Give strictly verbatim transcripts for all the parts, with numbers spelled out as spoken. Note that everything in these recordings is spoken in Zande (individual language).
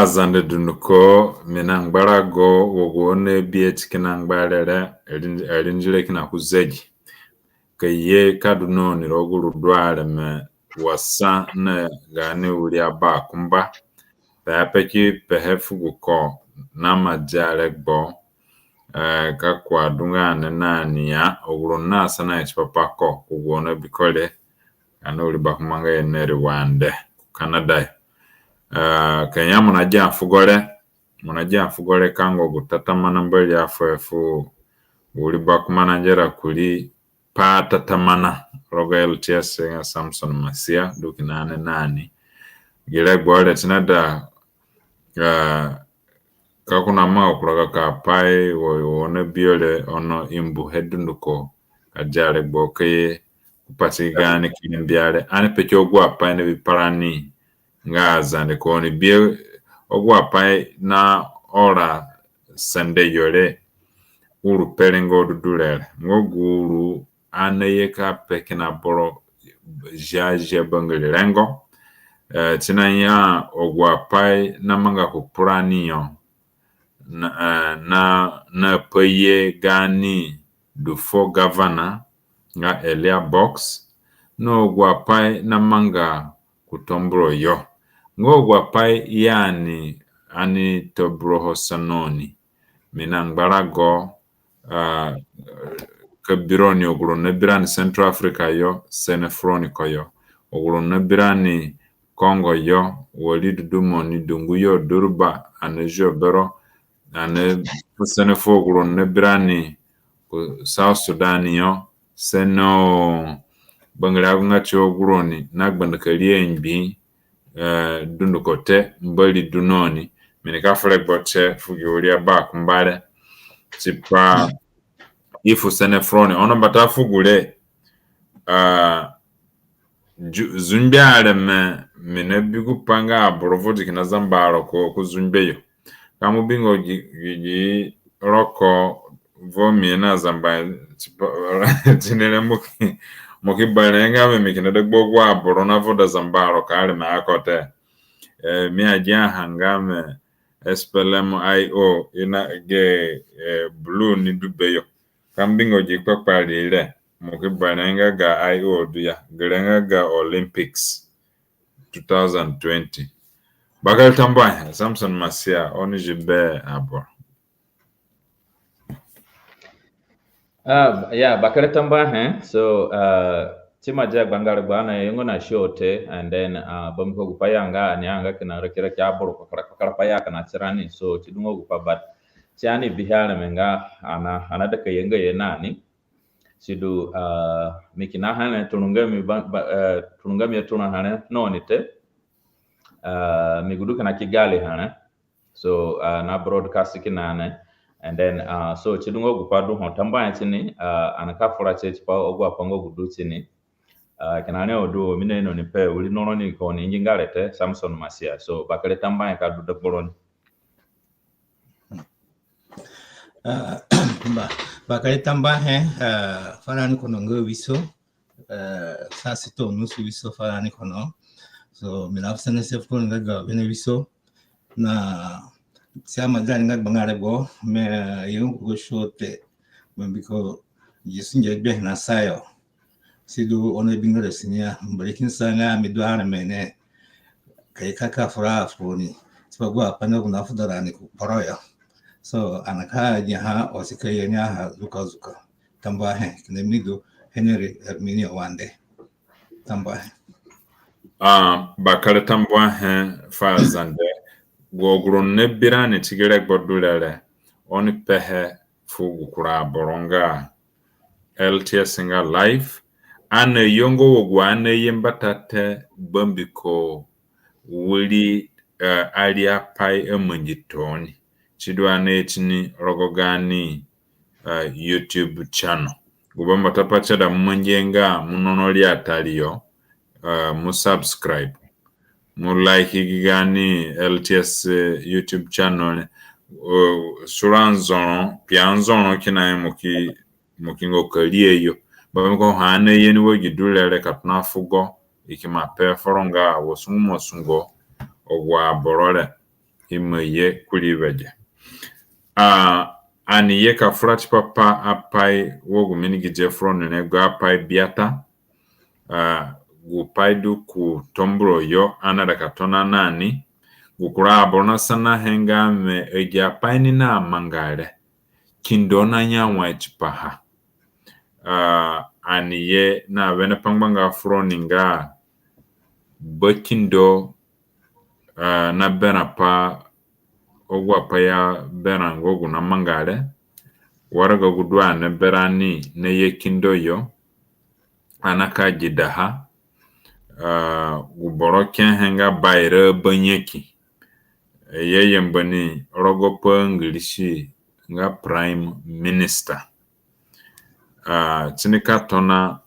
Azande dunduko, mi na ngbarago wa gu oni bi ti kina ngbare re, ari, ari ndire kina ku zegi. Ka ye ka du na oni rogo gu du areme wa sa na gaani wiri abakumba. Pe ape ki pehe fu guko na ma dia regbo, eh, ka ko adunga ani na ni ya, agu roni na sa na ya tipa pa ko, ku gu oni bi ko re, ani wiri bakumba nga Henry Wande, ku Canada yo. Eh, ka ya mo na gia fugo re, mo na gia fugo re ka ngo gu tatamana Mbori afuhe fu wiri bakumba na ngera kurii pa tatamana rogo L T S nga Samson Masia, du kina ani na ni. Gi regbo re ti naida, eh, ka ko na manga kura gako apai wa, wa oni bi yo re, ono imbuhe dunduko ka dia regbo ka ye ku pati gaani kina mbia re. Ani peke agu apai na bi pa rani nga Azande ka oni bi agu apai na ora sende yo re. Uru pe re nga du du re re. Nga gu uru ani aye ka pe kina boro Ziazia Bangiri rengo. Eh, ti na ya agu apai na manga ku pa rani yo na, eh, na, na pa ye gaani du fuo gavana nga Elia Box, na agu apai na manga ku Tambura yo. Nga agu apai ya ni ani Tambura ho sa na oni. Mi na ngbarago, ah, ka bi roni agu roni na bi rani Central Africa yo, sene fu roni koyo. Agu roni na bi rani Congo yo, wari du du mo ni dungu yo, Durba, ani zio bero, ani fu sene fu agu roni na bi rani ku South Sudan yo, sene o Bangiri agu nga ti agu roni na gbanda ka ri angbi, eh, dunduko te, Mbori du na oni. Mi nika fu regbo te fu gi wiri abakumba re tipa i fu sene fu roni. Ono mbata fu gure, ah, ju-, zungbe areme, mi na bi gu pa nga aboro vodi kina zamba aroko ku zungbe yo. Ka mo bingo gi, gi, gi roko vo mi na zamba tipa, ti ni re mo ki, mo ki bare nga mi, mi kina dagba agu aboro na voda zamba aroko areme ako te. Eh, mi agiaha nga mi S P L M I O i na ge, eh, blue ni du beyo. Ka mo bingo gi kpakpari re, mo ki bare nga ga I O du ya, gere nga ga Olympics two thousand twenty. Bakere tambuahe, Samson Masia, oni zi be aboro. Ah, yeah, bakere tambuahe. So, ah, ti ma dia gbanga regbo ani ayenga na show te, and then, ah, bambiko gu pa ya nga ani anga kina raki raki aboro kpakara kpakara pa ya kina tirani. So, ti du nga gu pa, but ti ani bihe areme nga ani, ani aida ka yenga ye na ni. Sidu, ah, mi kina ha re, turunga mi ba, ba, eh, turunga mi aturũ ha re na oni te. Ah, mi gu du kina Kigali ha re. So, ah, na broadcast kina ni. And then, ah, so, ti du nga gu pa du ho, tambuahe ti ni, ah, ani ka fura tie tipa agu apai nga gu du ti ni. Ah, kina ni o du, mi na ino ni pe, wiri no roni ka oni ingi nga re te, Samson Masia. So, bakere tambuahe ka du dagba roni. Ah, ba, bakere tambuahe, ah, fu rani kono nga wiso, ah, saa sita ono su wiso fu rani kono. So, mi na fu sene se fu roni nga ga wene wiso. Na si ama dani nga gbanga regbo, mi, eh, ayenga ku show te. Bambiko gi sunge gbe na sayo. Sidu oni abinga re si ni ya, Mbori kini sa nga mi du areme ne. Ka ye ka ka fura fu roni tipa agu apai nga gu na fuda rani ku kporo yo. So, ani ka giaha, o si ka ye ni aha zuka zuka. Tambuahe, kina mi du Henry Herminio Wande. Tambuahe. Ah, bakere tambuahe fu Azande. Gu agu roni na bi rani ti gi regbo du re re, oni pehe fu gu kura aboro nga L T S nga live. Ani ayenga wa gu ani aye mbata te bambiko wiri, eh, ari apai amangi tooni. Sidu ani aye tini rogo gaani, eh, YouTube channel. Gu bambata pai si aida mo mangihe nga mo nono ri atari yo, eh, mo subscribe. Mo like gi gaani L T S, eh, YouTube channel. Eh, sura nzoro, kpia nzoro kina mo ki, mo ki ngo ka ri e yo. Bambiko ho ani aye ni wa gi du re re ka tona fugo, i ki ma pe foro nga wa sungu mo sungo agu aboro re. i ima ye kurii wege. Ah, ani ye ka fura tipa pa apai wa gu mi ni gi dia furoni re, gu apai biata. Ah, gu pai du ku Tombura yo ani naida ka tona na ni, gu kura aboro nasanahe nga wẽ agi apai ni namanga re, kindo naya wai tipaha. Ah, ani ye na wene pangbanga furoni nga bakindo, ah, naberã pa agu apai aberã nga gu namanga re, waraga gu du ani berani naye kindo yo, ani ka gidaha, ah, gu boro kehe nga Baira Abanyaki, i ayamba ni rogo pa Ngirisi nga Prime Minister. Ah, ti ni ka tona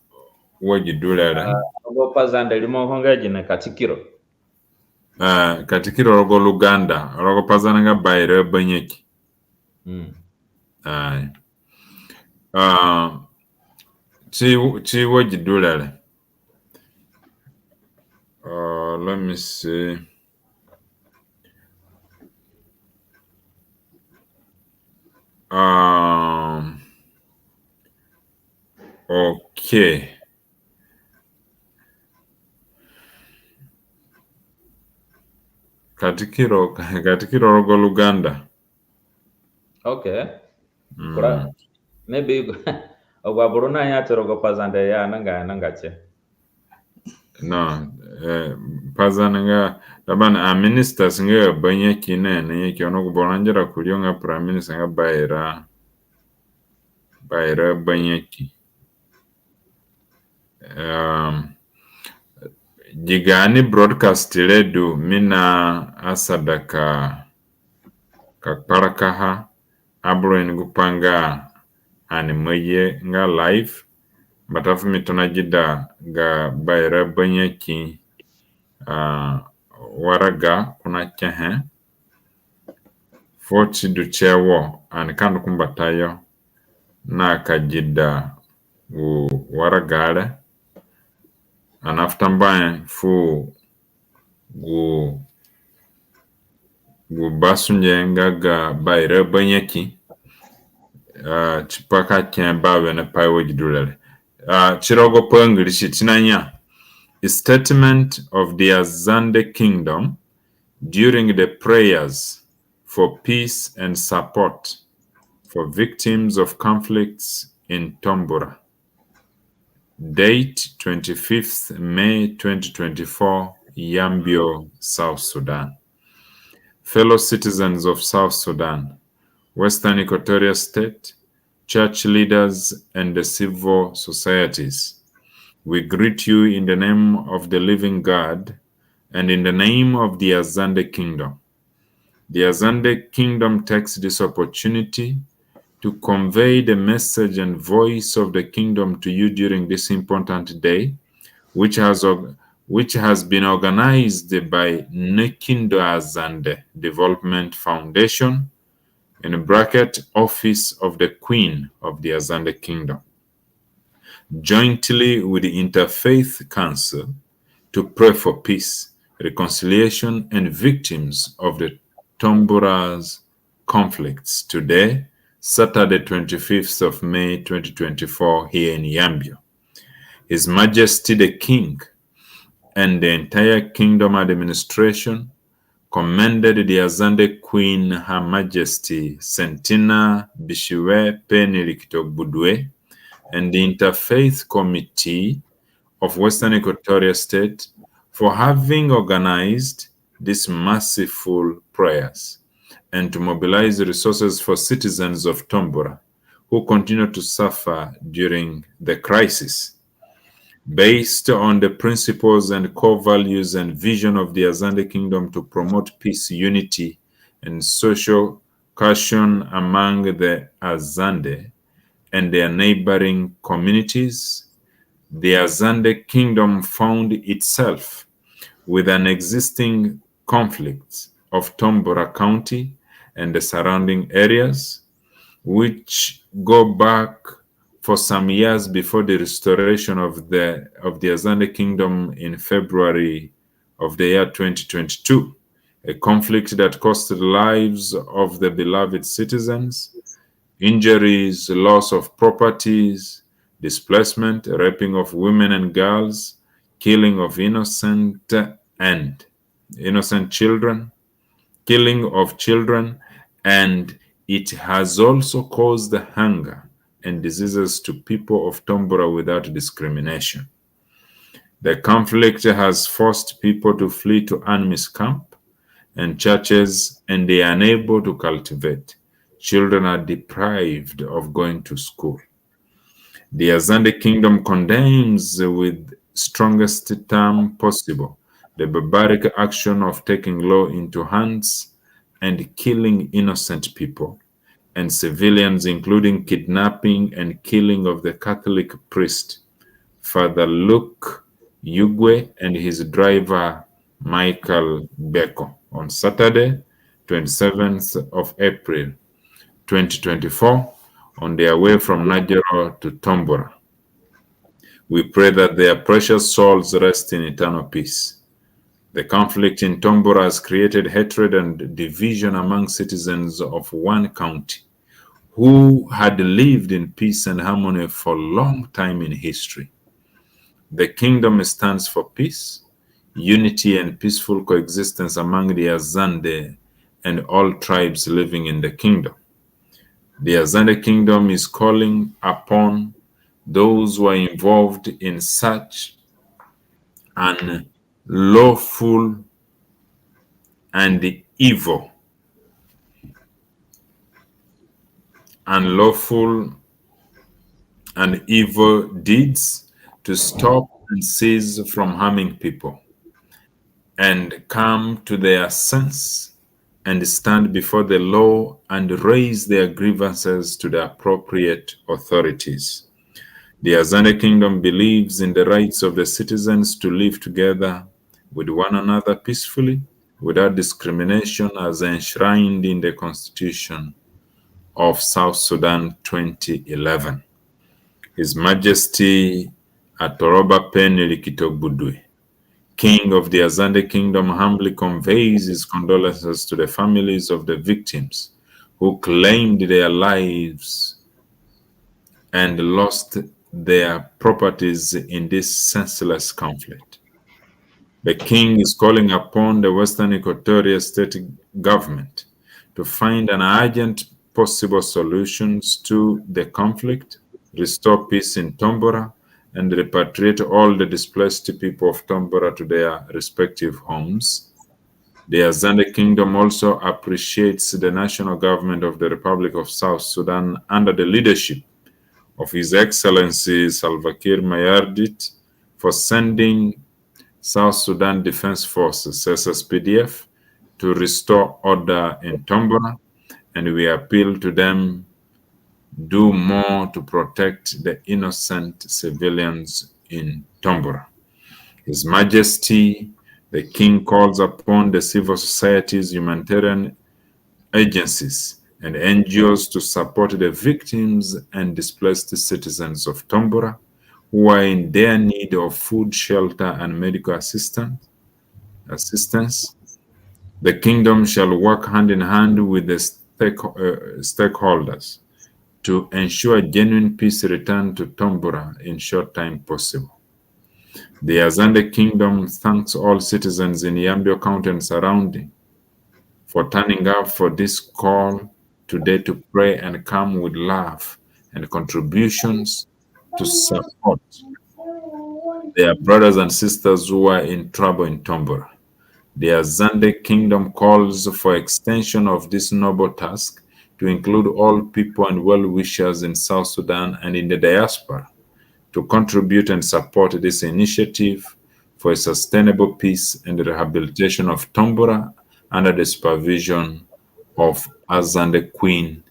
wa gi du re re. Ah, rogo Pazande rimoho nga gine? Katikiro. Ah, Katikiro rogo Luganda, rogo Pazande nga Baira Abanyaki. Mm. Ai. Ah, ti, ti wa gi du re re. Uh, let me see. Um, okay. Katikiro, Katikiro rogo Luganda. Okay. Mm. Kura, maybe agu aboro naya ti rogo Pazande ya nanga, nanga tie. No, eh, Pazande nga, taban, a ministers nga Abanyaki na, na Nyaki, ono gu boro ngera kurii yo nga Prime Minister nga Baira, Baira Abanyaki. Um, gi gaani broadcast re du mi naasada ka, ka kparakaha aboro ini gupai nga ani ima ye nga live, mbata fu mi tona gida ga Baira Abanyaki, ah, waraga ko nakehe. Fuo ti du tie wo ani ka ndu ku mbatayo na ka gida gu waraga re. Ani nafu tambuahe fu gu, gu basunge nga ga Baira Abanyaki, ah, tipa ka ke bawene pai wa gi du re re. Ah, ti rogo pa Ngirisi ti naya, a statement of the Azande Kingdom during the prayers for peace and support for victims of conflicts in Tombura. Date twenty-fifth May twenty twenty-four, Yambio, South Sudan. Fellow citizens of South Sudan, Western Equatoria State, church leaders, and the civil societies, we greet you in the name of the living God and in the name of the Azande Kingdom. The Azande Kingdom takes this opportunity to convey the message and voice of the kingdom to you during this important day, which has org-, which has been organized by Nkindo Azande Development Foundation, in bracket, Office of the Queen of the Azande Kingdom, jointly with the Interfaith Council, to pray for peace, reconciliation, and victims of the Tombura's conflicts today, Saturday, twenty-fifth of May, twenty twenty-four, here in Yambio. His Majesty the King and the entire Kingdom administration commended the Azande Queen, Her Majesty Sentina Bishiwe Peni Rikito Gbudue, and the Interfaith Committee of Western Equatoria State for having organized these merciful prayers and to mobilize resources for citizens of Tombura who continue to suffer during the crisis. Based on the principles and core values and vision of the Azande Kingdom to promote peace, unity, and social cohesion among the Azande and their neighboring communities, the Azande Kingdom found itself with an existing conflict of Tombura County and the surrounding areas, which go back for some years before the restoration of the, of the Azande Kingdom in February of the year twenty twenty-two. a conflict that cost the lives of the beloved citizens, injuries, loss of properties, displacement, raping of women and girls, killing of innocent and innocent children, killing of children, and it has also caused hunger and diseases to people of Tombura without discrimination. The conflict has forced people to flee to UNMISS camp and churches, and they are unable to cultivate. Children are deprived of going to school. The Azande Kingdom condemns with strongest term possible the barbaric action of taking law into hands and killing innocent people and civilians, including kidnapping and killing of the Catholic priest, Father Luke Yugwe, and his driver, Michael Beko, on Saturday, twenty-seventh of April, twenty twenty-four, on their way from Najero to Tombura. We pray that their precious souls rest in eternal peace. The conflict in Tombura has created hatred and division among citizens of one county who had lived in peace and harmony for a long time in history. The kingdom stands for peace, unity, and peaceful coexistence among the Azande and all tribes living in the kingdom. The Azande Kingdom is calling upon those who are involved in such an lawful and evil, unlawful and evil deeds to stop and cease from harming people and come to their sense and stand before the law and raise their grievances to the appropriate authorities. The Azande Kingdom believes in the rights of the citizens to live together with one another peacefully, without discrimination, as enshrined in the Constitution of South Sudan twenty eleven. His Majesty Atoroba Peni Likito Gbudue, King of the Azande Kingdom, humbly conveys his condolences to the families of the victims who claimed their lives and lost their properties in this senseless conflict. The king is calling upon the Western Equatoria State government to find an urgent possible solutions to the conflict, restore peace in Tombura, and repatriate all the displaced people of Tombura to their respective homes. The Azande Kingdom also appreciates the national government of the Republic of South Sudan under the leadership of His Excellency Salva Kiir Mayardit for sending South Sudan Defense Forces, S S P D F, to restore order in Tombura, and we appeal to them, do more to protect the innocent civilians in Tombura. His Majesty the King calls upon the civil societies, humanitarian agencies, and N G Os to support the victims and displaced citizens of Tombura who are in dire need of food, shelter, and medical assistance. Assistance. The kingdom shall work hand in hand with the stake-, uh, stakeholders to ensure genuine peace return to Tombura in short time possible. The Azande Kingdom thanks all citizens in Yambio County and surrounding for turning up for this call today to pray and come with love and contributions to support their brothers and sisters who are in trouble in Tombura. The Azande Kingdom calls for extension of this noble task to include all people and well-wishers in South Sudan and in the diaspora to contribute and support this initiative for a sustainable peace and rehabilitation of Tombura under the supervision of Azande Queen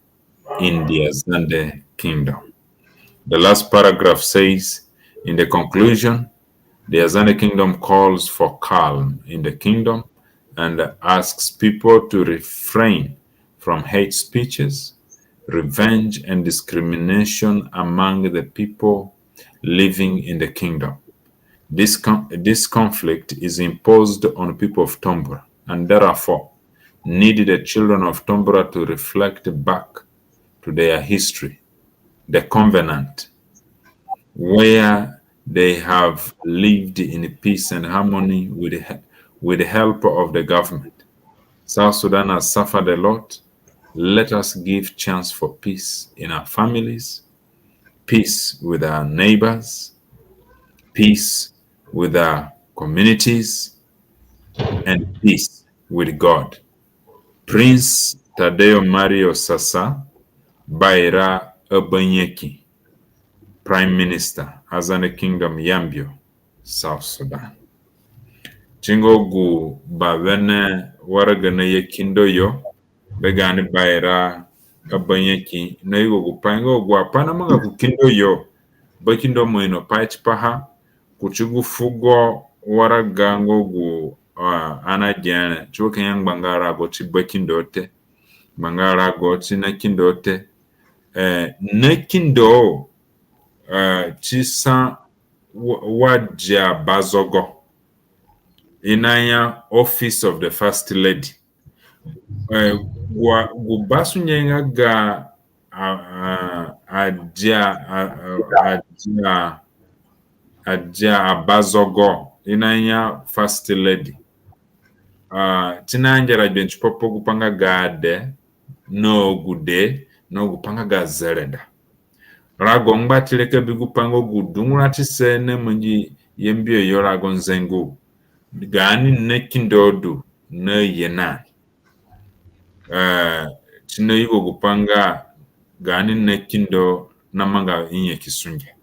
in the Azande Kingdom. The last paragraph says, in the conclusion, the Azande Kingdom calls for calm in the kingdom and asks people to refrain from hate speeches, revenge, and discrimination among the people living in the kingdom. This con-, this conflict is imposed on people of Tombura and therefore need the children of Tombura to reflect back to their history, the covenant, where they have lived in peace and harmony with the he-, with the help of the government. South Sudan has suffered a lot. Let us give chance for peace in our families, peace with our neighbors, peace with our communities, and peace with God. Prince Tadeo Mario Sasa, Baira Abanyaki, Prime Minister, Azande Kingdom, Yambio, South Sudan. Ti nga gu bawene waraga naye kindo yo, be gaani Baira Abanyaki, nayugo gupai nga agu apai namanga ku kindo yo, bakindo mo ino pai tipaha, kuti gu fugo waraga nga gu, ah, ani agihe re, ti wa kina ngbanga rago ti bakindo te, ngbanga rago ti nakindo te. Eh, nakindo, eh, ti sa wa, wa dia bazogo. I naya Office of the First Lady. Eh, wa, gu basunge nga ga, a, a, adia, a, a, adia, adia abazogo, i naya First Lady. Ah, ti nangera gbe tipa pa gupai nga ga ade, na agude, na gupai nga ga zereda. Rago ngba ti re ka bi gupai nga gu dunguratiso namangi Yambio yo rago nzengu. Gaani nakindo du naye na. Eh, ti nayugo gupai nga gaani nakindo namanga nyaki sunge.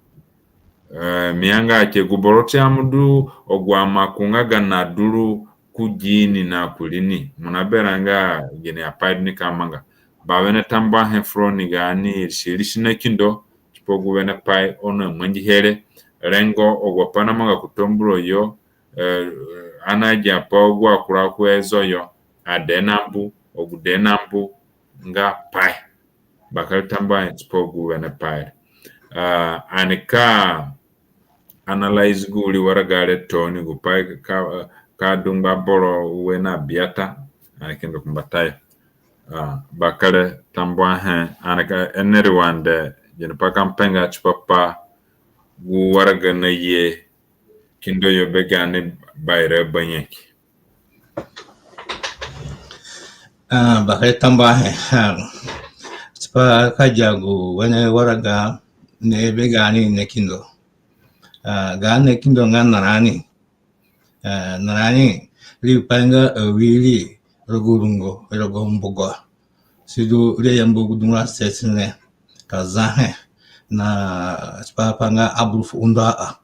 Eh, mi ya nga ke gu boro ti amudu agu amaku nga ga naduru ku gini na ku rini, mo naberã nga gini apai du nika manga. Bawene tambuahe fu roni gaani irisi irisi nakindo tipa gu wene pai oni amangihe re. Rengo agu apai namanga ku Tombura yo, eh, ani agia pa agu akura ku Ezo yo, ade nambu, agude nambu nga pai. Bakere tambuahe tipa gu wene pai re. Ah, ani ka analyze gu wiri waraga re tooni, gupai ka, ka du ngba boro ue na biata, ani ki ndu ku mbatayo. Ah, bakere tambuahe, ani ka, anyone, gini pai ka mi pe nga tipa pa gu waraga naye kindo yo be gaani Baira Abanyaki. Ah, bakere tambuahe. Ah, tipa ka gia gu wene waraga naye be gaani nakindo. Ah, gaani nakindo nga narani. Ah, narani, ri pai nga awiri rogo rungo, rogo mbugo. Sidu ri ayamba gu dungura sesine ka zahe na tipa pa nga aboro fu undo a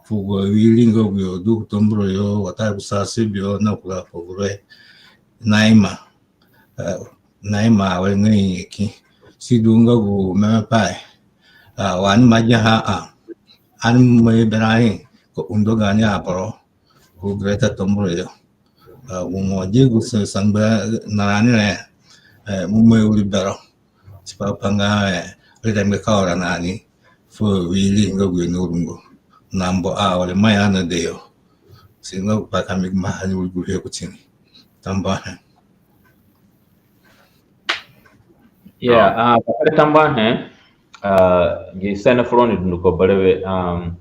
fu gu awiri nga gu yo du ku Tombura yo, watadu ku Sasebio na kura fu gure. Naima, eh, naima awere nga nyanyaki. Sidu nga gu memepai, ah, wa ani ima giaha a, ani ima ye berani ka undo gaani aboro ku Greater Tombura yo. Ah, gu mo gi gu sa-, sangba narani re, eh, mo ima ye wiri bero. Tipa pa nga, eh, ri rengbe ka ora na ani fu awiri nga gu yo na rungo. Na mbu a, wari maya na de yo. Si nga gu pai ka mi gumbaha ni wiri gure kuti ni. Tambuahe. Yeah, ah, bakere tambuahe, ah, gi sene fu roni dunduko berewe, um,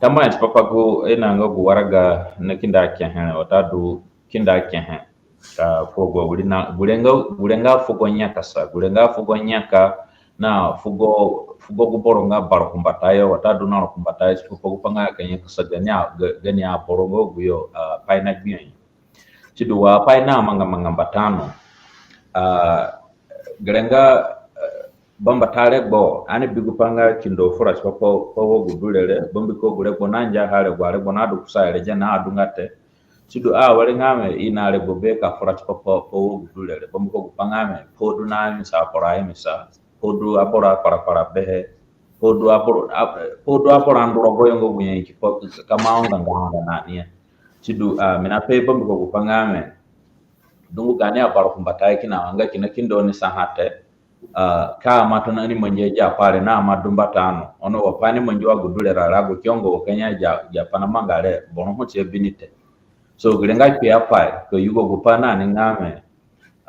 tambuahe tipa pa gu, i na nga gu waraga nakindo akehe, watadu kindo akehe. Ah, fu gu wiri na, gure nga, gure nga fugo nyakasa, gure nga fugo nyaka, na fugo, fugo gu boro nga barukumbatayo, watadu narukumbatayo, tipa pa gupai nga ka nyakasa gani a, ga-, gani aboro nga gu yo, ah, pai na gbia yo. Sidu wa pai namanga manga mbata no. Ah, gere nga, eh, bambata regbo, ani bi gupai nga kindo fura tipa pa, pa wa gu du re re, bambiko gu regbo nangia ha regbo, a regbo nadu kusayo re, gia na adunga te. Sidu awere nga wẽ i na regbo be ka fura tipa pa, pa wa gu du re re, bambiko gupai nga wẽ, pa du na imisa aboro aimisa, pa du aboro akparakpara behe, pa du aboro, a-, pa du aboro andu rogoyo nga gu nyanyaki pa ka ma onga nga onga na ni ya. Sidu, ah, mi nape bambiko gupai nga wẽ, dungu gaani abarukumbatayo kina nga kina kindo ni saha te, ah, ka ma tona ni mangi agi apai re na ma du mbata no. Ono wa pai ni mangi wa gu du re ra, rago ki ongo wa ka nya agi, agi apai namanga re, boro ho ti abi ni te. So gere nga kpiapai ka yugo gupai nani nga wẽ,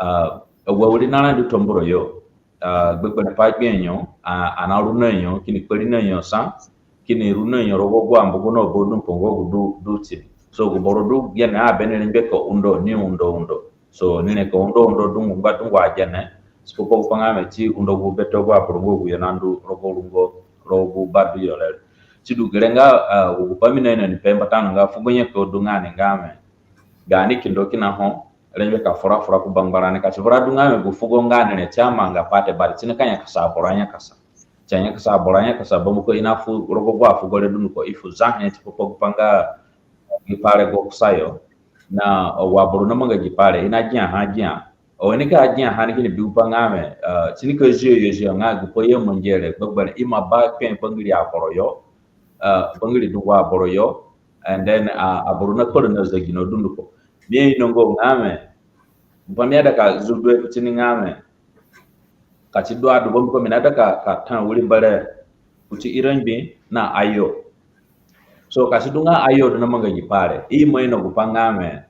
ah, agu awirina re ndu Tambura yo, ah, gbegberẽ pai gbia yo, ah, ani aru na yo, kini kpari na yo sa, kini ru na yo rogo agu ambugu na aboro du mpongo gu du, du ti. So gu boro du gene a beni rengbe ka undo, ni undo undo. So ni re ka undo undo dungu ngba dungu agene. Tipa pa gupai nga wẽ ti undo gu bete agu aboro nga agu yo nandu rogo rungo, rogo gu ba du yo re. Sidu gere nga, ah, gu gupai mi naino ni pe mbata no nga fugo nyaka du nga ni nga wẽ, gaani kindo kina ho rengbe ka fura fura ku bangbarani ka si vura du nga wẽ gu fugo nga ni re ti amanga pai te, but ti ni ka nyakasa aboro anyakasa. Ti anyakasa aboro anyakasa bambiko i nafu rogo agu afugo re dunduko i fu zahe tipa pa gupai nga gi pai re go kusayo. Na agu aboro namanga gi pai re i nagiaha agia. Oni ka agiaha ni kini bi gupai nga wẽ, ah, ti ni ka zio yo zio nga gupai i amangihe re gbegberẽ ima ba kpe bangiri aboro yo, ah, bangiri dungu aboro yo, and then, ah, aboro nakpara na zegino dunduko. Mi ainonga nga wẽ, gupai mi aida ka zu du he kuti ni nga wẽ, ka ti du adu bambiko mi naida ka, ka ta wiri bere kuti irangbi na ayo. So ka si du nga ayo du namanga gi pai re, i ima ino gupai nga wẽ,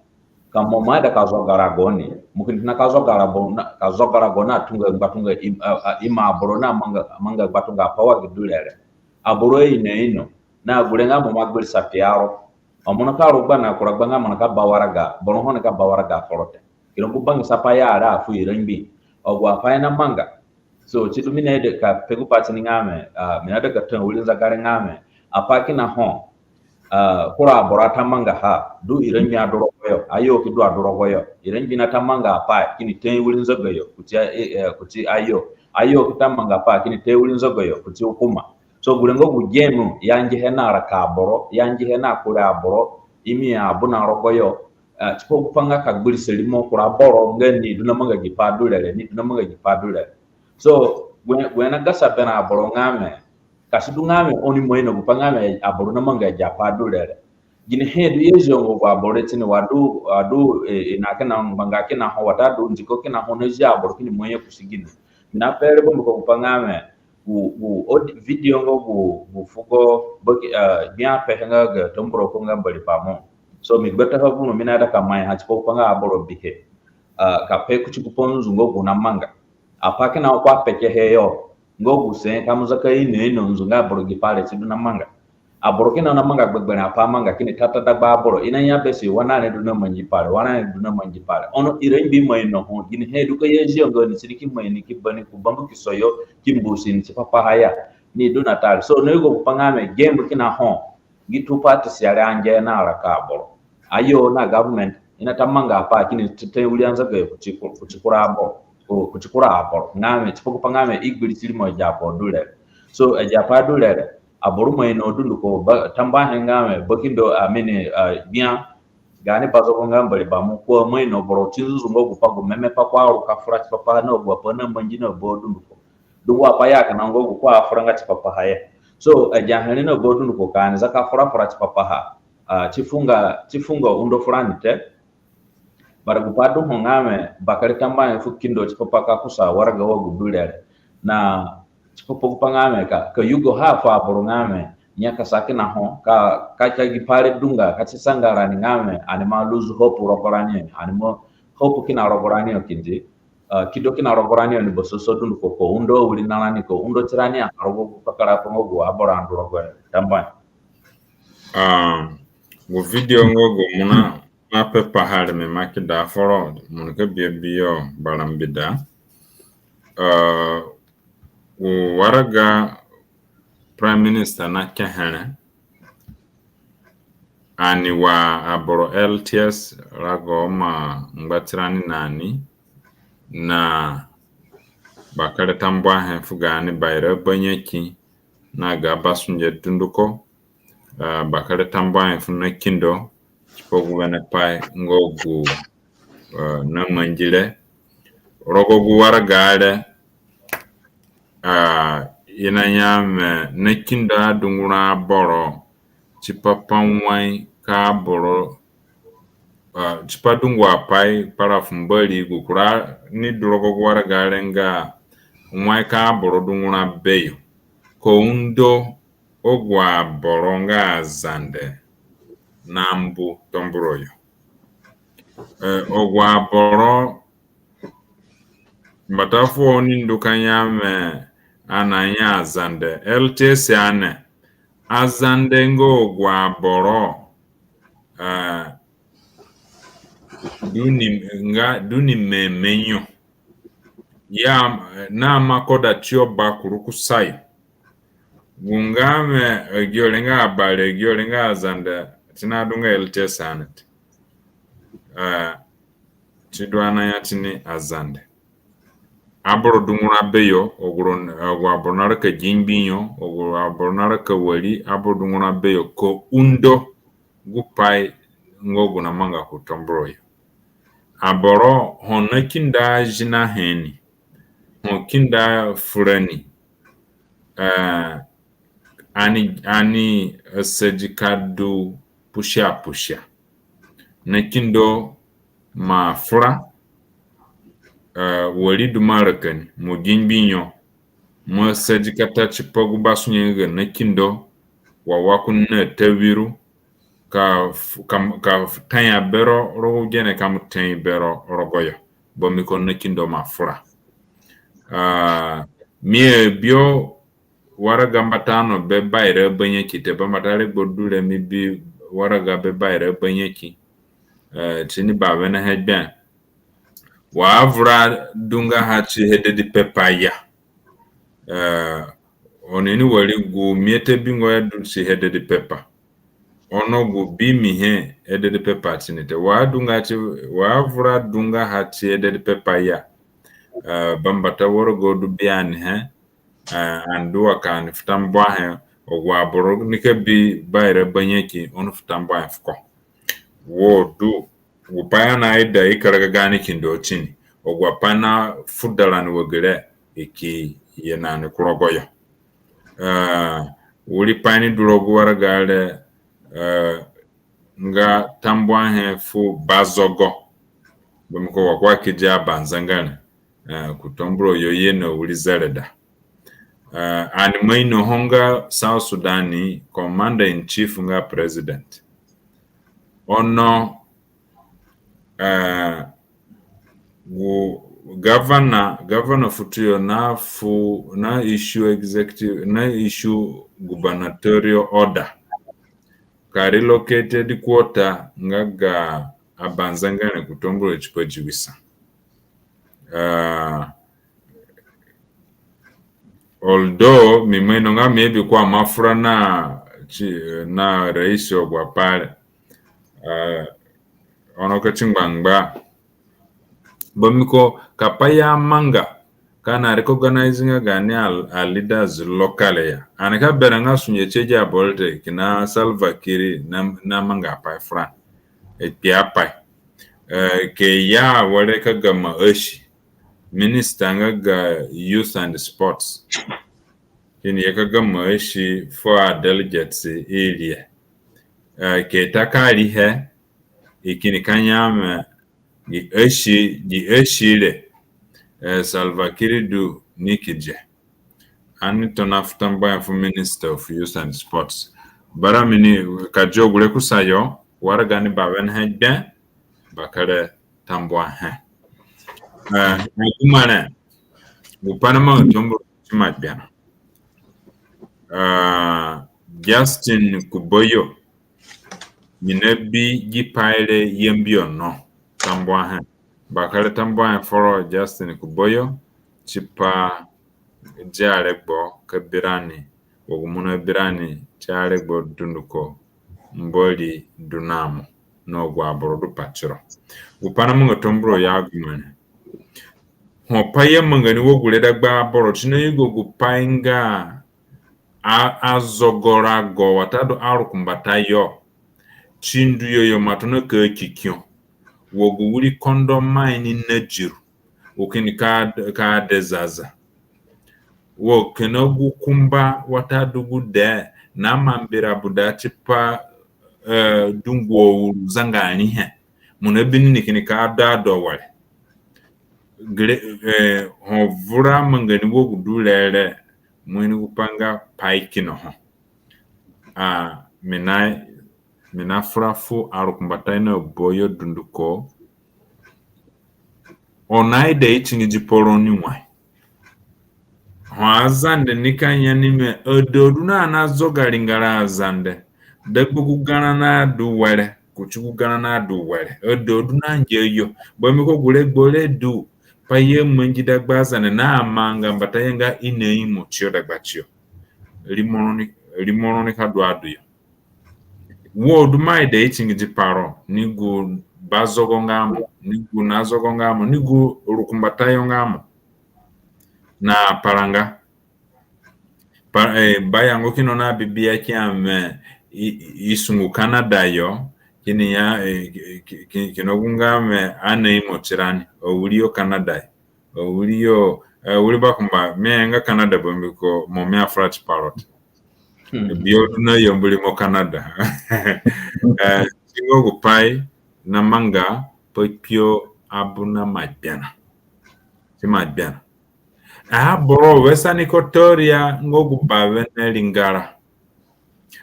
ka mo ima ida ka zoga rago ni, mo kini tona ka zoga rago na, ka zoga rago na tunga ngbatunga im-, a, a, ima aboro namanga, manga ngbatunga apai wa gi du re re. Aboro aino aino. Na gure nga mo ima gbirisa tiaro. Ho mo nika ru gba na kura gba nga mo nika ba waraga, boro ho nika ba waraga foro te. Kina gu bangisa pai ya re afu irangbi. Agu apai namanga. So, sidu mi naida ka pe gupai ti ni nga wẽ, ah, mi naida ka ta wiri nzaga re nga wẽ, apai kina ho, ah, kura aboro ata mangaha, du irangbi adu rogoyo, ayo ki du adu rogoyo. Irangbi nata manga apai, kini ta wiri nzaga yo kuti a-, eh, eh, kuti ayo. Ayo ki ta manga apai, kini ta wiri nzaga yo kuti hukuma. So gure nga gu game i angihe na raka aboro, i angihe na kure aboro, imi abuna rogoyo, ah, tipa gupai nga ka gbirisa rimo kura boro nga ni du namanga gi pai du re re, ni du namanga gi pai du re re. So gu, gu nagasa berã aboro nga wẽ, ka si du nga wẽ oni ima ino gupai nga wẽ aboro namanga agi apai du re re, ginihe du i azionga agu aboro re ti ni wa du, wa du, eh, eh, na kina ngbanga kina ho watadu ndiko kina ho nazio aboro kini maa kusi gine. Mi nape re bambiko gupai nga wẽ gu, gu aud-, video nga gu, gu fugo baki, ah, gbia pehe nga ga Tambura ko nga Mbori Bamu. So mi gbataha vuru mi naida ka maaha tipa gupai nga aboro bihe, ah, ka pe kuti gupai nzunzu nga gu namanga. Apai kina ko apekehe yo nga gu sa ka mo za ka ino ino nzunzu nga boro gi pai re ti du namanga. Aboro kina namanga gbegberẽ apai amanga kini tata dagba aboro. I naya be si wa nani du namangi pai re, wa nani du namangi pai re. Ono irangbi ima ino ho, ginihe du ka i azionga ni ti ni ki mai ni ki ba ni ku bambukiso yo ki mbusi ni tipa paha ya. Ni du na tari. So nayugo gupai nga wẽ game kina ho, gi two parties ya re angihe na raka aboro. Ayo na government i nata manga apai kini ta wiri anzaga yo kuti ku-, kuti kura aboro, ku-, kuti kura aboro. Nga wẽ, tipa gupai nga wẽ i gbirisi rimo agi aboro du re re. So agi apai du re re, aboro ima ino dunduko ba, tambuahe nga wẽ, bakindo, I mean, ah, gbia, gaani bazogo nga Mbori Bamu, ko ima ino boro ti nzunzu nga gupai gu meme pai ko aru ka fura tipa paha na agu apai namangi na ba dunduko. Dungu apai ya kina nga gu ko afuranga tipa paha ya. So agi ahe re na ba dunduko ka ani za ka fura fura tipa paha. Ah, ti fu nga, ti fu nga undo furani te. Bara gupai du ho nga wẽ, bakere tambuahe fu kindo tipa pa ka kusa waraga wa gu du re re. Na tipa pa gupai nga wẽ ka, ka yugoha fu aboro nga wẽ, nyakasa kina ho, ka, ka, ka gi pai re du nga, ka ti sa nga rani nga wẽ, ani ima lose hope rogo rani yo, ani ima hope kina rogo rani yo kindi, ah, kido kina rogo rani yo ni basasa dunduko, ka undo awirinarani, ka undo tirani a rogo gu kpakarapai nga gu aboro andu rogoho. Tambuahe. Ah, gu video nga gu mo na, mo napepaha re mi ima keda foro, mo nika bi abi yo barambida. Ah, gu waraga Prime Minister nakehe re, ani wa aboro L T S rago ima ngba tirani na ni, na bakere tambuahe fu gaani baira banyaki na ga abasunge dunduko. Ah, bakere tambuahe fu nakindo tipa gu wene pai nga gu, ah, namangi re rogo gu waraga re. Ah, i naya wẽ nakindo adungura aboro tipa pa wai ka aboro, ah, tipa dungu apai kpara fu Mbori, gu kura ni du rogo gu waraga re nga wai ka aboro dungura beyo ka undo agu aboro nga Azande nambu Tambura yo. Eh, agu aboro mbata fuo ni ndu ka ya wẽ ani aya Azande, L T S ane. Azande nga agu aboro, eh, du ni nga, du ni meme yo. Ya, na makoda tiyo bakuru kusayo. Gu nga wẽ, eh, agi ore nga Abare, agi ore nga Azande, si nadu nga L T S ane te. Eh, si du ani aya tini Azande. Aboro dungura beyo, agu, agu aboro naraka gi ngbi yo, agu aboro naraka wari, aboro dungura beyo ka undo gu pai nga gu namanga ku Tambura yo. Aboro ho nakindo azinahe ni, ho kindo afura ni, eh, ani, ani asadi ka du pusia pusia. Nakindo ima fura, eh, wari du ima raka ni, mo gi ngbi yo, mo asadi ka ta tipa gu basunge nga ga nakindo, wa wa ku na tawiru, ka f-, ka, ka f-, tanya bero rogo gene ka mo tanya bero rogoyo. Bambiko nakindo ima fura. Ah, mi abi yo waraga mbata no be Baira Abanyaki te, ba mbata regbo du re mi bi waraga be Baira Abanyaki. Eh, tini bawenehe gbe. Wa avura du nga ha ti headed paper ya. Eh, oni ini wari gu mi ata bingo ya du ti headed paper. Ono gu bi mi he headed paper tini te. Wa du nga ti, wa avura du nga ha ti headed paper ya. Eh, bambata waraga du bi ani he. Eh, ani du wa ka ani fu tambuahe, agu aboro nika bi Baira Abanyaki, oni fu tambuahe fuko. Wo du, gu pai ani aida i karaga gaani kindo tini, agu apai nafuda rani wa gere, i ki ye na ni ku rogoyo. Eh, wiri pai ni du rogo gu waraga re, eh, nga tambuahe fu bazogo. Bambiko wa ko aki dia abanzengere, eh, ku Tambura yo ye na wiri zereda. Eh, ani ima ino ho nga South Sudan commander in chief nga president. Ono, eh, gu governor, governor futuyo na fu, na issue executive, na issue gubernatorial order ka relocate headquarter nga ga abanzengere ku Tambura tipa diwisa. Ah, although mi ima ino nga maybe ko ima fura na ti, na raisi agu apai re. Ah, ono ka ti ngbangba. Bambiko ka pai ya amanga, ka ani recognize nga gaani a, a leaders locally ya. Ani ka berã nga sunge tie gi aboro te kina Salva Kiir na, namanga apai furani. E kpi apai. Eh, ke ya were ka gama asi. Minister nga ga youth and sports. Kini ye ka gama asi fu a delegates area. Eh, ke ta ka rihe, i kini ka ya wẽ, gi asi, gi asi re, eh, Salva Kiir du ni ki die. Ani tona fu tambuahe fu Minister of Youth and Sports. Bara mi ni ka dio gure kusayo, waraga ni bawenehe gbe, bakere tambuahe. Eh, agu mare, gu pai namanga Tambura ti ima gberã. Ah, Justin Kuboyo, mi nabi gi pai re Yambio no. Tambuahe. Bakere tambuahe foro Justin Kuboyo, tipa dia regbo ka bi rani, wa gu mo nabi rani ti aregbo dunduko. Mbori du na mo, na agu aboro du patiro. Gu pai namanga Tambura yo agu mare. Ho pai ya manga ni wa gure dagba aboro, ti nayugo gu pai nga a, azogo rago watadu arukumbatayo ti ndu yo yo ima tona ka kikio wa gu wiri kondo mai ni Najiru, wa kini ka, ka de zaza. Wa kina gu kumba watadu gu dee namambira buda tipa, eh, dungu auru zanga rihe. Mo nabi ni ni kini ka do ado ware. Gere, eh, ho vura manga ni wa gu du re re, mo ini gu pai nga pai kina ho. Ah, mi na, mi nafura fu arukumbatayo na aboro yo dunduko, oni aida i tingidi pa roni wai? Ho Azande nika ya ni me, adu adu na, na zoga ringara Azande dagba gu garã na du were kuti gu garã na du were. Adu adu na ngia yo, bambiko gu regbo re du pai i amangi dagba Azande na amanga mbata ya nga i naimo tiyo dagbatiyo. Rimo roni, rimo roni ka du adu yo. Wo du mo aida i tingidi pa ro ni gu bazogo nga mo, ni gu nazogo nga mo, ni gu rukumbatayo nga mo na paranga. Pa, eh, bayango kina na bibia ki ya me i, i, i sungu Canada yo, kini ya, eh, ki, ki, ki, kina gu nga me ani naimo tirani, awiri yo Canada yo. Awiri yo, eh, wiri bakumba, mi ayenga Canada bambiko mo mi afura tipa ro te. Hmm. Bio du na yambu rimo Canada. Eh, si nga gu pai namanga pa kpio abu na magbiara. Si magbiara. Aboro Western Equatoria nga gu bawene ringara.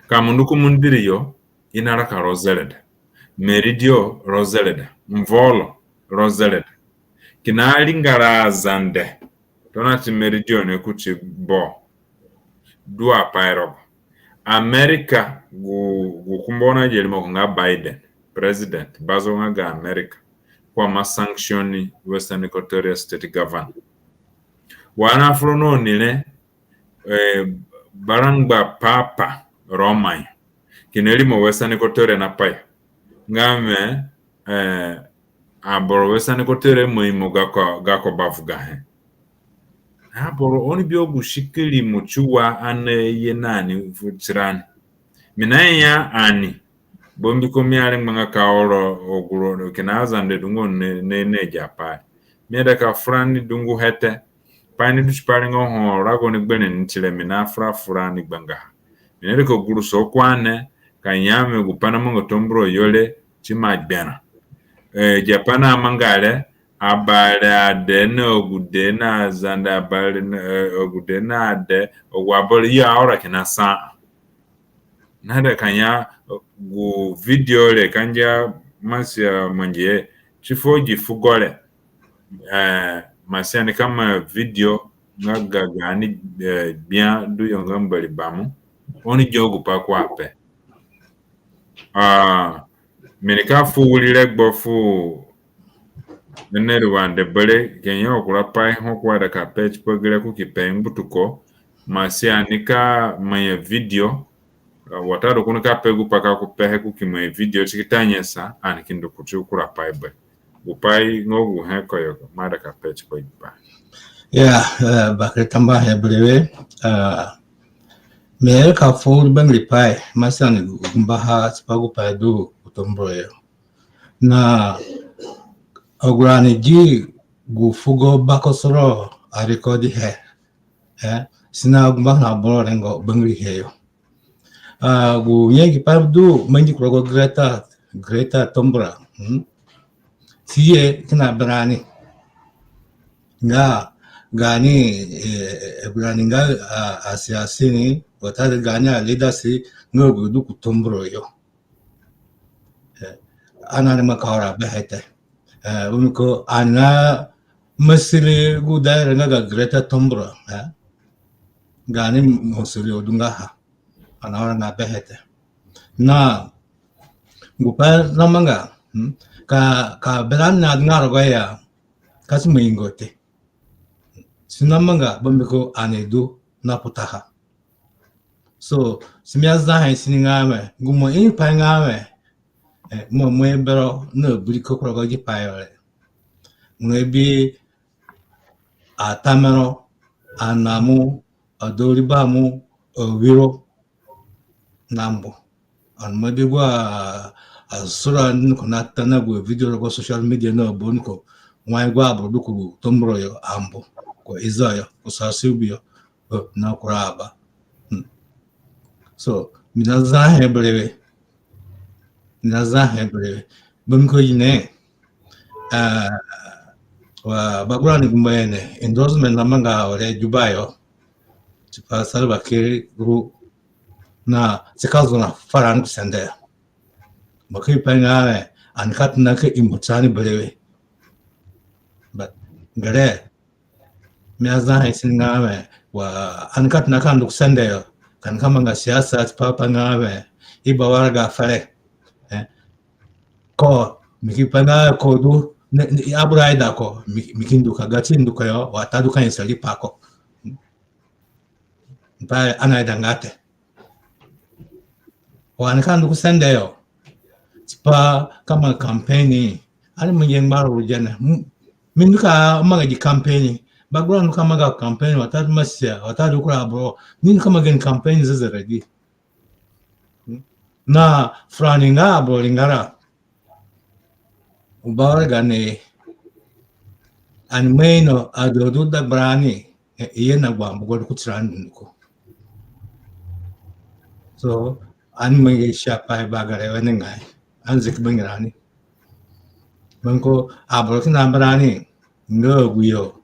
Ka mo ndu ku Mundri yo, i naraka ro zereda. Meridio ro zereda. Mvolo ro zereda. Kina ringara Azande. Tona ti Meridio ni kuti bo. Du apai rogo America gu, gu kumba na geri mo nga Biden, president, bazogo nga ga America. Ko ima sanction Western Equatoria State governor. Wa ani afura no ni re, eh, barangba Papa Roma yo. Kina rimo Western Equatoria na pai. Nga me, eh, aboro Western Equatoria mo imo gako, gako bavugahe. Aboro oni bi agu siki rimo tiwa ani ye na ni fu tirani. Mi naya ani. Bambiko mi arengbanga ka oro agu ro kina Azande du nga oni na, na, na agi apai. Mi aida ka fura ni dungu he te. Pai ni du tipa ri nga ho rago ni gbere ni ti re mi nafura fura ni gbangaha. Mi naida ka guruso ku ani ka ya me gu pai namanga Tambura yo re ti magbiara. Eh, agi apai namanga re, Abare ade na agude na Azande, Abare na, eh, agude na ade, agu aboro yo aora kina sa. Naida ka ya, eh, gu video re ka ngia Masia mangihe, ti fuo gi fugo re. Eh, Masia nika ma video nga ga gaani, eh, gbia du yo nga Mbori bamu. Oni gi gu pai ko ape. Ah, mi nika fu wiri regbo fu Henry Wande Bere, ka ngia kura pai ho ko aida ka pe tipa gere ko ki pe ngbutuko, Masia nika manya video, ah, watadu ko nika pe gu pai ka ko pehe ko ki manya video ti ki ta nyasa, ani ki ndu kuti kura pai be. Gu pai nga gu he koyo ko, mo aida ka pe tipa gi pai. Ya, eh, bakere tambuahe berewe, ah, mi aida ka fu wiri bangiripai, Masia ni gumbaha tipa gu pai du ku Tambura yo. Na agu rani gi gu fugo bakosoro a record he. Eh, si nagumba kina boro rengo bangirihe yo. Ah, gu nye gi pai du mangi ku rogo Greater, Greater Tambura. Hmm? Si ye kina berani. Nga gaani, eh, eh, berani nga, ah, asiasi ni, watadu gaani aleaders nga gu du ku Tambura yo. Eh, ani arengbanga ka ora behe te. Eh, bambiko ani namasiri gu daira nga ga Greater Tambura, eh. Gaani masiri adunga ha. Ani aoranga behe te. Na gu pai namanga, hmm, ka, ka berani nadunga rogo ya, ka si ima ingo te. Si namanga bambiko ani du na kutaha. So, si mi azahe si ni nga we, gu mo ini pai nga we, eh, mo, mo ebero na biri ko ku rogo gi pai re. Mo ebi atamero, anamu, adoribamu, awiro, na mbu. Ani ima bi gu a, asura ni ko nata na gu video rogo social media na aboro ni ko. Wai gu aboro du ku Tambura yo ambu. Ku Ezo yo, ku Sasubi yo, eh, na kura aba. Hmm. So, mi nazahe berewe. Mi nazahe berewe. Bambiko gine, ah, wa bagura ni gumba ene, endorsement namanga ore Juba yo. Tipa Salva Kiir ru na si ka zona fara ni ku sende. Mbiko i pe nga we, ani ka tona ka imo tirani berewe. But Gere, mi azaha i si ni nga we, wa ani ka tona ka ndu ku sende yo, ka ani ka manga siasa tipa pa nga we, i ba waraga fere. Eh? Ko, mi ki pe nga ko du, ne, ne, aboro aida ko, mi, mi ki ndu ka ga ti ndu ko yo, watadu ka nyasa riipa ko. Tipa ani aidanga te. Wa ani ka ndu ku sende yo tipa ka manga campaign, ani mangi ngbaro ru gene. M-, mi ndu ka manga gi campaign. Background ndu ka manga campaign, watadu masia, watadu kura aboro. Ni ndu ka manga gi campaign zezeredi. Na furani nga aboro ringara. U ba waraga ni, ani ima ino adu du dagbarani, eh, i ye na gbua mbu godu kutirani dunduko. So, ani mangi sia pai bagare wenengai, ani zeki bangirani. Manko aboro kina barani, nga aguyo,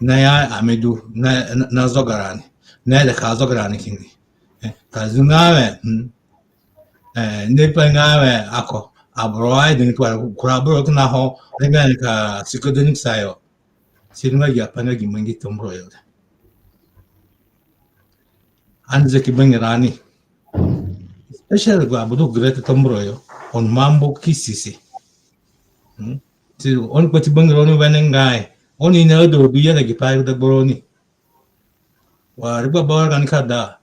na ya ami du, na, na, na zogarani, na ya da ka zogarani kindi. Eh, ka zunga we, hmm. Eh, ni pe nga we ako, aboro ai dini kwa, kura aboro kina ho, ni nga ni ka siko dini kusayo. Si nga gi apai nga gi mangi Tambura yo. Ani zeki bangirani. Especially agu aboro du great Tambura yo. Oni ima mbu ki sisi. Hmm? Si oni kpati bangironi wenengai. Oni ino adu du ya na gi pai dagbaroni. Wa rigba ba waraga ni ka da.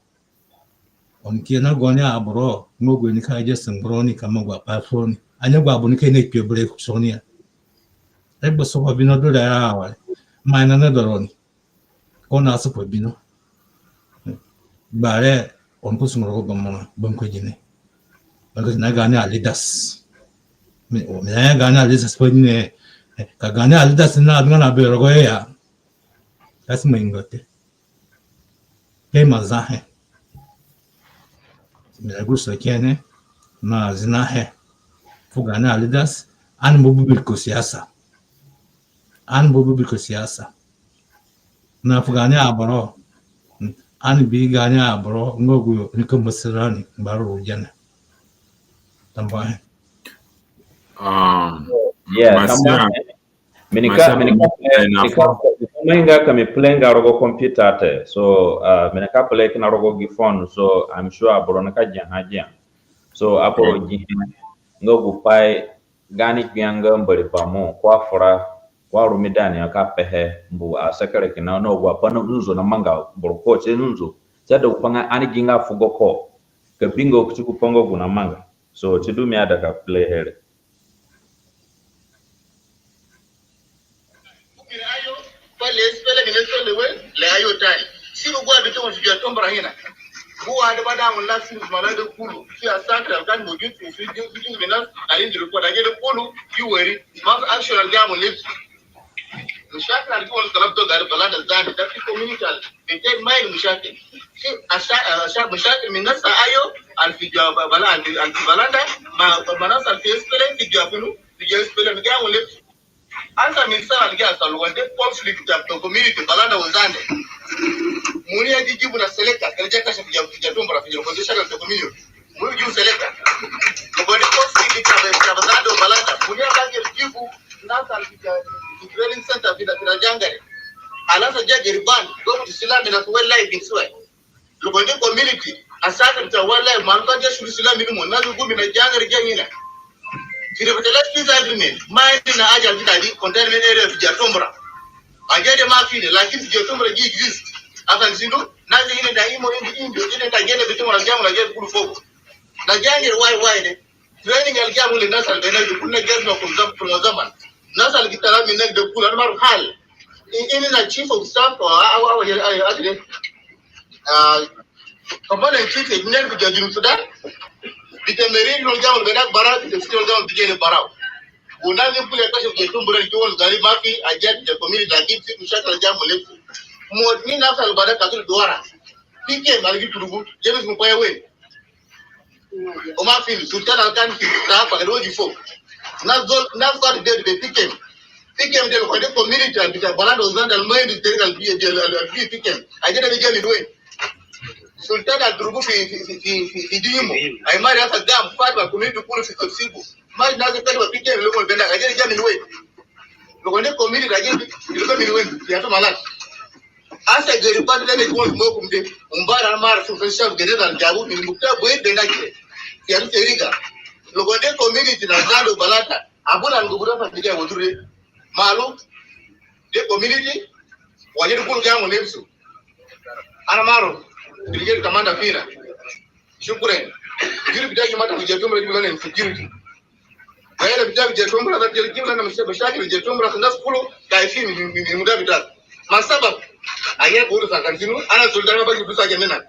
Oni ki ye na gaoni aboro, nga gu ni ka ye sangbaroni ka manga gu apai furoni. Anya gu aboro ni ka ye na kpio bere kusoni ya. Regbo sopa bino du re aware. Mai na na doroni. Ko na sopa bino. Bare, oni ku sunguro ko gomona, bangko gine. Bangko na gaani aleaders. Mi, mi na gaani aleaders pa gine. Ka gaani aleaders na adunga na be rogo ya. Ka si mangi nga te. Pe ma zahe. Mi na gu so kene, na zinahe. Fu gaani aleaders, ani mbu bibir ko siasa. Ani mbu bibir ko siasa. Na fu gaani aboro, ani bi gaani aboro, nga gu ni ka masirani, ngbaro ru gene. Tambuahe. Um, yeah, Masia, tambuahe. Mi nika, mi nika, mi nika, mi nga ka mi play nga rogo computer te. So, uh, mi nika play kina rogo gi phone. So, I'm sure aboro nika gia ha gia. So, aboro gi he nga gu pai gaani gbia nga Mbori Bamu, ko afura, ko aru mi dani ka pehe, mbu asekere kina na gu apai nzunzu na manga boro ko ti nzunzu. Ti ada gu pai nga ani gi nga fugo ko. Ka bingo kuti gu pai nga gu na manga. So, ti du mi ada ka play here. Ayo, pa le S P L M, le S P L M, le ayo tani. Si gu adu to fi Tombura hina. Gu adu bada mun la si mala de kulu. Si asakra kan mujud fi, fi, fi, fi nas, alin de ko da de kulu, yu weri. Ma actual gamu le. Mushakil al gu wal talab to gari balanda zani, da fi community al. Bete mai mushakil. Si asha, asha mushakil min nas ayo, al fi jua bala, al fi, al fi balanda, ma, ma nas al fi S P L M, fi jua finu, fi jua S P L M, gamu le. Asa misal al gi asal wande conflict ta community balanda wa Zande. Muni ya gi jibu na selector, kal ja kashif ja, ja Tombura fi opposition ta community. Muni jibu selector. Wande conflict ta, ta Zande wa balanda. Muni ya gi jibu na sal fi training center fi, fi Jangare. Ala sa ja gariban, go to Islam na wildlife in Suai. Look on the community, asaka bita wildlife, man kan ja shuru sila mini mo, na lugu mina Jangare ja hina. Fi the last peace agreement, ma ina aja bita di containment area fi ja Tombura. Aja de ma fi de, lakin fi ja Tombura gi exist. Akan sindu, na zi ina da imo indi indi, ina da gene bi Tombura jamu na gene kulu fogo. Na Jangare wai wai de. Training al gamu le nas al bena de kulu na gene na kulu zam-, kulu zaman. Nas al gi tala min na de kulu, ana ma aruf hal. I-, ini na chief of staff, awa, awa, awa, awa, awa, Ah, commander in chief, ina bi ja Junub Sudan. Bita merin lo gamu bena bara, bita sito lo gamu bita bara. Una ni kule kasi ke Tombura ni tuwa gari ma fi aja de community lakin fi mushakil gamu le. Mo ni na sal bada katul duara. P K M al gi turubu, James Mukwege wen. O ma fi sultan al kan fi ta pa roji fo. Na zol, na fa de de P K M. P K M de lo de community bita balanda wa Zande al ma indu terika al bi, al, al, al bi P K M. Aja de bi ja min wen. Sultan al durubu fi, fi, fi, fi, fi, fi dimo. Ai mari asa gam, fat ba community kulu fi tafsibu. Mari na ke kali ba P K M lo mo benda, aja de ja min wen. Logo nde community agi, ilo ka mini wen, ya to malat. Asa gari pa de ne ko mo kumde. Umbara mara su fen shab gari na jabu ni mukta boy de na ke. Ya to teriga. Logo nde community na zado balata. Abuna ngubuda fa de ya wodure. Malu. De community. Wajiri kulu gamu nefsu. Ana maro. Brigade commander fina. Shukran. Jiri bida jumata kujatumra jumla insecurity. Gaira bida kujatumra da jiri jumla na mashakil kujatumra nas kulu kaifin min muda bida. Ma sabab. Aya kulu sa kan sinu. Ana sultan ma bagi dusa jamena.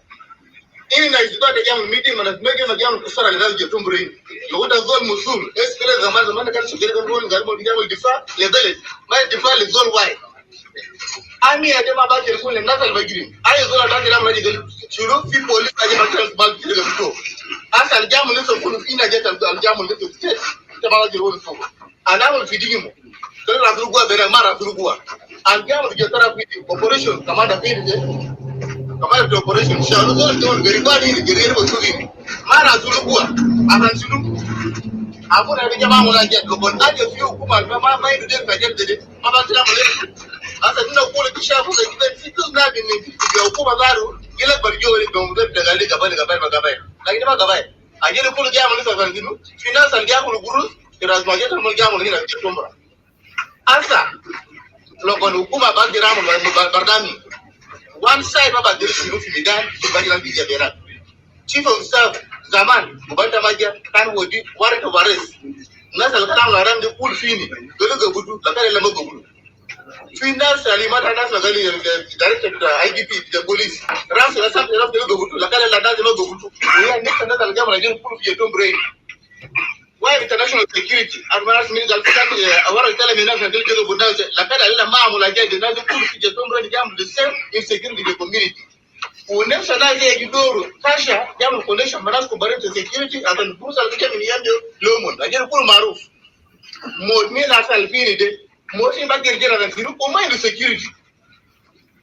Ini na isbat de gamu meeting mana mege ma gamu kusara le da kujatumra. Lo da zol musul. Espele zaman zaman kan shukere kan gol ngal mo gamu difa le bele. Ma difa le zol wai. Ami ya de ma ba telefon le nas al bagirin. Ayo zola da kila ma jigal. Shuru fi police aje ma kila ba kila to. Asa al jamu le so kulu ina je tal al jamu le to. Te ba jigal won so. Ana won fi digi mo. Kala rasul gua bera ma rasul gua. Al jamu je tara fi operation commander fi de. Commander de operation. Shalu zola to gari ba ni gari ba to ni. Ma rasul gua. Akan sunu. Abu na de jama mo na je ko kon aje fi hukuma ma ma ma ide ka je de. Mama kila mule. Asa nina kule kisha kusa kile fitu na bini ya hukuma zaru. Gila barjo wale kwa mzee daga le gabale gabale gabale. Lakini ma gabale. Ajele kulu jamu ni sa kan sinu. Finance al jamu ni gurus. Kira zuma jeta mo jamu ni na tumbra. Asa. Logo ni hukuma ba kira mo barnami. One side ma ba kira sinu fi midan. Ba kira bi jabera. Chief of staff zaman, gubanta maja, kan wodi, warrant of arrest. Nas al kalam la ram de kul fini, golo gabutu, la kale la ma gabutu. Fi nas al imata nas la gali, eh, director bita I G P, bita police. Ras la sam, ras golo gabutu, la kale la nas ma gabutu. Ya, ni nas al jamu la jin kul fi jetum brain. Why international security? Arma nas min gal fitan, eh, awara tala min nas gal jolo bunal, la kale la ma amula jadi, nas kul fi jetum brain, jamu the same insecurity in the community. Connection na ke gi doru, kasha, jamu connection ma nas kubarin te security, akan bursa al kake min yambe lomon, ajere kulu maruf. Mo, mi na salfini de, mo si ba gere gere akan sinu, o ma indu security.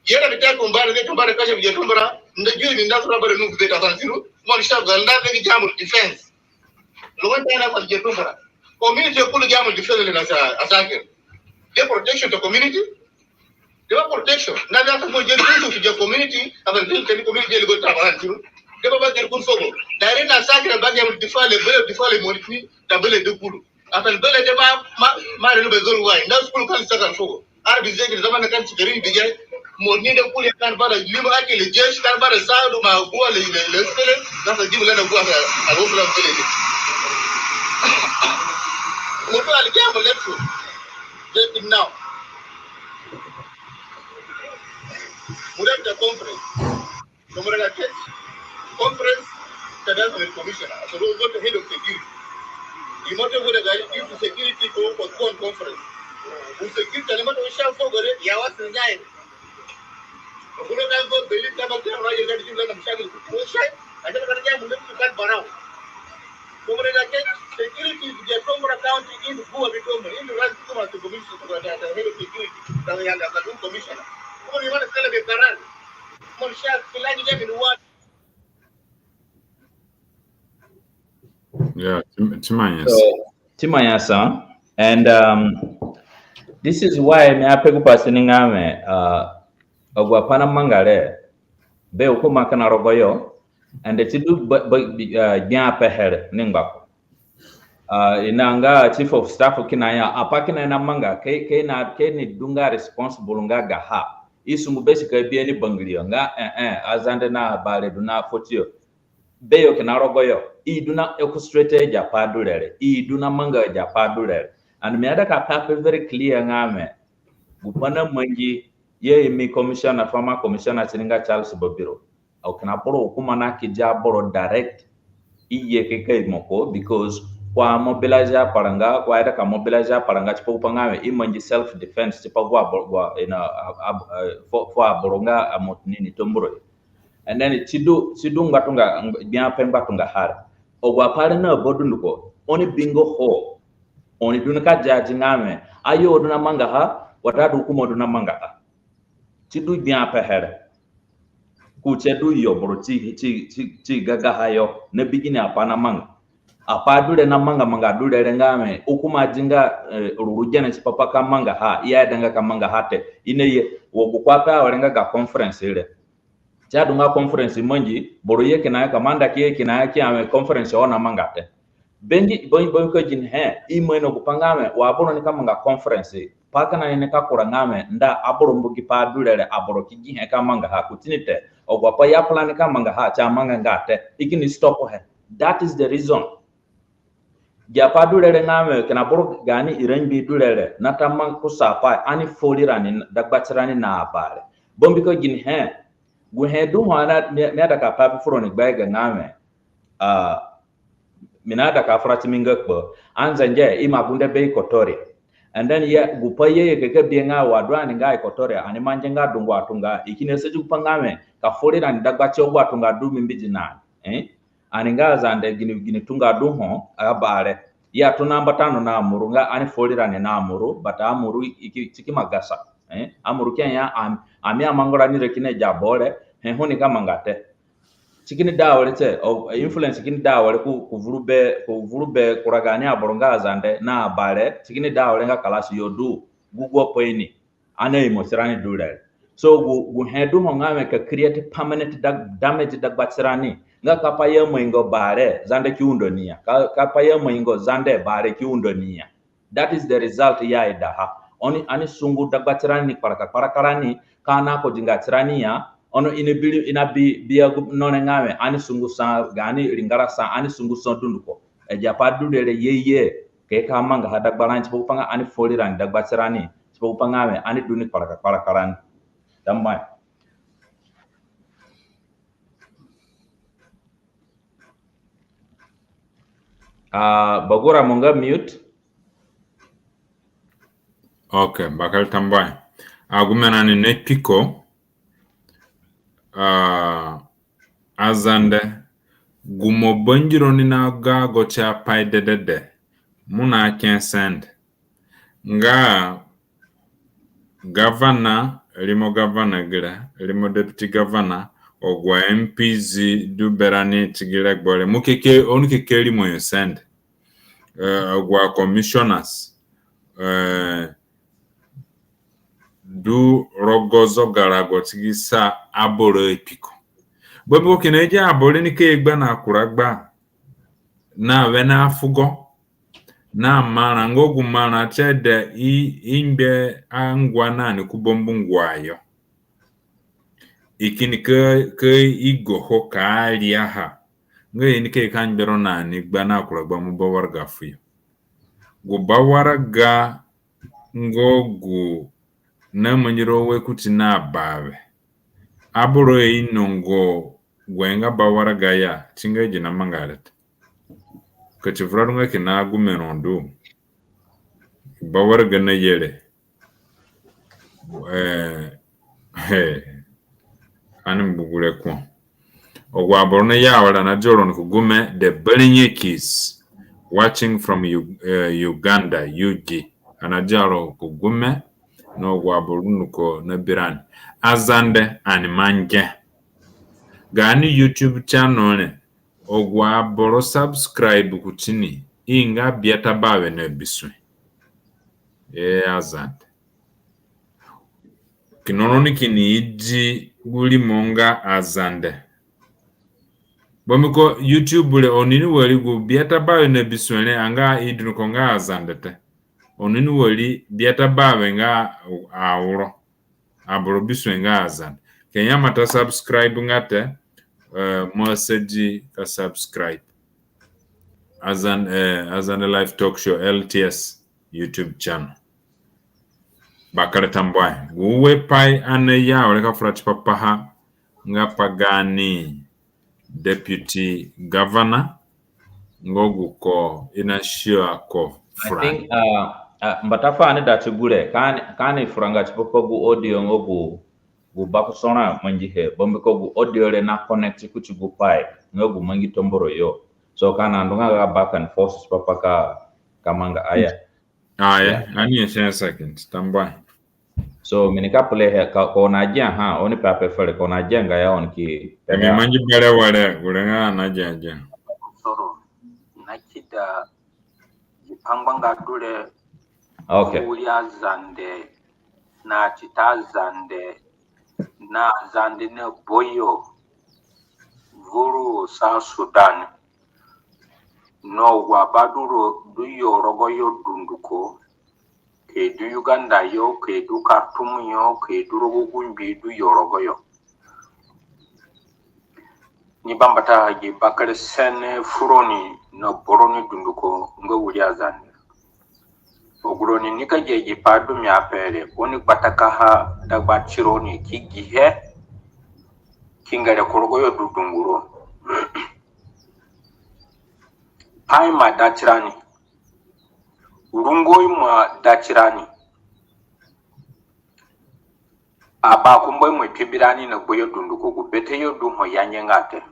Yera bita kumbare de, kumbare kasha bije kumbara, nda juri ni nda sura bare nu bita akan sinu, mo ni shab gal nda de jamu defense. Lo wanta na kwa bije kumbara. Community kulu jamu defense le na sa, asakir. De protection to community, de ba protection. Na da ko je tu tu je community, aba je teni community le go ta ba tu. De ba ba je kun fogo. Dare na sakira ba je difa le bele difa le monitni, ta bele de kulu. Aba bele de ma ma ma re be zol wai. Na school kan sa kan fogo. Ar bi je zaman kan sikari bi je. Moni de kulu kan bara lima aki le jesh kan bara sa do ma gua le le le skele. Na sa jibu le na gua sa. Alo kula bele de. Mo to al ke mo le tu. Let him now. Muda bita conference. Tomorrow na case. Conference. Tada sa commissioner. So we go to head of security. Imoto muda ga give to security to postpone conference. U security ni moto sha fogo re ya wasin zai. Kulo kan go beli taba kan raja dari jumla na mshakil. Ko shai. Aja kan raja muluk kan barau. Tomorrow na case. Security di Tomorrow County in Bua di Tomorrow. In ran kuma to commission to head of security. Tanga ya da commissioner. Kuma ni mana kala be karan. Mo sha filani ya min wa. Yeah, Tim-, Timanyasa. So, Timanyasa. And, um, this is why mi ape gu pasi ni nga mi, uh, agu apai namanga re, be hukuma kina rogoyo, and ti du ba, ba, uh, gbia pehe re ni ngbako. Uh, i na nga chief of staff kina ya, apai kina i namanga, ke, ke na, ke ni du nga responsible nga gaha. I sungu be si ka bi ni bangiriyo nga, eh, eh, aZande na Bare du na fotiyo. Beyo kina rogoyo. I du na orchestrate agi apai du re re. I du namanga agi apai du re re. And mi aida ka pe ape very clear nga mi. Gu pai namangi, ye mi commissioner, former commissioner, si ni nga Charles Bobiro. Au kina boro hukuma na ki dia boro direct. I ye ke ka imo ko, because ko a mobilize aparanga, ko aida ka mobilize aparanga, tipa gu pai nga mi, i mangi self defense, tipa gu aboro, gu a, ina, ab-, ab-, eh, fu, fu aboro nga amotu ni ni Tombura. And then ti du, ti du ngbatunga, ng-, gbia pe ngbatunga ha re. Agu apai re na ba dunduko, oni bingo ho, oni du ni ka judge nga mi, ayo du namangaha, watadu hukuma du namangaha. Ti du gbia pehe re. Kuti du yo boro ti, ti, ti, ti gagaha yo, na bi gini apai namanga. Apai du re namanga manga du re re nga wẽ, u ki ima di nga, eh, ruru gene tipa pa ka mangaha, i aidanga ka mangaha te. I naye, wa gu ko ape awere nga ga conference re. Si adunga conference mangi, boro ye kina ya, commander ki ye kina ya ki ya wẽ conference ho namanga te. Bangi, bangi, bangi ka ginihe, i ima ino gupai nga wẽ, wa boro nika manga conference, pai kina i nika kura nga wẽ, nda aboro mbu gi pai du re re, aboro ki gihe ka mangaha kuti ni te. Agu apai i aplan ka mangaha, si amanganga te. I kini stop he. That is the reason. Gi apai du re re nga wẽ, kina boro gaani irangbii du re re nata manga kusapai, ani fori rani dagbatirani na Abare. Bambiko ginihe, guhe du ho ana, mi, mi aida ka pai bi fu roni gbaiga nga wẽ, ah, mi naida ka fura ti mi nga kpo, anzenge ima gunde be Equatoria. And then ya, gupai ye ye keke bi nga wa du ani nga Equatoria, ani mangi nga dungu atunga, i kini asadi gupai nga wẽ, ka fori rani dagbati agu atunga du mi mbidi na ani. Eh? Ani nga Azande, gini, gini tunga du ho, Abare. Ya tona mbata no na Amuru nga ani fori rani na Amuru, but Amuru i ki, si ki ima gasa. Eh? Amuru ki ya, am-, ami amangu rani re kina agi Abare, he ho nika manga te. Si kini da awere te, o, influence kini da awere ku, ku vuru be, ku vuru be kura gaani aboro nga Azande na Abare, si kini da awere nga kalasi yo du, gu, gu apai ni. Ani aimo tirani du re. So gu, guhe du ho nga wẽ ka create permanent da-, damage dagbatirani. Nga ka pai i amaingo Bare, Zande ki undo ni ya. Ka, ka pai i amaingo Zande, Bare ki undo ni ya. That is the result i aidaha. Oni, ani sungu dagbatirani ni kparaka kparaka rani, ka ani akodinga tirani ya, ono i nabi, i nabi, bi agu no re nga wẽ, ani sungu sa, gaani ringara sa, ani sungu sa dunduko. Agi apai du re re ye ye, ka i ka mangaha dagbarani, tipa gupai nga ani fori rani dagbatirani, tipa gupai nga wẽ, ani du ni kparaka kparaka rani. Tambuahe. Ah, Bagura mo nga mute. Okay, bakere tambuahe. Agu mi na ni na kpi ko. Ah, Azande, gu mo bangiro ni na ga go ti apai dedede. Mo na ke sende. Nga gavana, rimo gavana gira, rimo deputy gavana, agu a MPs du berani ti gi regbo re. Mo keke, oni keke rimo yo sende. Eh, agu a commissioners, eh, du rogo zogarago ti gi sa aboro apiko. Bambiko kina agi aboro re nika ye gba na kura gba na wene afugo. Na marã, nga gu marã tie de i, i ngbe angua na ni ku bambu ngua yo. I kini ka, ka igoho ka riaha. Nga i nika ye ka ngbe ro na ni gba na kura gba mo bawaraga fuyo. Gu bawaraga nga gu namangi ro we kuti na bawe. Aboro ainongo gu nga bawaraga ya, si nga gi namanga re te. Ka si vura du nga kina agume ro du. Bawaraga naye re. Eh, he. Ani mbu gure ko. Agu aboro naye awere, ani nadia roni ku gume, the Barinyakis, watching from U-, eh, Uganda, U G. Ani nadia ro ku gume, na agu aboro dunduko nabi rani. Azande, ani mangi. Gaani YouTube channel re, agu aboro subscribe kuti ni, i nga biata bawe na bisue. Eh, Azande. Kina roni kini idi gu rimo nga Azande. Bambiko YouTube re, oni ni wari gu biata bawe na bisue re, anga i du ni ko nga Azande te. Oni ni wari biata bawe nga auro. Aboro bisue nga Azande. Ka nyamata subscribe nga te, eh, mo asadi ka subscribe. Azande, eh, Azande Live Talk Show, L T S YouTube channel. Bakere tambuahe. Gu ue pai ani naye awere ka fura tipa paha nga pa gaani deputy governor, nga gu ko i nasia ko furani. I think, uh, uh, mbata fu ani da ti gure, ka ani, ka ani furanga tipa pa gu audio nga gu, gu Bakosoro amangihe, bambiko gu audio re na connect kuti gu pai nga gu mangi Tambura yo. So ka ani andunga ga back and forth tipa pa ka, ka manga aya. Ah, yeah. Yeah. Ani ye ten seconds. Tambuahe. So, mi nika play he, ka, ka oni agiaha, oni pe ape fere, ka oni agianga ya, oni ki pe ya. Mi mangi bere ware, gure nga ani agiaha. Soro, na ki ya, gi pangbanga du re, okay, wiri Azande, na tita Azande, na Azande na boyo, vuru South Sudan, no agu aba du ro, du yo rogoyo dunduko, ke du Uganda yo, ke du Khartoum yo, ke du rogo gu ngbi du yo rogoyo. Ni bambata gi bakere sene furoni na boroni dunduko nga wiri Azande. Agu roni nika ye gi pai du mi ape re, oni gbatakaha dagba tironi ki gihe, ki ngere ku rogoyo du dunguro. Pai ima da tirani. Rungo ima da tirani. Abakumba ima kpi birani na gbayo dunduko, gu bete yo du ho i anyenga te.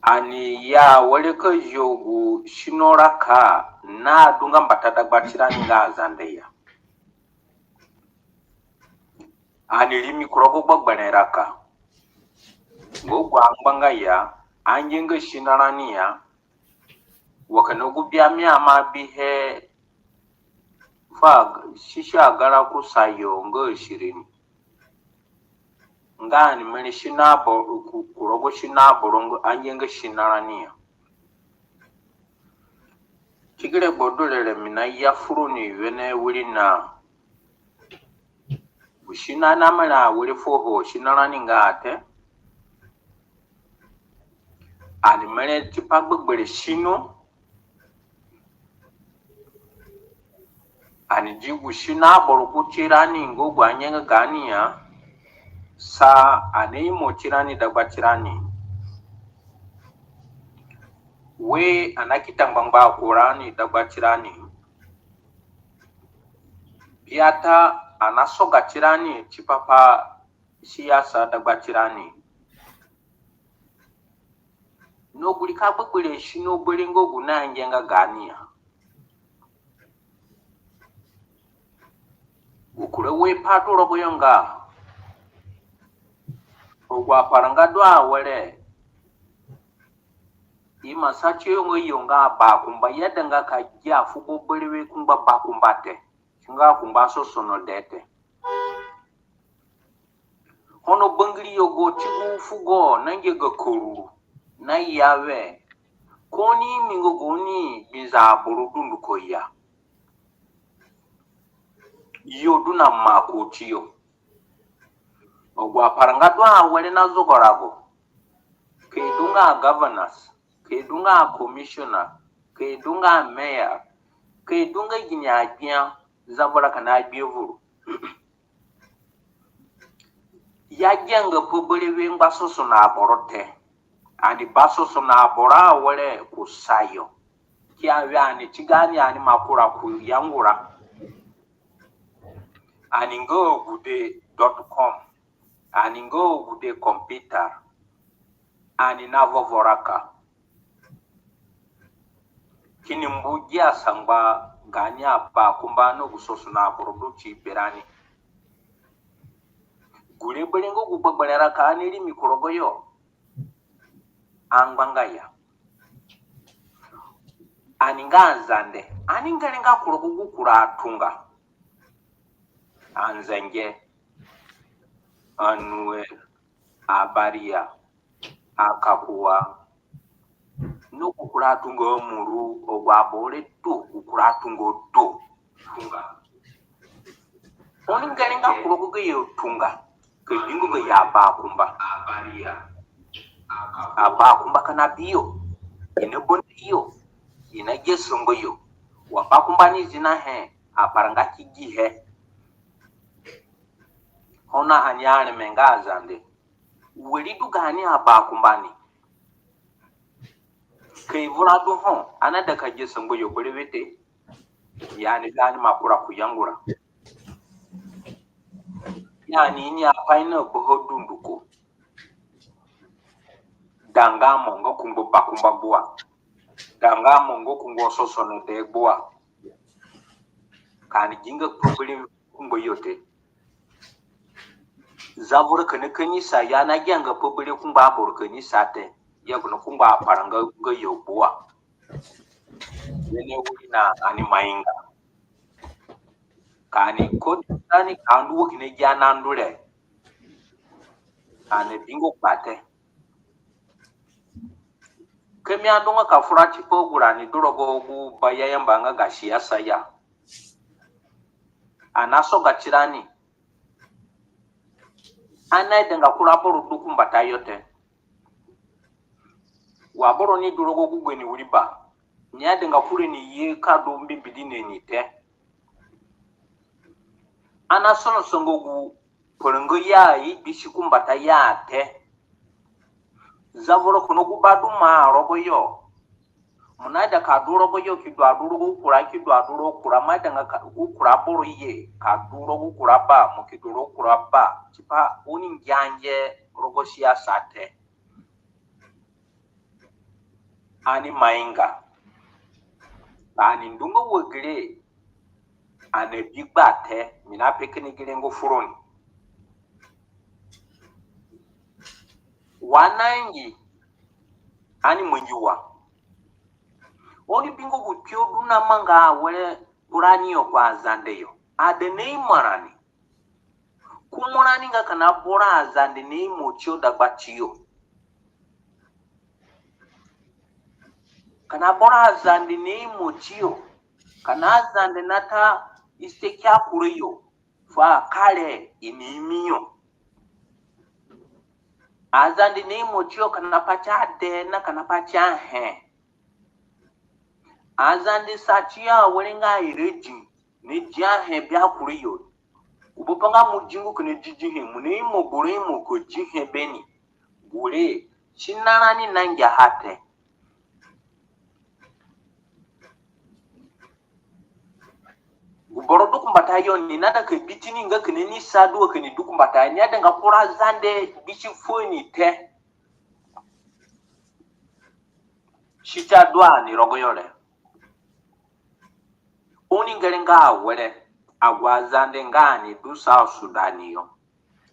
Ani ya were ka zio gu sino raka na adunga mbata dagba tirani nga Azande ya. Ani rimi ku rogo gbegberẽ raka. Nga gu angbanga ya, angianga sino rani ya, wa kina gu bia mi ima bihe fu sisi agarã kusayo nga ishirini. Nga ani mere sino aboro ku, ku rogo sino aboro nga angianga sino rani ya. Ti gi regbo du re re mi naya furoni wene wirina. Gu sino ani mere awere fuo ho sino rani nga te. Ani mere tipa gbegberẽ sino. Ani di gu sino aboro ku tirani nga gu anyenga gaani ya. Sa ani imo tirani dagba tirani. We ani akita ngbangba akurani dagba tirani. Biata ani asoga tirani tipa pa siyasa dagba tirani. No gu rika gbegberẽ sino berewe nga gu na ngianga gaani ya. Gu kura we pa du rogoyo nga agu aparanga du awere. Ima sa tiyo nga yo nga abakumba i aidanga ka gia fugo berewe kungba bakumba te. Nga kungba sosono dee te. Ono bangiriyo go ti gu fugo na ngia ga karuru na ya we, ko ni imi nga gaoni gbinza aboro dunduko ya. Yo du na mako tiyo. Agu aparanga du awere na zogo rago. Ka i du nga governors, ka i du nga commissioner, ka i du nga mayor, ka i du nga gini agbia zavura kina agbia vuru. I agianga pa berewe ngba sosono aboro te. Ani ba sosono aboro awere kusayo. Ki ya we ani ti gaani ani ima kura ku yangura. Ani nga agude dot com. Ani nga agude computer. Ani na vovo raka. Kini mbu gia sangba gaani abakumba na gu sosono aboro du ti berani. Gure berewe nga gu gbegberẽ raka ani rimi ku rogoyo. Angbanga ya. Ani nga Azande. Ani ngere nga ku rogo gu kura atunga. Anzenge, Anue, Abaria, Akakua. No gu kura atunga Amuru, agu aboro re du, gu kura atunga du. Oni ngere nga ku rogo gayo tunga. Ka bingo gayo abakumba. Abakumba kina biyo. I na banda yo. I na gia sangbayo. Wa bakumba ni zina he. Aparanga ki gihe. Ho na ani areme nga Azande. Wari du gaani abakumba ni. Ka i vura du ho, ani aida ka gia sangbayo berewe te. Yani gaani ima kura ku yangura. Yani ini apai na baha dunduko. Da nga mo nga kungbo bakumba gbua. Da nga mo nga kungbo sosono dee gbua. Ka ani ginga pa berewe kungbo yo te. Zavura kina kanisa, i anagianga pa berewe kungbo aboro kanisa te. ya gu na kungbo aparanga ga yo gbua. Wene wiri na ani mainga. Ka ani kodi ani ka ndu wa kina gia na ndu re. Ani bingo kpate. Ka mi adunga ka fura tipa gu rani du rogo gu ba ya yamba nga ga siasa ya. Ani asoga tirani. Ani aidanga kura boro du ku mbatayo te. Wa boro ni du rogo gu gbua ni wiri ba. Ni aidanga kura ni ye ka du mbembedi na ni te. Ani asonosonga gu paranga ya i bisi ku mbata ya te. Zavura kina gu ba du ma rogo yo. Mo naida ka du rogo yo ki du adu rogo gu kura, ki du adu rogo gu kura, mo aidanga ka gu kura boro ye ka du rogo gu kura ba, mo ki du rogo gu kura ba. Tipa oni nge ange rogo siasa te. Ani mainga. Ka ani ndunga wa gere, ani abi gba te, mi nape kini gi rengo furoni. Wa nangi, ani mangi wa. Oni bingo gu kpio du na manga awere kurani yo ku aZande yo. Ade na imo rani. Kumu rani nga kina boro aZande na imo tiyo dagba tiyo. Kina boro aZande na imo tiyo. Kina aZande nata ise kia kure yo. Fu akare i ni imi yo. AZande na imo tiyo kina pati ade na kina pati ahe. AZande sa tiyo awere nga ire di ni di ahe bia kure yo. Gu bapa nga mo dingo kina di dihe, mo na imo boro imo ko dihe beni. Gure, si na rani nangia ha te. Gu boro du ku mbatayo ni naida ka bi tini nga kina ni sa du wa kina du ku mbatayo, ni aidanga kura Zande bisi fuo ni te. Si ta du ani rogo yo re. Oni ngere nga awere, agu aZande nga ani du South Sudan yo.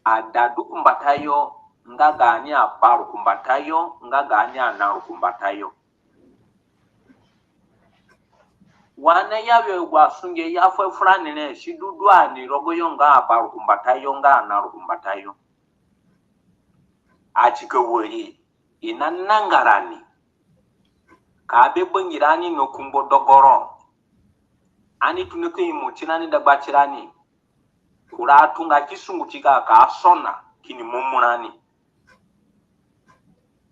Ada du ku mbatayo nga gaani abaru ku mbatayo, nga gaani anaru ku mbatayo. Wa ani ya we agu asunge ya fuhe furani re, si du du ani rogo yo nga abaru ku mbatayo, nga anaru ku mbatayo. Atika wari, i nananga rani. Ka be bangirani no kungbo dogoro. Ani tona ka imo tirani dagba tirani. Kura atunga ki sungu tiga ka sona kini mumu rani.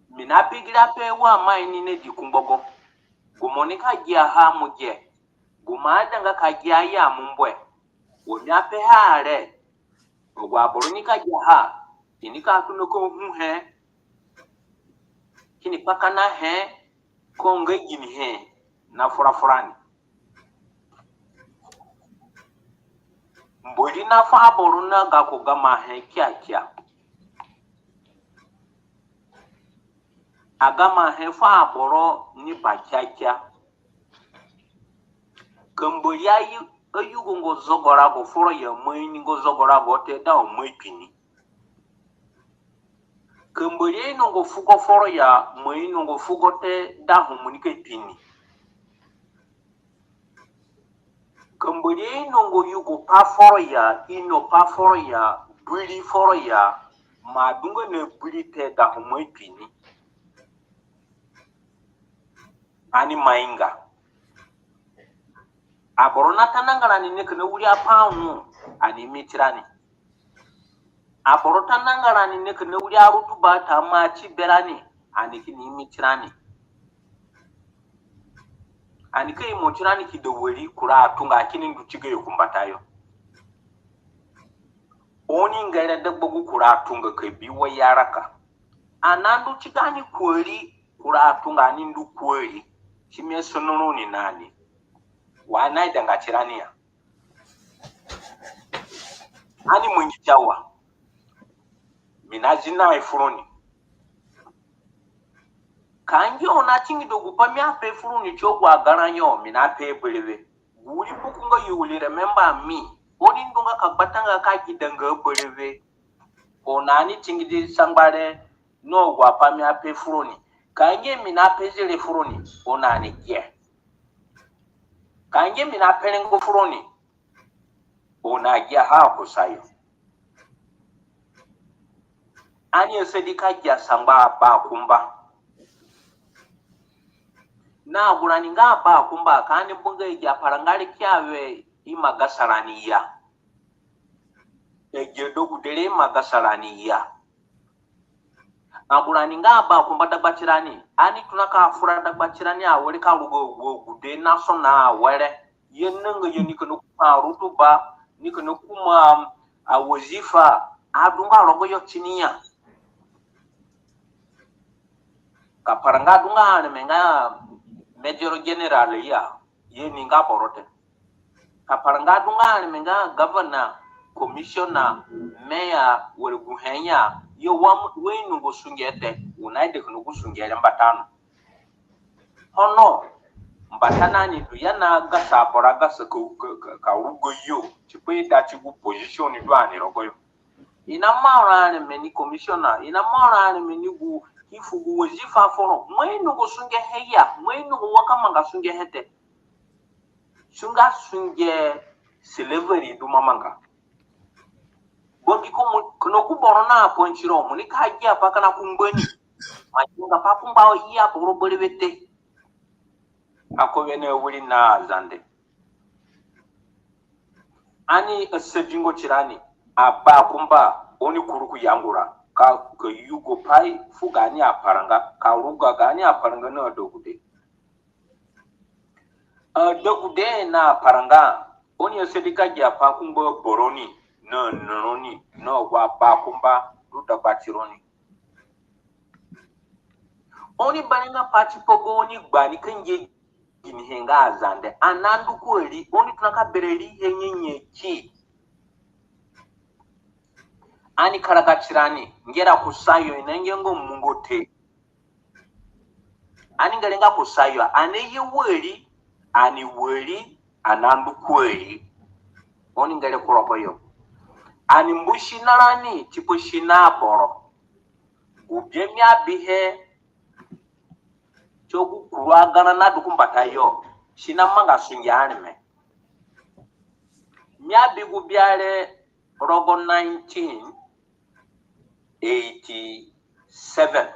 Mi nape giri ape wa mai ni ne di kungbogo. Gu mo nika giaha mo gi. Gu mo aidanga ka gia ya mo mbu e. Wa mi apeha re. Agu aboro nika giaha. I nika tona ka huhe. Kini kpakanahe. Ko nga ginihe na fura furani. Mbori nafu aboro na gako gamahe kiakia. Agamahe fu aboro ni ba kiakia. Ka Mbori ayu, ayugonga zogorago foro ya mo ininga zogorago te da ho mo ipi ni. Ka Mbori ainonga fugo foro ya mo inonga fugo te da ho mo nika pi ni. Ka Mbori ainonga yugo pa foro ya, ino pa foro ya, biri foro ya, mo adunga na biri te da ho mo ipi ni. Ani mainga. Aboro nata nanga rani ni kina wiri apai unu, ani imi tirani. Aboro ta nanga rani ni kina wiri arutuba ta ma ti berani, ani kini imi tirani. Ani ka imo tirani ki da wari kura atunga kini ndu tiga yo ku mbatayo. Oni ngere dagba gu kura atunga ka bi wa yaraka. Ani andu tiga ni kuari, kura atunga ni ndu kuari. Si mi asono roni nani. Wa ani aidanga tirani ya. Ani mangi tiawa. Mi nazina he furoni. Ka ngia oni atingido gu pa mi ape furoni ti agu agarã yo, mi nape berewe. Gu wiri buku nga You Will Remember Me. Oni ndunga ka gbatanga ka gidanga berewe. Oni ani tingidi sangba re na agu apai mi ape furoni. Ka ngia mi na pe zire fu roni, oni na ni gia. Ka ngia mi na pe rengo fu roni, oni na gia ha kusayo. Ani asadi ka gia sangba abakumba. Na agu rani nga abakumba, ka ani mbu nga agi aparanga re kia we ima gasa rani ya. Agi adegude re ima gasa rani ya. Agu rani nga abakumba dagba tirani. Ani tona ka fura dagba tirani awere ka ruga agu agude na sona awere. Ye nanga ye ni kina kuma rutuba, ni kina kuma awazifa, adunga rogoyo tini ya. Ka paranga adunga areme nga Major General ya, ye ni nga boro te. Ka paranga adunga areme nga governor, commissioner, mayor, were gu he ya, ye wa, wa inongo sunge te, u na ida kina gu sunge re mbata no. Ono, mbata na ni du ya na gasa aboro agasa ka, ka, ka, ka ruga yo, tipa ida ti gu position du ani rogoyo. I na mara areme ni commissioner, i na mara areme ni gu, ki fu gu wazifa foro, mo inongo sunge he ya, mo inongo wa ka manga sunge he te. Sunga sunge slavery du mo amanga. Bambiko mo, kina gu boro na apantiro, mo nika gia pa kina ku ngbani. Ma gia nga pa ku ngba i aboro berewe te. Ako wene wiri na Azande. Ani asadingo tirani, abakumba, oni kuru ku yangara, ka, ka yugo pai fu gaani aparanga, ka ruga gaani aparanga na adegude. Adegude na aparanga, oni asadi ka gia pa ku ngba abaroni, na anaroni, na agu abakumba du dagba tironi. Oni bani na pati pa gaoni gbani ka ngia ginihe nga Azande. Ani andu ku ari, oni tona ka berã riihe nyanyaki. Ani karaga tirani, ngera kusayo, i na ngia nga mungo te. Ani ngere nga kusayo, ani ye wari, ani wari, ani andu ku ari. Oni ngere ku rogoyo. Ani mbu sina rani, tipa sina aboro. Gu bia mi abihe, ti gu kuru agarã nadu ku mbatayo, si namanga sunge areme. Mi abi gu bia re rogo nineteen eighty-seven.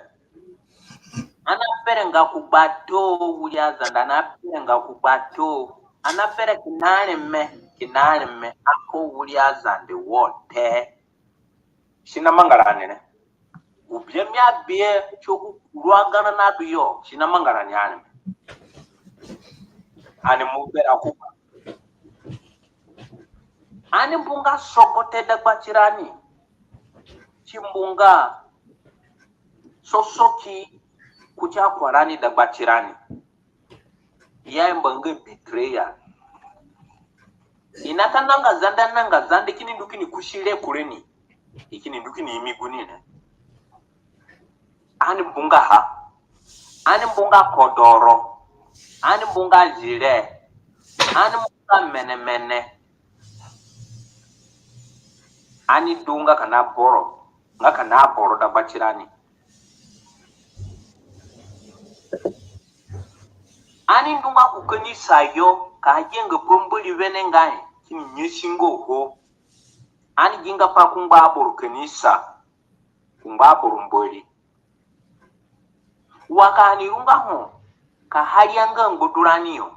Ani aberẽnga ku gbato, wiri Azande, ani aberẽnga ku gbato. Ani aberẽ kina areme, kina areme, ako wiri Azande wo te. Si namanga rani re. Gu bia mi abihe, ti gu kuru agarã nadu yo, si namanga rani areme. Ani mbu berã ku gba. Ani mbu nga sogote dagba tirani. Ti mbu nga sosoki kuti akurarani dagba tirani. Ya i mbu nga betrayal. I nata nanga Zande, nanga Zande, kini ndu kini kusi re kure ni. I kini ndu kini imi guni re. Ani mbu nga ha. Ani mbu nga kodoro. Ani mbu nga zire. Ani mbu nga menemene. Ani du nga kina boro, nga kina boro dagba tirani. Ani ndu nga ku kanisa yo, ka gia nga pa Mbori wenengai, kini nyasi nga ho. Ani gi nga pa ku ngba aboro kanisa, ku ngba aboro Mbori. Wa ka ani ru nga ho, ka haria nga ngbadurani yo,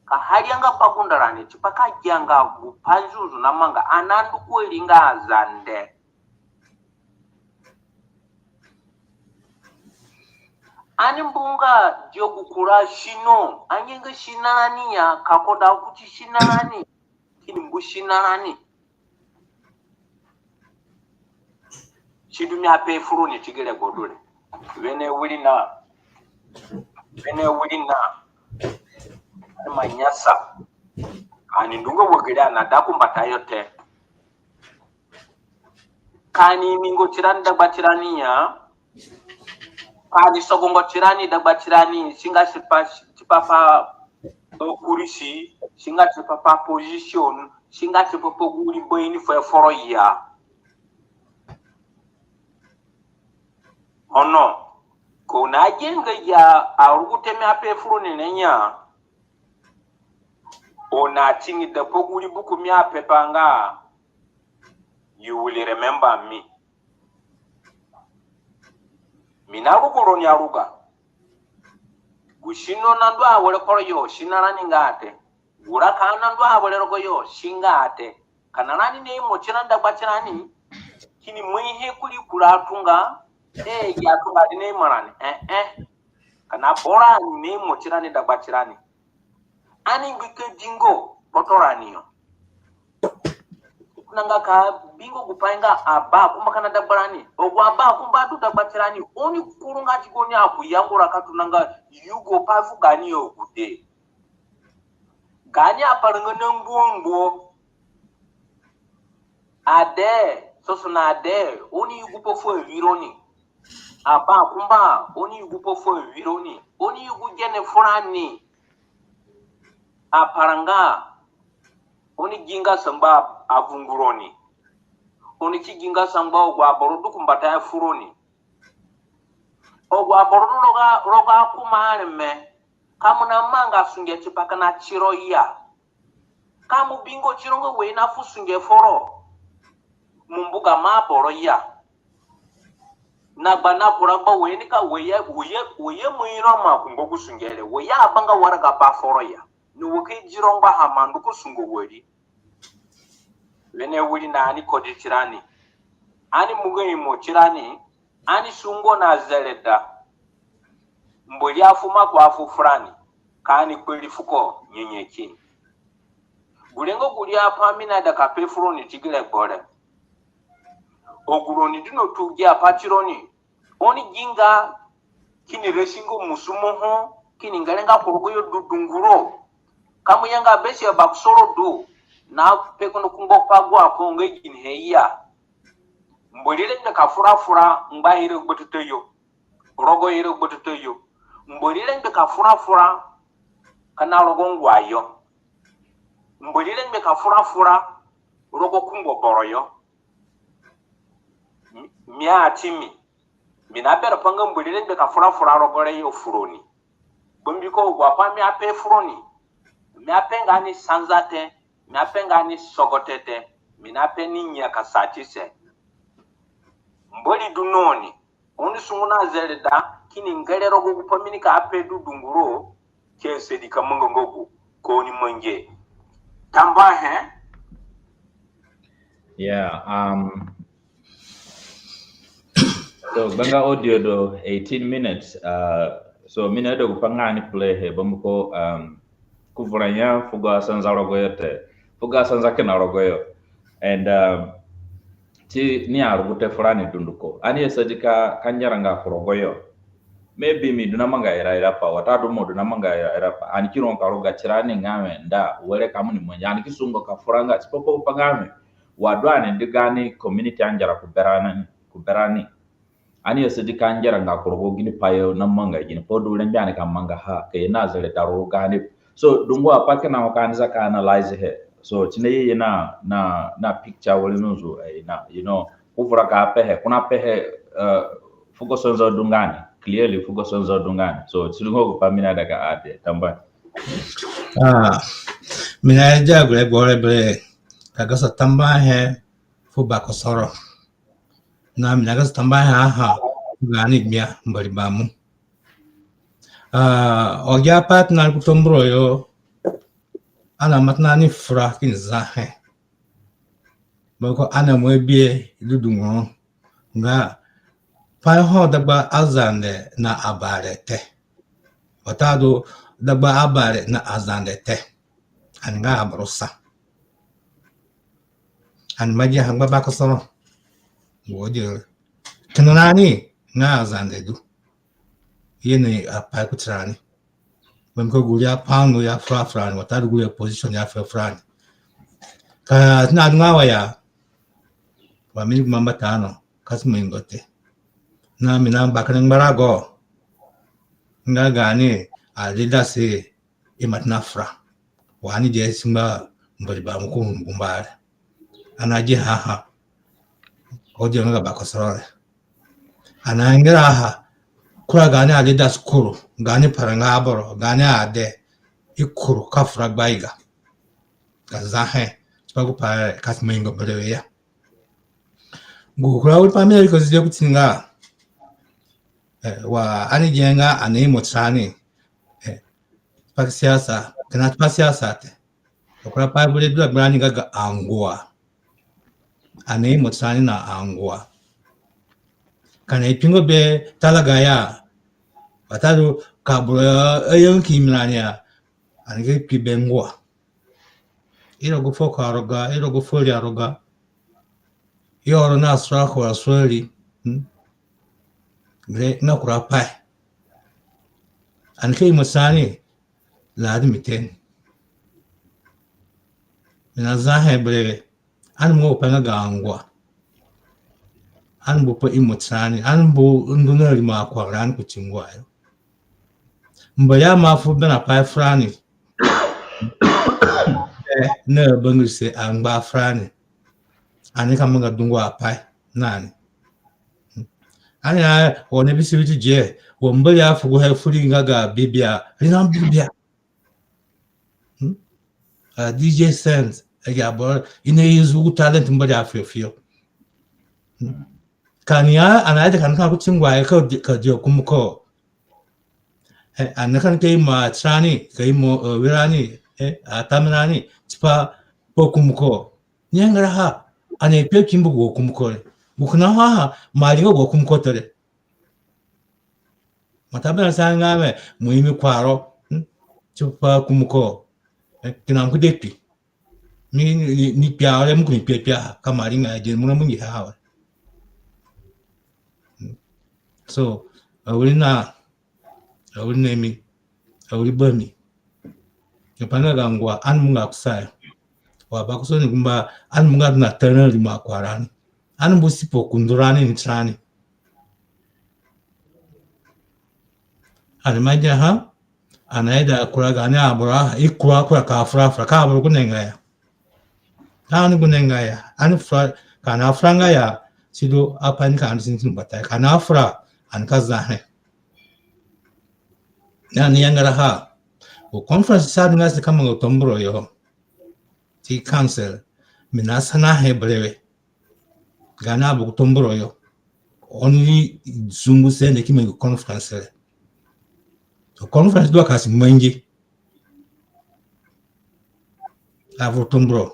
ka haria nga pa gundarani, tipa ka gia nga gu pa nzunzu namanga, ani andu ku ari nga Azande. Ani mbu nga dia gu kura sino, angia nga sino rani ya, ka koda kuti sino rani, kini mbu sino rani. Sidu mi ape fu roni ti gere gbodu re. Wene wiri na, wene wiri na, ani ima nyasa. Ani ndu nga wa gere ani ada ku mbatayo te. Ka ani imingo tirani dagba tirani ya. Ka ani sogongo tirani dagba tirani, si nga tipa, tipa pa, eh, kurisi, si nga tipa pa position, si nga tipa pa gu wiri baini fuo foro ya. Ono, Ko na gi nga ya arugute mi ape fu roni re ya. Oni na tingi da pa gu ri buku mi ape pa nga You Will Remember Me. Mi na rugu roni aruga. Gu sino na ndu awere kporo yo, sino rani nga te. Gu raka na ndu awere rogo yo, si nga te. Ka na rani na imo tirani dagba tirani, kini mai he kuri kura atunga, e, ya atunga di na imo rani, e, e. Ka na boro ani na imo tirani dagba tirani. Ani ngbi ka dingo kpoto rani yo. Nanga ka bingo gu pai nga aba akumba ka na dagba rani. Agu aba akumba du dagba tirani. Oni kuru nga ti goni aku yangura ka tona nga yugo pai fu gani yo gude. Gani aparanga na ngbuo ngbuo. Ade, soso na ade, oni yugu pa fu awironi. Aba akumba, oni yugu pa fu awironi. Oni yugu gene furani. Aparanga, oni gi nga sangba avunguroni. Oni ki gi nga sangba agu aboro du ku mbatayo furoni. Agu aboro du rogo, rogo akuma areme. Ka mo na manga sunge tipa kina tiro ya. Ka mo bingo tiro nga wẽ na fu sunge foro. Mo mbu gamo aboro ya. Na gba na kura gba wẽ ni ka wẽ ya, wẽ ya, wẽ ya mo ino ma ku ngbo gu sunge re. Wẽ ya abanga waraga ba foro ya. Ni wẽ ki diro ngbaha ma ndu ku sungo wari. Wene wiri na ani kodi tirani. Ani mugo imo tirani. Ani sungo na zereda. Mbori afu maku afu furani. Ka ani kpari fuko nyenyeki. Gure nga gu ri apai mi naida ka pe furoni ti gi regbo re. Agu roni du na tu gi apai tironi. Oni gi nga kini resi nga musumo ho, kini ngere nga ku rogo yo du dunguro. Ka mo yanga besi abakusoro du, na pe kono ku ngbo pa gu apai nga ginihe ya. Mbori rengbe ka fura fura ngba ire gbatuta yo. Rogo ire gbatuta yo. Mbori rengbe ka fura fura kina rogo ngua yo. Mbori rengbe ka fura fura rogo kungbo boro yo. Mi, mi ati mi. Mi na berã pa nga Mbori rengbe ka fura fura rogo re yo furoni. Bambiko agu apai mi ape furoni. Mi ape nga ni sanza te, mi ape nga ni sogote te, mi na pe ni nyakasatise. Mbori du na oni. Oni sungu na zereda, kini ngere rogo gu pai mi nika pe du dunguro, ki asadi ka manga nga gu, ka oni mangihe. Tambuahe. Yeah, um, so, gbe nga audio du eighteen minutes, uh, so, mi naida gu pai nga ani play he, bambiko, um, ku vura ya fugo asanza rogo yo te, fugo asanza kina rogo yo. And, um, ti ni arugute furani dunduko. Ani asadi ka, ka ngera nga ku rogo yo. Maybe mi du na manga iraira pai, watadu mo du na manga iraira pai. Ani ki ru ka ruga tirani nga wẽ nda, were ka mo ni mangi. Ani ki sungo ka fura nga, tipa pa gu pai nga wẽ. Wa du ani di gaani community angera ku berani, ku berani. Ani asadi ka ngera nga ku rogo gini pai yo na manga gini pai du rengbe ani ka mangaha, ka ye na zereda rogo gaani. So, dungu apai kina ho ka ani za ka analyze he. So, ti ni ye na, na, na picture wari nzunzu, eh, na, you know, ku vura ka pe he, ko na pe he, uh, fugo sanza du nga ni, clearly fugo sanza du nga ni. So, ti ni ho gu pai mi naida ka add, tambuahe. Ah, mi naida gu regbo re bere, ka gasa tambuahe fu bakosoro. Na mi na gasa tambuahe aha, gaani gbia Mbori bamu. Ah, ogia pai tona ku Tambura yo, ana matana ni fura kini zahe. Bambiko ana mo bihe du dunguro. Nga pai ho dagba Azande na Abare te. Watadu dagba Abare na Azande te. Ani nga aboro sa. Ani mangiha ngba bakosoro. Wo di kina nani nga Azande du. Ye ni apai kuti rani. Bambiko gu ri apai nga ya fura furani, watadu gu ri position ya fura furani. Ka ti na du nga wa ya, wa mi ni gu mamba tano, ka si mo ingo te. Na mi na bakere ngbarago. Nga gaani a leaders i matana fura. Wa ani di si ngba Mbori bamu ku gumba re. Ana di haha. O di nga ga bakosoro re. Ana ngera ha. kura gaani ade da sukuru, gaani paranga aboro, gaani ade, i kuru ka fura gbaiga. Ka zahe, tipa gu pai re ka si mangi nga berewe ya. Gu kura wiri pai mi aida ka zio kuti ni nga, eh, wa ani gi nga ani imo tirani, eh, tipa siasa, kina tipa siasa te. Kura pai bure du gbara ni nga ga angua. Ani imo tirani na angua. Ka ani kpingo be talaga ya, watadu ka boro ayanki imi rani ya, ani ki kpi be ngua. I rogo fuo ko aroga, i rogo fuo ri aroga. I oro na sura ko asura ri. Hmm? Gure nga kura pai. Ani ka imo tirani, la adu mi te ni. Mi na zahe berewe. Ani mbu pai nga ga angua. Ani mbu pa imo tirani. Ani mbu ndu na rimo akurarani kuti ngua yo. Mbori ama fu berã pai furani. Eh, na bangirise angba furani. Ani ka manga dungu apai na ni. Ani a, wa ni bi sibiti je, wa Mbori afugo he furi nga ga Bibia, ri na Bibia. Hmm? Ah, D J Sense, agi aboro, i na use gu talent Mbori afuyo fuyo. Hmm? Ka ani a, ani aida ka ani ka kuti ngua yo ka di, ka di akumuko. Eh, ani ka ani ka imo atirani, ka imo, eh, awirani, eh, atamirani, tipa pa kumuko. Ni angera ha, ani kpe kpi mbu gu kumuko re. Gu kina ha ha, mo aringa gu kumuko te re. Mo ta berã sa nga we, mo imi kuaro, hmm? Tipa kumuko. Eh, kina mo ki de kpi. Mi ni, ni, ni kpi awere, mo ki ni kpi kpi ha, ka mo aringa ya, je mo na mungi ha awere. Hmm. So, awiri na, awiri na mi, awiri ba mi. Ni pa nga ga ngua, ani mbu nga kusayo. Wa ba kuso ni gumba, ani mbu nga na tara rimo akurarani. Ani mbu sipo kundurani ni tirani. Ani mangi ha, ani aida kura gaani aboro, i kura kura ka fura fura, ka aboro gundenga ya. Ka ani gundenga ya, ani fura, ka ani afuranga ya, sidu apai nika ani sini sini bata, ka ani afura, ani ka zahe. Na ni angera ha, gu conference si adu nga si ka manga Tambura yo. Si cancel, mi na sanahe berewe. Gaani aboro Tambura yo. Oni sungu sende ki mangi conference re. Conference du a ka si mangi. Aboro Tambura.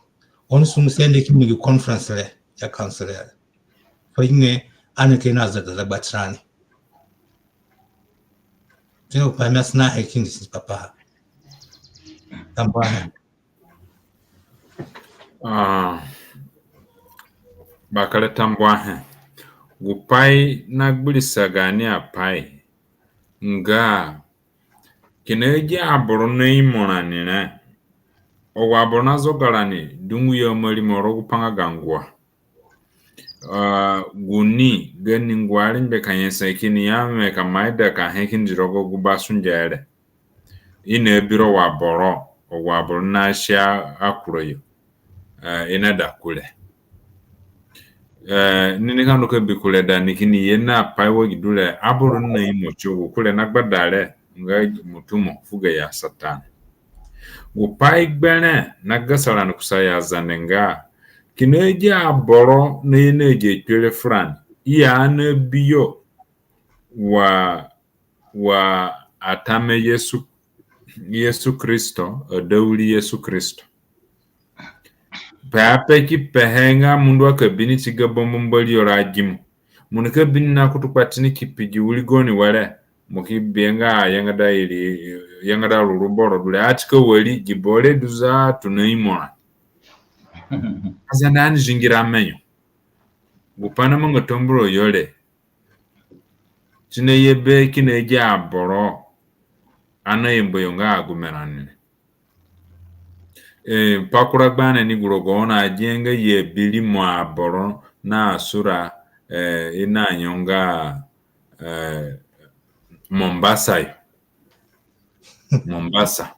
Oni sungu sende ki mangi conference re. Ya cancel re. Fuo gine ani ka ino zagazagba tirani. Tini pa mi asanahe kindi si papa. Tambuahe. Ah, bakere tambuahe. Gu pai na gbirisa gaani apai nga kina agi aboro na imo rani re, agu aboro na zoga rani dungu yo, mo rimo rogo gu pa nga ga ngua. Ah, gu ni, gani ngua rengbe ka nyasa kini ya mi ka mo ida ka he kindi rogo gu basunge re. I na bi ro wa boro, agu aboro na sia akurayo. Eh, i na da kure. Eh, ni nika ndu ka bi kure da ni kini ye na pai wa gi du re, aboro na imo ti gu kure na gbada re, nga mutumo fu gayo Satana. Gu pai gberẽ na gasa rani kusayo Azande nga, kina agi aboro na ye na agi akpere furani, i ya na bi yo wa wa atame Yesu, Yesu Kristo, adawiri Yesu Kristo. Pe ape ki pehe nga mo ndu a ka bi ni ti ga bambu Mbori yo ra gimo. Mo nika bi ni na kutu kpatini ki pi gi wiri goni were. Mo ki bi nga yangada iri, yangada ruru boro du re. A ti ka wari gi boro re du za tona imo ra. Azande ani zingira menyo. Gu pai na manga Tambura yo re. Ti na ye be kina agi aboro ana yamba yo nga agume rani re. Eh, pa kura gbane ni gu rogo oni agihe nga ye bi rimo aboro na sura, eh, i na yo nga, eh, Mombasa yo. Mombasa.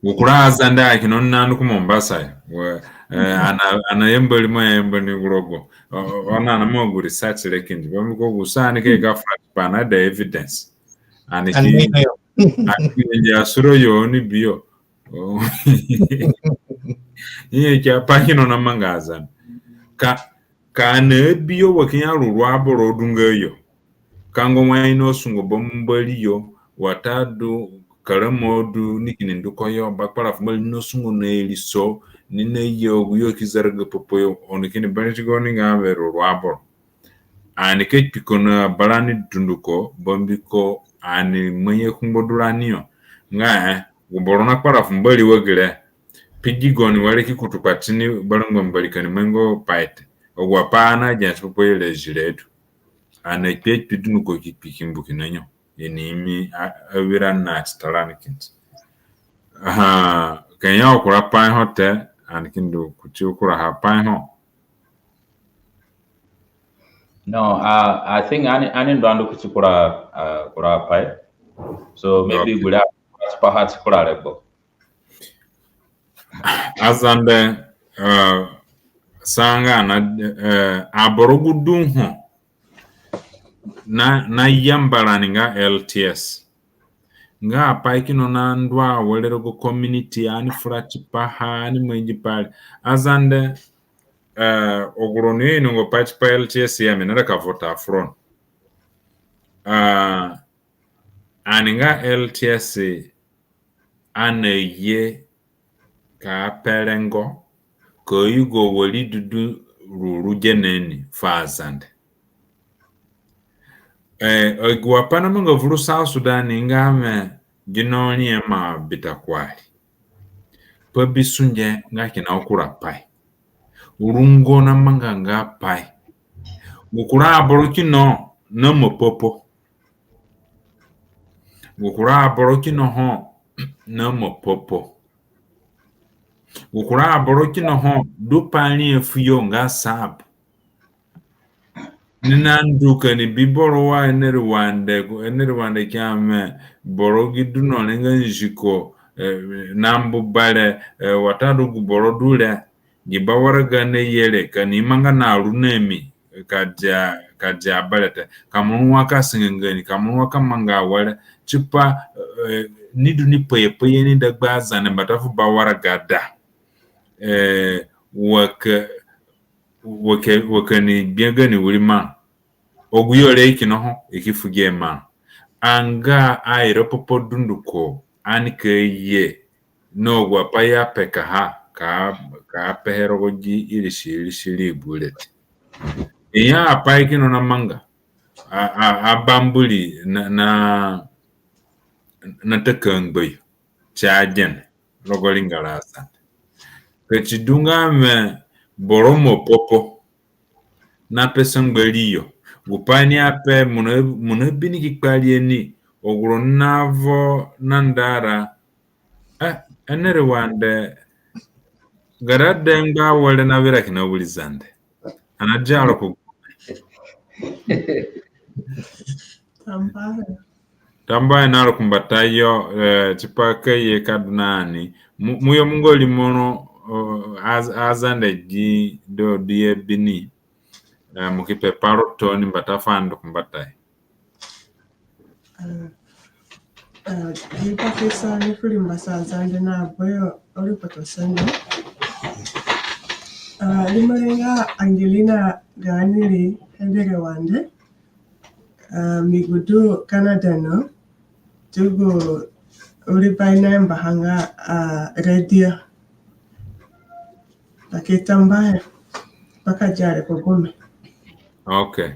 Gu kura Azande a kina oni na ndu ku Mombasa yo. Wa, Eh, ana, ana yamba rimo ya yamba ni gu rogo. O, o, ona na mo gu research re kindi. Bambiko gu sa ani ke ka fura tipaha na da evidence. Ani ki, ani ki nja suro yo ni biyo. Oh. Ihe ki apai kino na manga Azande. Ka, ka ani biyo wa kina ruru aboro du nga yo. Ka ngo wa i na sungo ba Mbori yo, watadu karamo du ni kini ndu ku yo, ba kpara fu Mbori ni na sungo na iriso, ni na ye agu yo ki zaraga popo yo, oni kini berẽ ti gaoni nga wẽ ruru aboro. Ani ka kpi ko na barani dunduko, bambiko ani mangi kungbo du rani yo. Nga, eh, gu boro na kpara fu Mbori wa gere. Pigi gaoni were ki kutu kpatini barangba Mbori ka ni mangi pai te. Agu apai ani agia tipa pa yo re zire du. Ani akpi akpi dunduko ki kpi ki mbu kina yo. I ni imi a, awira na tita rani kindi. Aha, ka i ya kura pai ho te, ani ki ndu kuti kuraha pai ho. No, uh, I think ani, ani ndu andu kuti kura, uh, kura pai. So maybe okay. Gure a, kura tipaha ti kura regbo. Azande, uh, sanga na, uh, aboro gu du ho na, na yamba rani nga L T S. Nga apai kino na ndu awere rogo community, ani fura tipaha, ani mangi pai re. Azande, eh, agu roni i inongo pai tipa L T S ya, mi naida ka vota fu roni. Eh, ani nga L T S, ani aye ka pe rengo, ka yugo wari du du ruru gene ni fu Azande. Eh, agu apai namanga vuru South Sudan ni nga wẽ gino ri ima bita kuari. Pa bi sunge nga kina kura pai. Rungo namanga nga pai. Gu kura aboro kino na mapopo. Gu kura aboro kino ho na mapopo. Gu kura aboro kino ho du pa ri fuyo nga sab. Ni nandu ka ni bi boro wa Enerewande, Enerewande ki ya wẽ boro gi du no re nga nziko, eh, na mbu bare, eh, watadu gu boro du re, gi ba waraga naye re, ka ni manga na ru na mi, ka dia, ka dia bare te. Ka mo ru wa ka singanga ni, ka mo ru wa ka manga awere. Tipa, eh, ni du ni paye paye ni dagba Azande mbata fu ba waraga da. Eh, wa ka, wa ka, wa ka ni gbia gani wiri ma. Agu yo re i kina ho, i ki fu gi ma. Anga airo popo dunduko, ani ka ye. Na agu apai i apekaha, ka, ka pehe rogo gi irisi, irisi ri gure te. I ya apai kino namanga. A, a, abamburi na, na, na takangba yo. Ti agene rogo ringara Azande. Ka ti du nga wẽ boro mapopo na pe sangba ri yo. Gu pai ni ape mo na, mo na bi ni ki kparia ni. Agu roni navo na ndara. Eh, Enerewande. Gada dengba were na wira kina wiri Zande. Ani adia ro ku Tambuahe. Tambuahe na ro kumbatayo, eh, tipa ka ye ka du na ani. Mu, mu yo mu ngo rimoro, oh, Az-, Azande gi do du ye bini. Eh, mo ki pe pa ro tooni mbata fu ani ndu kumbatayo. Ah, ah, gi pakisa ni fu ri mbasa Zande na boyo ori poto sende. Ah, rimo re nga Angelina Ganiri Enerewande. Ah, mi gu du Canada no, ti gu wiri pai nayambaha nga, ah, radio. Ka ki tambuahe, pa ka dia re ku gume. Okay.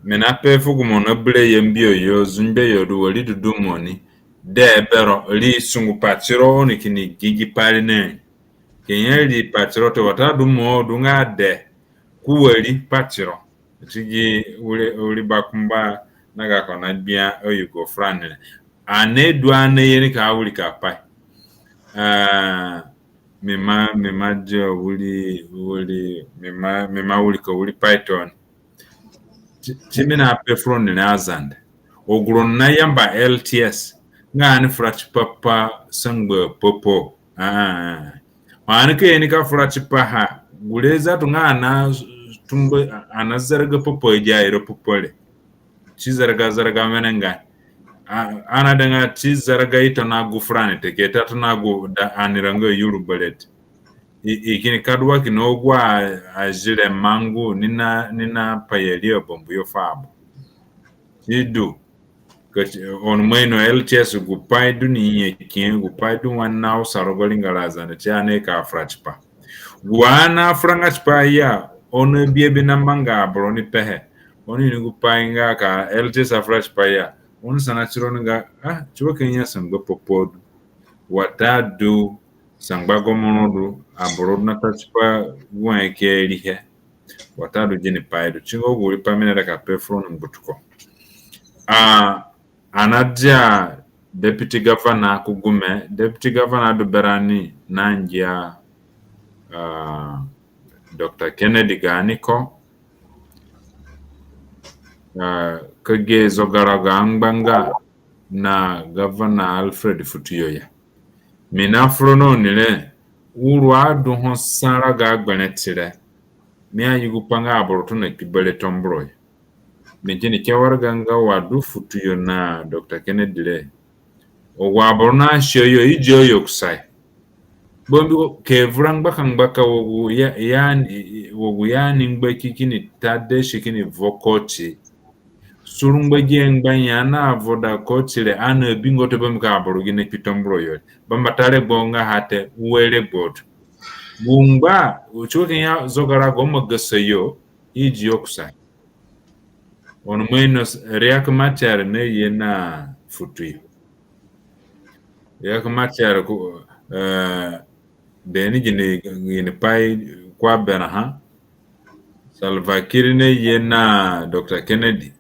Mi na pe fu gu mo na bire Yambio yo, Zungbe yo du wari du du mo ni. De bero, ri sungu patiro ni kini gigi pai re ni. Kina ri patiro te watadu mo du nga de. Ku wari patiro. Ti gi wiri, wiri bakumba na gako na gbia ayugo furani re. Ani du ani ye ni ka wirika pai. Ah, mi ma, mi ma dia wiri, wiri, mi ma, mi ma wirika wiri pai tooni. Ti, ti mi na pe fu roni re Azande. Agu roni nayamba L T S. Nga ani fura tipa pa sangba popo. Ah, ah, ah. Ani ka ye ni ka fura tipaha, gure zatu nga ana tumba, ana zaraga popo agi airo popo re. Ti zaraga zaraga wenengai. A, ana danga ti zaraga i tona gu furani te, ke ta tona gu da ani ranga yuru bere te. I, i kini kaduwa kina agu a, azire mangu ni na, ni na payeri abambu yo fu aboro. Ti du. Ka ti, oni ima ino L T S gu pai du ni nyaki, gu pai du wani na usa rogo ringara Azande ti ani ka fura tipaha. Gu ani afuranga tipaha ya, oni abi abi na manga aboro ni pehe. Oni ini gu pai nga ka L T S afura tipaha ya, oni sana tironi nga, ah, tipa ka nya sangba popo du. Watadu sangba gomoro du, aboro du na ta tipa gu he ke rihe. Watadu gini pai du. Ti nga gu wiri pai mi naida ka pe furoni ngbutuko. Ah, ani adia deputy governor ku gume, deputy governor du berani na ngia, ah, Doctor Kennedy Ganiko, ah, ka gi zogarago angbanga na Governor Alfred Futuyo ya. Mi na fura na oni re, uru adu ho sa rago agbere ti re. Mi ayugu pa nga aboro tona kpi bere Tambura yo. Mi kini ke waraga nga wa du Futuyo na Doctor Kennedy re, agu aboro na sia yo, i dia yo kusayo. Bambiko ke vura ngbaka ngbaka wa gu ya, ya, wa gu ya ni ngbaki kini ta desi kini vo koti. Suru ngba gi he ngba ya na vo da koti re, ani abingo te bambiko aboro gi na kpi Tambura yo. Bambata regbo nga ha te, ue regbo du. Gu ngba, u tipa ka nya zogarago mo gasa yo, i dia yo kusayo. Oni ima ino Riek Machar naye na Futuyo. Riek Machar ku, eh, de ni gini, gini pai ko aberãha. Salva Kiir naye na Doctor Kennedy.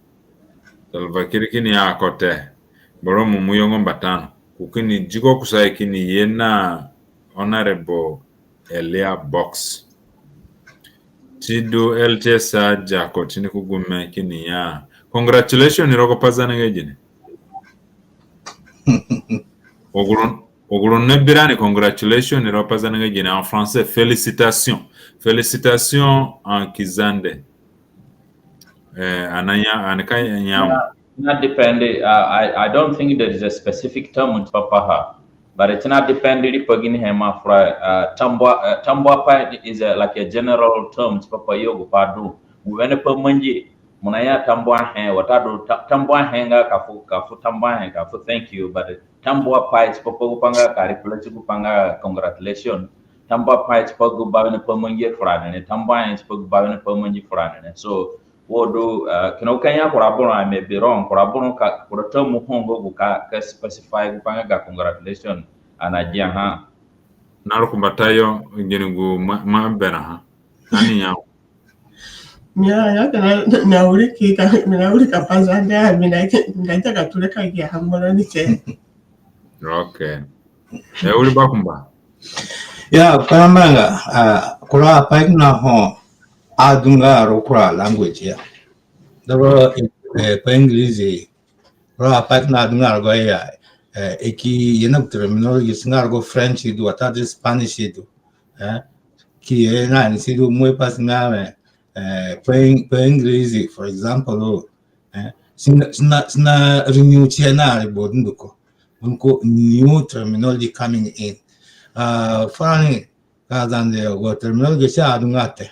Salva Kiir kini ya ko te. Boro mu mu yongo mbata no. Ko kini di ko kusayo kini ye na Honorable Elia Box. Ti du L T S adia ko ti ni ku gume kini ya, congratulations rogo Pazande nga gine. Agu roni, agu roni nabi rani congratulations rogo Pazande nga gine, en français, félicitations. Félicitations en Kizande. Eh, ani aya, ani ka aya. It na depend, uh, I, I don't think there is a specific term tipa paha, but it na depend riipa ginihe mo afura, uh, tambua, uh, tambua pai is a, like, a general term tipa pa yo gu pai du. Gu wene pai mangi, mo naya tambuahe, watadu ta-, tambuahe nga ka fu, ka fu tambuahe, ka fu thank you, but tambua pai tipa pa gu pai nga ka replace gu pai nga congratulation. Tambua pai tipa gu bawene pai mangi furani re, tambuahe tipa gu bawene pai mangi furani re. So, wo du, uh, kina gu ka ya kura boro, I may be wrong, kura boro ka, kura term ho nga gu ka, ka specify gu pai nga ga congratulation ani agiaha. Na rukumbatayo, gini gu mo, mo aberãha. Ani ya. Mi a, ya ka na, na wiri ki ka, mi na wiri ka Pazande, mi na ki, mi na ki ka ture ka gia ha moro ni ke. Okay. E wiri bakumba. Ya, kura manga, ah, kura pai na ho, adunga rogo kura language ya. Dabo, eh, pa English, kura pai na adunga rogo ya, eh, i ki ye na terminology si nga rogo French du, watadu Spanish du. Eh, ki ye na ni si du mo pa si nga, eh, eh, pa Eng-, pa English, for example, eh, si na, si na, si na renew tie na regbo dunduko. Dunduko new terminology coming in. Ah, furani, ka Zande gu terminology si adunga te.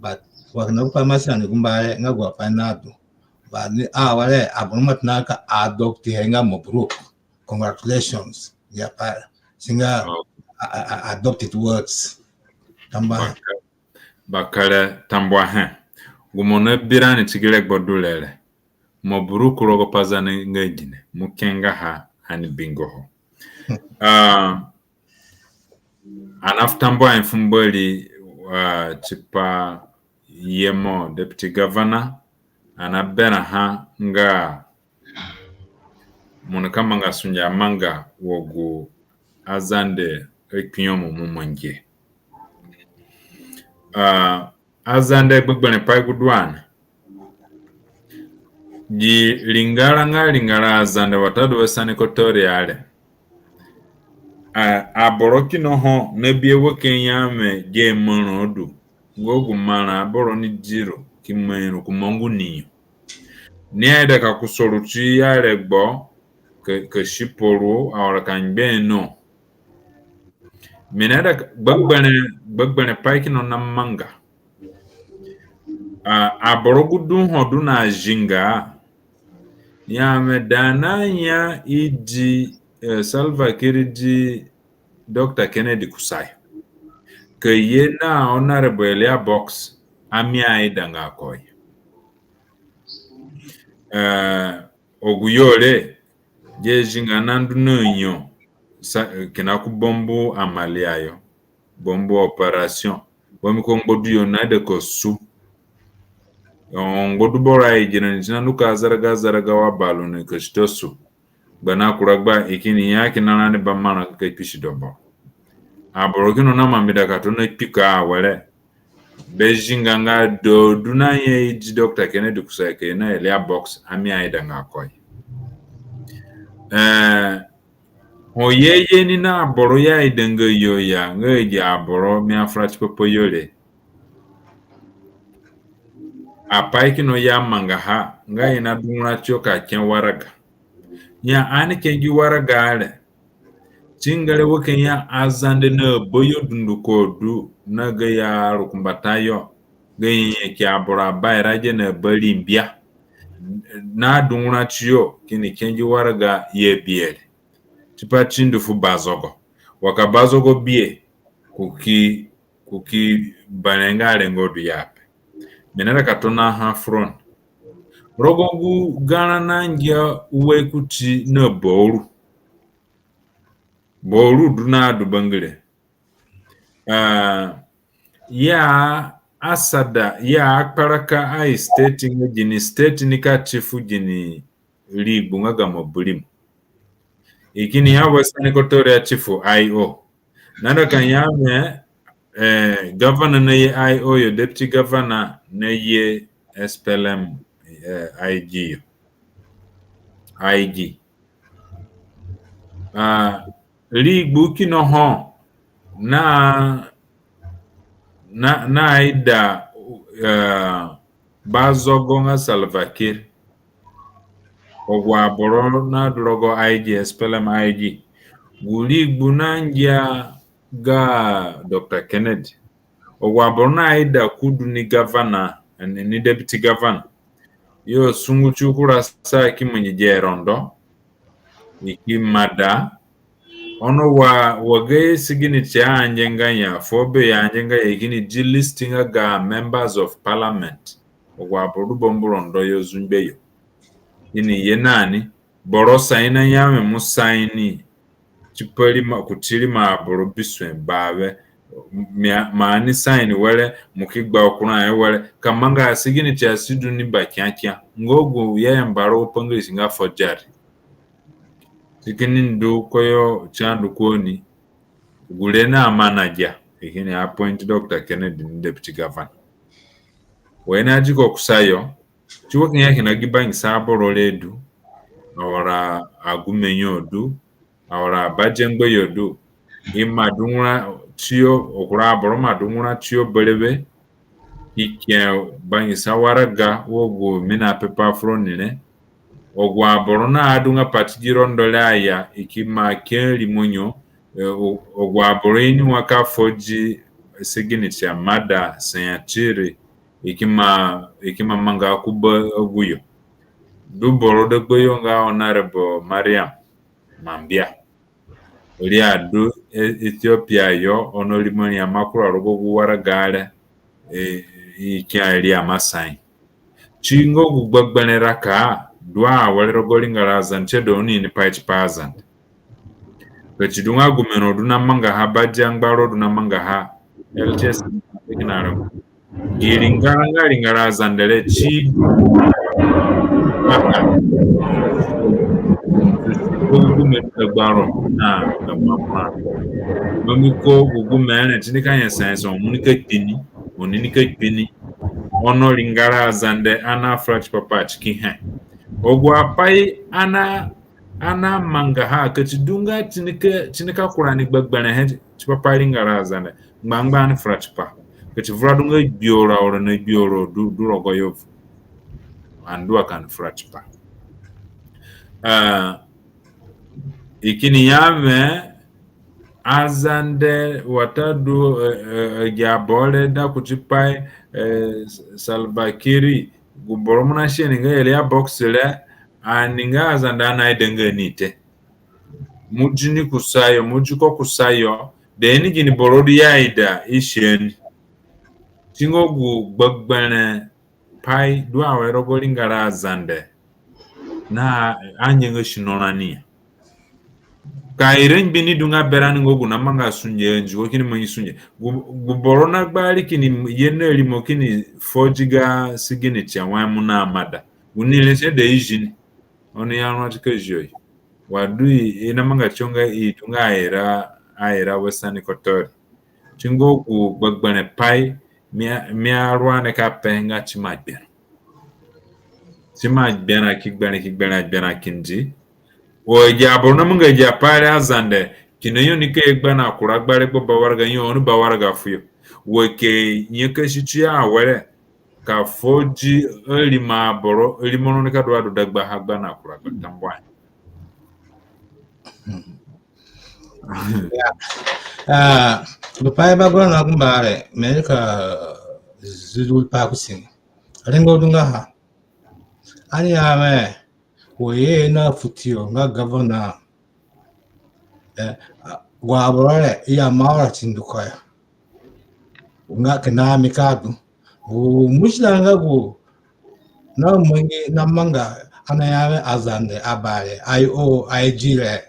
But wa kina gu pai mo asia ni gumba re nga gu pai na du. But ni awere, aboro ima tona ka adopt he nga mabruk. Congratulations. Ya pa, si nga, oh, a, a, a, adopted words. Tambuahe. Baka-, bakere tambuahe. Gu mo nabi rani ti gi regbo du re re. Mabruk rogo Pazande nga gine. Mo ke nga ha ani bingo ho. Ah, ani afu tambuahe fu Mbori, ah, tipa Yemo, Deputy Governor, ani aberãha nga mo nika manga sunge amanga wa gu Azande akpinyemu mo mangihe. Ah, Azande gbegberẽ pai gu du ani. Gi ringara nga ringara Azande watadu Western Equatoria re. A, aboro kina ho na bi e wa ka ya mi gi marã du. Nga gu marã aboro ni di ro ki mai ro ku mangu ni yo. Ni aida ka kusa ro ti ya regbo ka, ka sipo ro, awere ka ngbe no. Mi naida ka, gbegberẽ, gbegberẽ pai kina ho na manga. A, aboro gu du ho du na zinga. Ya mi da na ya i di, eh, Salva Kiir di Doctor Kennedy kusayo. Ka ye na Honorable Elia Box, ami aidanga ko ya. Eh, agu yo re, gi zinga nandu na yo, sa, kina ku bambu amalia yo, bambu operation, bambiko ngbaduyo naida ka su. Yo, ngbaduyo boro ayi gi rani ti nandu ka zaraga zaraga wa balu ni ka sita su. Gba na kura gba i kini ya kina rani ba marã ka kpisi dobo. Aboro kina ho na manga mi da ka tona kpiko awere. Be zinga nga du na ya i di Doctor Kennedy kusayo ka ye na Elia Box, ami aidanga ko ya. Eh, ho ye ye ni na aboro i aidanga yo ya, nga gi aboro mi afura tipa pa yo re. Apai kina ho i amangaha, nga i nadungura tiyo ka ke waraga. Ya ani ke gi waraga re. Ti ngere wa ka ya Azande na bayo dunduko du, na gayo arukumbatayo, gayo nyanyaki aboro abaira gi na barimbia. Na dungura tiyo, kini ke gi waraga ye biere. Tipa ti ndu fu bazogo. Wa ka bazogo bie, ku ki, ku ki barenga rengo du ya pe. Mi naida ka tonaha fu roni. Rogo gu garã nangia ue kuti na bauru. Bauru du na du bangire. Ah, ya asada, ya akparaka ai state nga gini state nika ti fu gini rigbu nga ga Mobulimo. I kini ya Western Equatoria ti fu I O. Naida ka ya mi, eh, governor naye I O yo, deputy governor naye S P L M, eh, I G yo. I G. Ah, rigbu kina ho na, na, naida, eh, bazogo nga Salva Kiir. Agu aboro nadu rogo I G, S P L M I G. Gu rigbu nangia ga Doctor Kennedy. Agu aboro naida ku du ni governor, ni, ni deputy governor. Yo sungu ti kura sa ki mangi gi rondo. I ki mada. Ono wa, wa gayo signature angianga ya, fu beyo angianga ya, i kini di listing nga ga members of parliament. Agu aboro du bambu rondo yo zungbe yo. I ni ye na ni, boro sign na ya mi mo sign ni. Tipa rimo, kuti rimo aboro bisue bawe. Mi a, mo ni sign were, mo ki gba kura he were. Ka manga signature si du ni bakiakia. Nga gu i ayamba rogo pa English nga forgery. Si kini ndu koyo ti andu ko ni. Gure na manager. I kini appoint Doctor Kennedy ni deputy governor. Wa i nadi ko kusayo. Ti wa kina kina gi bangisa aboro re du, awara agume yo du, awara abadiangba yo du. I ima dungura tiyo, akura aboro ima dungura tiyo berewe, ki ke bangisa waraga wa gu mi napepa fu roni re. Agu aboro naadunga pati gi rondo re aya, i ki ima ke rimo yo, eh, agu aboro ini wa ka forge signature, mada, signature, i ki ima, i ki ima manga ku ba aguyo. Du boro dagbayo nga Honorable Mariam Mambia. Ri adu, eh, Ethiopia yo, ono rimo ri ima kura rogo gu waraga re, eh, i ki a ri ima sign. Ti nga gu gbegberẽ raka, du awere rogo ringara Azande tie du oni ni pai tipa Azande. Ka ti du nga gu mero du na mangaha, badiangba ro du na mangaha, L T S kina ro. Gi ringara nga ringara Azande re ti. Gu gume dagba ro na dagba kura. Bambiko gu gume re ti ni ka nyasa nyasa, oni ni ka kpi ni, oni ni ka kpi ni. Ono ringara Azande ana fura tipa pa ti ki he. Agu apai ana Ani amangaha ka si du nga si nika, si nika kura ni gbegberẽ he tipa pa ringara Azande. Ngbangba ani fura tipaha. Ka si vura du nga gbioro auro na gbioro du, du rogoyo vu. Ani du wa ka ani fura tipaha. Ah, i kini ya wẽ Azande watadu, eh, eh, agi aboro re da kuti pai, eh, Salva Kiir, gu boro mo nasia ni nga Elia Box re, ani nga Azande ani aidanga ni te. Mo di ni kusayo, mo di ko kusayo, de ni gini boro du i aida i sia ni. Si nga gu gbegberẽ pai du awere rogo ringara Azande na anyenga sino rani ya. Ka ira ngbi ni du nga berani nga gu namanga sunge nzi ko kini mangi sunge. Gu, gu boro na gbari kini ye na rimo kini forge ga signature wa mo na mada. Gu ni re si de i zi ni. Oni ya rua ti ka zi yo. Wa du i, i namanga ti yo nga i du nga aira, aira Western Equatoria. Si nga gu gbegberẽ pai mi a, mi arua ni ka pe nga si ima gberã. Si ima gberã ki gberã ki gberã gberã kindi. Wa agi aboro namanga agi apai re Azande, kina yo nika ye gba na kura gba regbo bawaraga yo, oni bawaraga fuyo. Wa ka nyakasi tiyo awere, ka forge arimo aboro, arimo no nika du adu dagbaha gba na kura gba. Tambuahe. Ya. Ah, gu pai bagura na gumba re, mi nika zi du pa kusi ni. Rengo du ngaha. Ani ya wẽ, wa i ye na fu tiyo nga governor. Eh, agu aboro re, i ya mawara ti ndu ko ya. Nga kina mi ka du. Gu mushkila nga gu namangi, namanga, ani ya wẽ Azande, Abare, I O, I G re.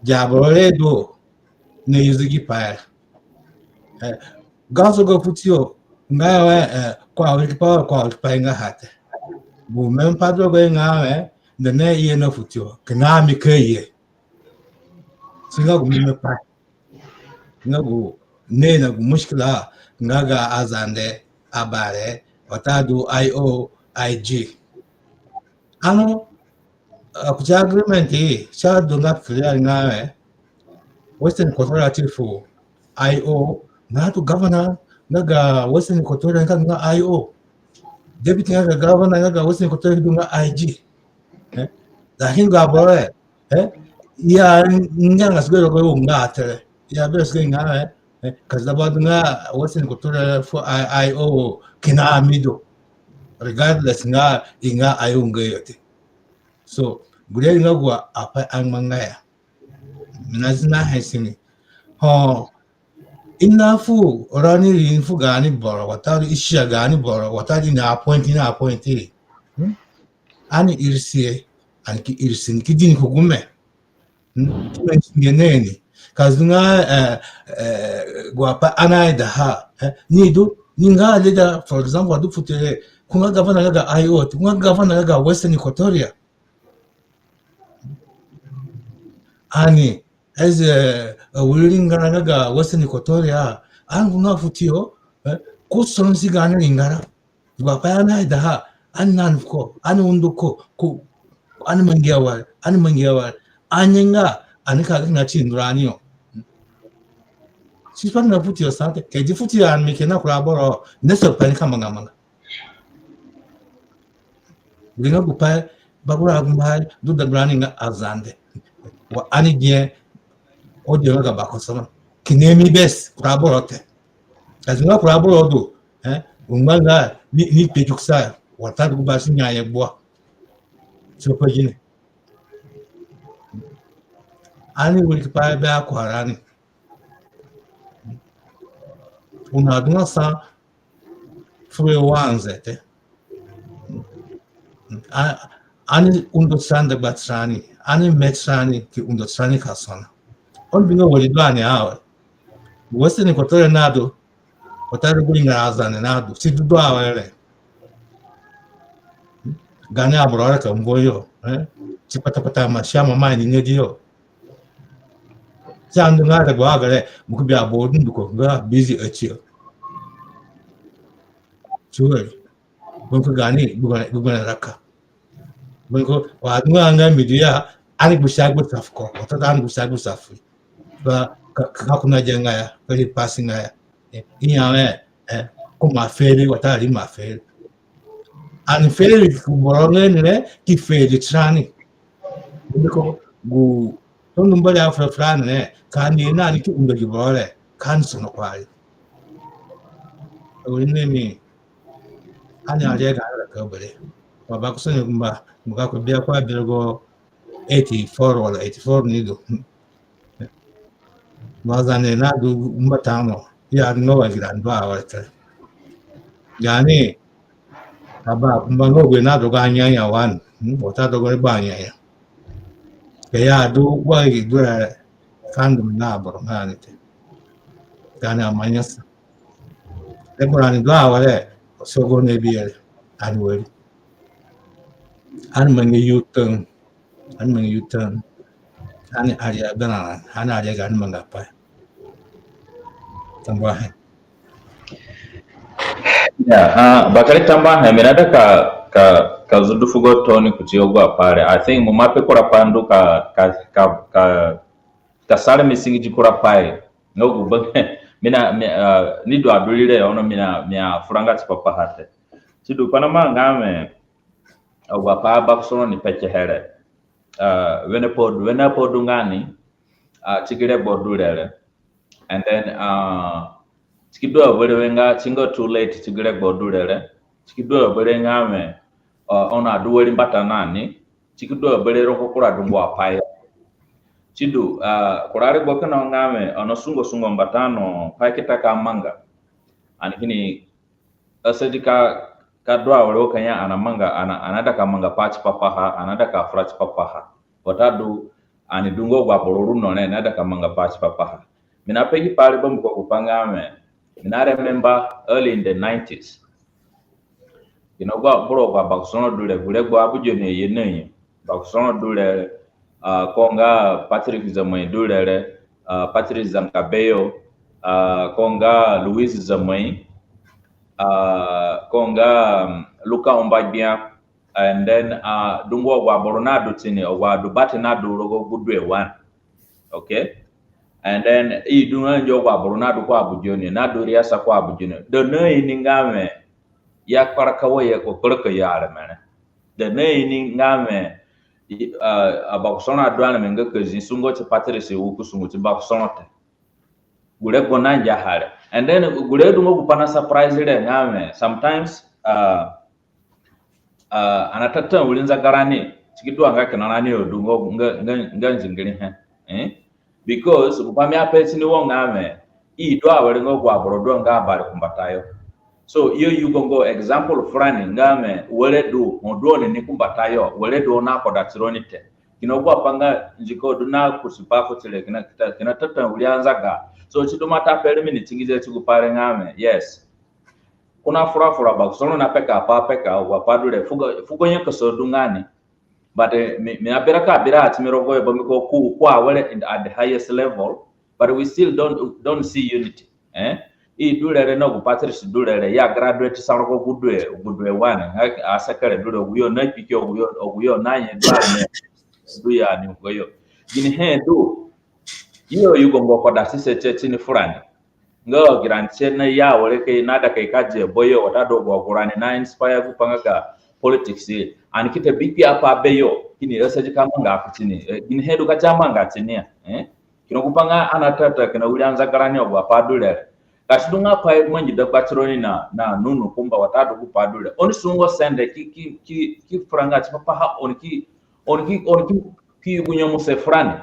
Agi aboro re du na use gi pai re. Eh, ga sogo fu tiyo nga wẽ, eh, ko awiri ki pai, ko awiri ki pai nga ha te. Gu meme pai du rogoho nga wẽ, nde na i ye na fu tiyo, kina mi ka ye. Si nga gu meme pai. Nga gu, ni na gu mushkila nga ga Azande, Abare, watadu I O, I G. Ano, ah, kuti agreement, si adu nga clear nga wẽ, Western Equatoria ti fu I O, na atu governor nga ga Western Equatoria nga, nga I O. Deputy nga ga governor nga ga Western Equatoria du nga I G. Eh? Lakin gu aboro re, eh? Ya nga nga sigo rogo nga atere. Ya be sigo nga, eh? Eh? Ka si da ba du nga Western Equatoria fu I O kina mi du. Regardless nga i nga I O nga yo te. So, gure nga gu apai angbanga ya. Mi na zina he sini. Ho, i na fu rani ri fu gaani boro, watadu i sia gaani boro, watadu i na appoint, i na appoint ri. Hmm? Ani irisi he, ani ki irisi ni ki di ni ku gume. Hmm? Ki na singe neni. Ka zunga, eh, eh, gu apai ani aidaha. Eh, ni du, ni nga leader, for example, adu fu tiyo re, ko nga governor nga ga I O, ko nga governor nga ga Western Equatoria. Ani, as a, a wiri ringara nga ga Western Equatoria, ani gu nga fu tiyo, eh, ko sonosi gaani ringara. Gu apai ani aidaha, ani na ni fuko, ani undo ko, ko, ani mangi awere, ani mangi awere. Ani nga, ani ka ga na ti ndu rani yo. Si pa na fu tiyo sa te, ka i di fu tiyo ani mi ke na kura boro, ni so pa ni ka manga manga. Ringa gu pai, bagura gu pai du dagbarani nga Azande. Wa ani gine, o gine nga ga bakosono. Kina mi bes, kura boro te. Ka zinga kura boro du, eh, ungba nga ni, ni pe juksa, watadu gu basi nyaye gbua. So pa gine. Ani wiri ki pai be akurarani. U na du nga sa furu wa nze te. A, ani undo tirani dagba tirani, ani me tirani ki undo tirani ka sona. Oni bi nga wari du ani awe. Western Equatoria na du, watadu gu ringara Azande na du, si du du awere. Gaani aboro re ka mbu yo, eh? Si patapata ma si ama ma ni ngedi yo. Si andu nga regbo agare, mo ki bi aboro dunduko nga busy ati yo. Suwe. Gbonko gaani, gbegberẽ, gbegberẽ raka. Gbonko, wa du nga nga media, ani gbisa gbisa fuko, watadu ani gbisa gbisa fu. Ba ka, ka kuna jenga ya, ka ri pasi nga ya. Eh, inya re, eh, kuma feri, watadu ri ma feri. Ani feri ku boro nga ni re, ki feri tirani. Ndiko gu tundu mbari afura fura ni re, ka ani ye na ni ki undo gi boro re, ka ani sono kuari. Awiri ni ni, ani aria ga ara ka bere. Wa ba ku sene kumba, muka ku bia kwa bere go eighty-four wala eighty-four ni du. Mazane na du mbata mo. Ya no wa gira ndo awete. Gani, aba, kumba no gbe na du ga nyanya wan. Hmm, watadu gbe ba nyanya. Ke ya du wa gi du re, ka ndu na boro nga ni te. Gani amanyasa. E boro ani du awere, sogo ni bi ere. Ani wari. Ani mangi U-turn. Ani mangi U-turn. Ani aria bena, ani aria ga ani manga pai. Tambuahe. Ya, ah, bakere tambuahe, mi naida ka, ka, ka zudu fugo tooni kuti agu apai re. I think mo ima pe kura pai ndu ka, ka, ka, ka, ka sara mi singidi kura pai. Nga gu ba, mi na, mi, ah, ni du adu rire, ono mi na, mi afuranga tipa paha te. Sidu, pai namanga nga wẽ, agu apai Bakosoro ni pekehe re. Ah, wene pai du, wene pai du nga ni, ah, ti gi regbo du re re. And then, ah, si ki du awere we nga si nga too late ti gi regbo du re re. Si ki du awere nga wẽ, ah, ono adu wari mbata na ni. Si ki du awere rogo kura dungu apai. Sidu, ah, kura regbo kina nga wẽ, ono sungo sungo mbata no, pai ki ta ka manga. Ani kini asadi ka, ka du awere wo ka ya ani amanga, ani, ani aida ka manga pai tipa paha, ani aida ka fura tipa paha. Watadu, ani du nga agu aboro ru no re, ani aida ka manga pai tipa paha. Mi nape gi pai re bambiko gu pai nga wẽ, mi na remember early in the nineties. Kina agu aboro, agu aBakosoro du re, gu regbo Abujoni ye na yo. Bakosoro du re, ah, ko nga Patrick Zamoi du re re, ah, Patrick Zangabeyo, ah, ko nga Louis Zamoi, ah, ko nga, um, Luka Umbagbia, and then, ah, dungu agu aboro nadu tini, agu adubate nadu rogo Gbudue one. Okay? And then, i du nga njo agu aboro nadu ku Abujoni, nadu riasa ku Abujoni. Da na ini nga wẽ, ya kparaka wa ye ko kparaka yo areme re. Da na ini nga wẽ, i, ah, aBakosoro adu areme nga ka zi sungo ti Patrice wu ku sungu ti Bakosoro te. Gu regbo nangia ha re. And then gu re du nga gu pai na surprise re nga wẽ, sometimes, ah, ah, ani ata ta wiri nzaga rani, si ki du anga kina rani yo du nga, nga, nga, nga nzingirihe. Eh? Because gu pai mi ape tini wo nga wẽ, i du awere nga agu aboro du nga abare kumbatayo. So, i ayugo nga example furani nga wẽ, were du, ho du oni ni kumbatayo, were du oni akoda tironi te. Kina agu apai nga nziko du na kusi pai kuti re, kina, kina, kina tata wiri anzaga. So, sidu mi ata pe re mi ni tingidihe ti gu pai re nga wẽ, yes. Ko na fura fura Bakosoro na peka pai peka, agu apai du re, fugo, fugo nyakasa du nga ni. But, eh, mi, mi aberã ka berã ti mi rogoyo, bambiko ko, ko awere in, at the highest level, but we still don't, don't see unity. Eh? I du re re na gu Patrice du re re, ya graduate sa rogo Gbudue, Gbudue one, nga asekere du re, agu yo na kpiki, agu yo, agu yo na nye du ani, du ya ni ngo yo. Ginihe du, i ayugo nga koda sise tie tini furani. Nga gira ni tie na ya were ke na da ke ka je boyo, watadu agu rani na inspire gu pai nga ga politics. Ani ki ta bi kpiapai beyo, kini asadi ka manga kuti ni. Eh, ginihe du ka ti amanga tini ya. Eh? Kina gu pai nga ani ata ta kina wiri anzaga rani agu apai du re re. Ka si du nga pai mangi dagba tironi na, na nunu kumba watadu gu pai du re. Oni sungo sende ki, ki, ki, ki furanga tipa paha, oni ki, oni ki, oni ki, ki yugu nyemuse furani.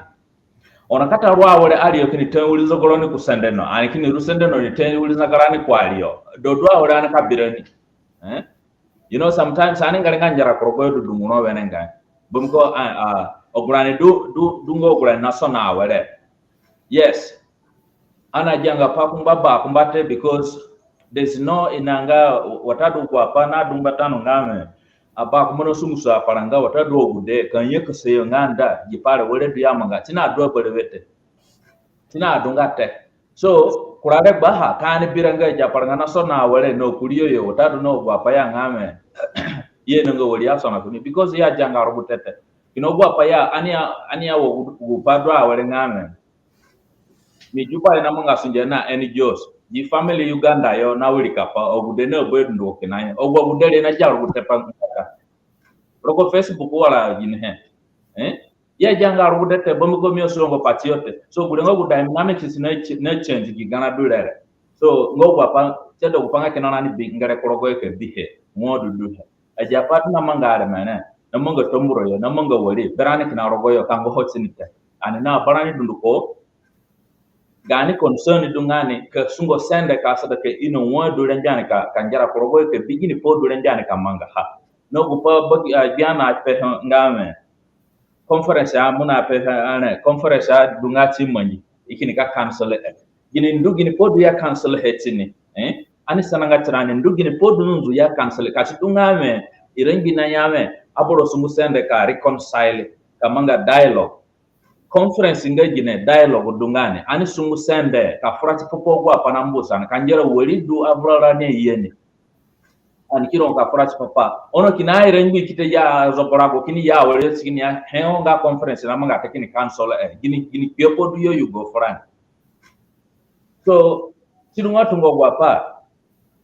Oni ka ta ru awere ari yo kini ta wiri nzaga roni ku sende no. Ani kini ru sende no ni ta wiri nzaga rani ku ari yo. Da du awere ani ka bi rani. Eh? You know, sometimes ani ngere nga ngera ku rogoyo du dungu ro wenengai. Bambiko, ah, ah, agu rani du, du, du nga agu rani na sona awere. Yes. Ani agianga pa kumba ba kumba te because there's no inanga watadu gu apai nadu mbata no nga wẽ, abakumba na sunguso aparanga watadu agude ka nyakasa yo nga nda, gi pai re were du ya manga, ti na du berewe te. Ti na du nga te. So, kura regbo ha, ka ani bi ra nga agi aparanga na sona awere na kurii yo yo, watadu na agu apai ya nga wẽ, i ainonga wari asona funi, because i agianga rugute te. Kina agu apai ya, ani a, ani a wo gu, gu pai du awere nga wẽ, mi Juba yo namanga sunge na N G Os. Gi family Uganda yo na wirikapai, agude na aboro dunduko kina yo. Agu agude re nagia rugute pa ngbatunga rogo Facebook wala ginihe. Eh? I agianga rugute te, bambiko mi asuranga pati yo te. So, gure nga gu dynamics na ch-, na change gi garã du re re. So, nga agu apai, si aida gu pai nga kina ani bi ngere ku rogoyo ka bihe, nga du duhe. Agi apai du namanga areme re, namanga Tambura yo, namanga wari, berani kina rogoyo ka ngoho tini te. Ani na abarani dunduko, gaani concern du nga ani ka sungo sende ka asada ka ino wai du rengbe ani ka, ka ngera ku rogoyo ka bi gini pai du rengbe ani ka mangaha. Na gu pai ba, ah, gbia napehe nga wẽ, conference a mo napehe, ah, ne, conference a du nga ti mangi, i kini ka cancel e. Gini ndu gini pai du ya cancel he tini, eh? Ani sananga tirani ndu gini pai du nzunzu ya cancel, ka si du nga wẽ, i rengbe na ya wẽ, aboro sungu sende ka reconcile, ka manga dialogue. Conference nga gine, dialogue du nga ni, ani sungu sende ka fura tipa pa agu apai nambusa ni, ka ngera wari du avurarani ye ni. Ani ki ro ka fura tipa pa. Ono kina ira ngbi ki ta ya zogarago kini ya wari si kini ya he ho nga conference namanga te kini cancel e. Gini, gini kpio pai du yo yugo furani. So, si du nga tungo agu apai.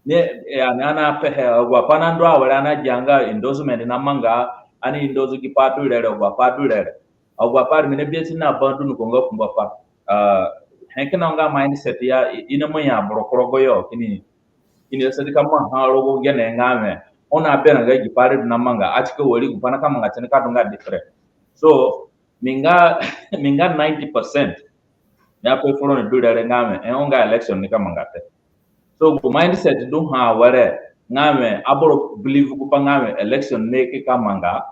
Ni, e, ani, ani apehe, agu apai nandu awere ani agianga endorsement namanga, ani endorse gi pai du re re, agu apai du re re. Agu apai re mi nabi si na ba dunduko nga kumba pai. Ah, he kina nga mindset ya, i, i namanga aboro ku rogoyo, kini, kini asadi ka maha rogo gene nga wẽ, oni aberã nga gi pai re du namanga, ati ka wari gu pai nika manga tini ka du nga different. So, mi nga, mi nga ninety percent. Mi ape furoni du re re nga wẽ, e, ho nga election nika manga te. So, gu mindset du ha awere, nga wẽ, aboro believe gu pai nga wẽ, election nika manga.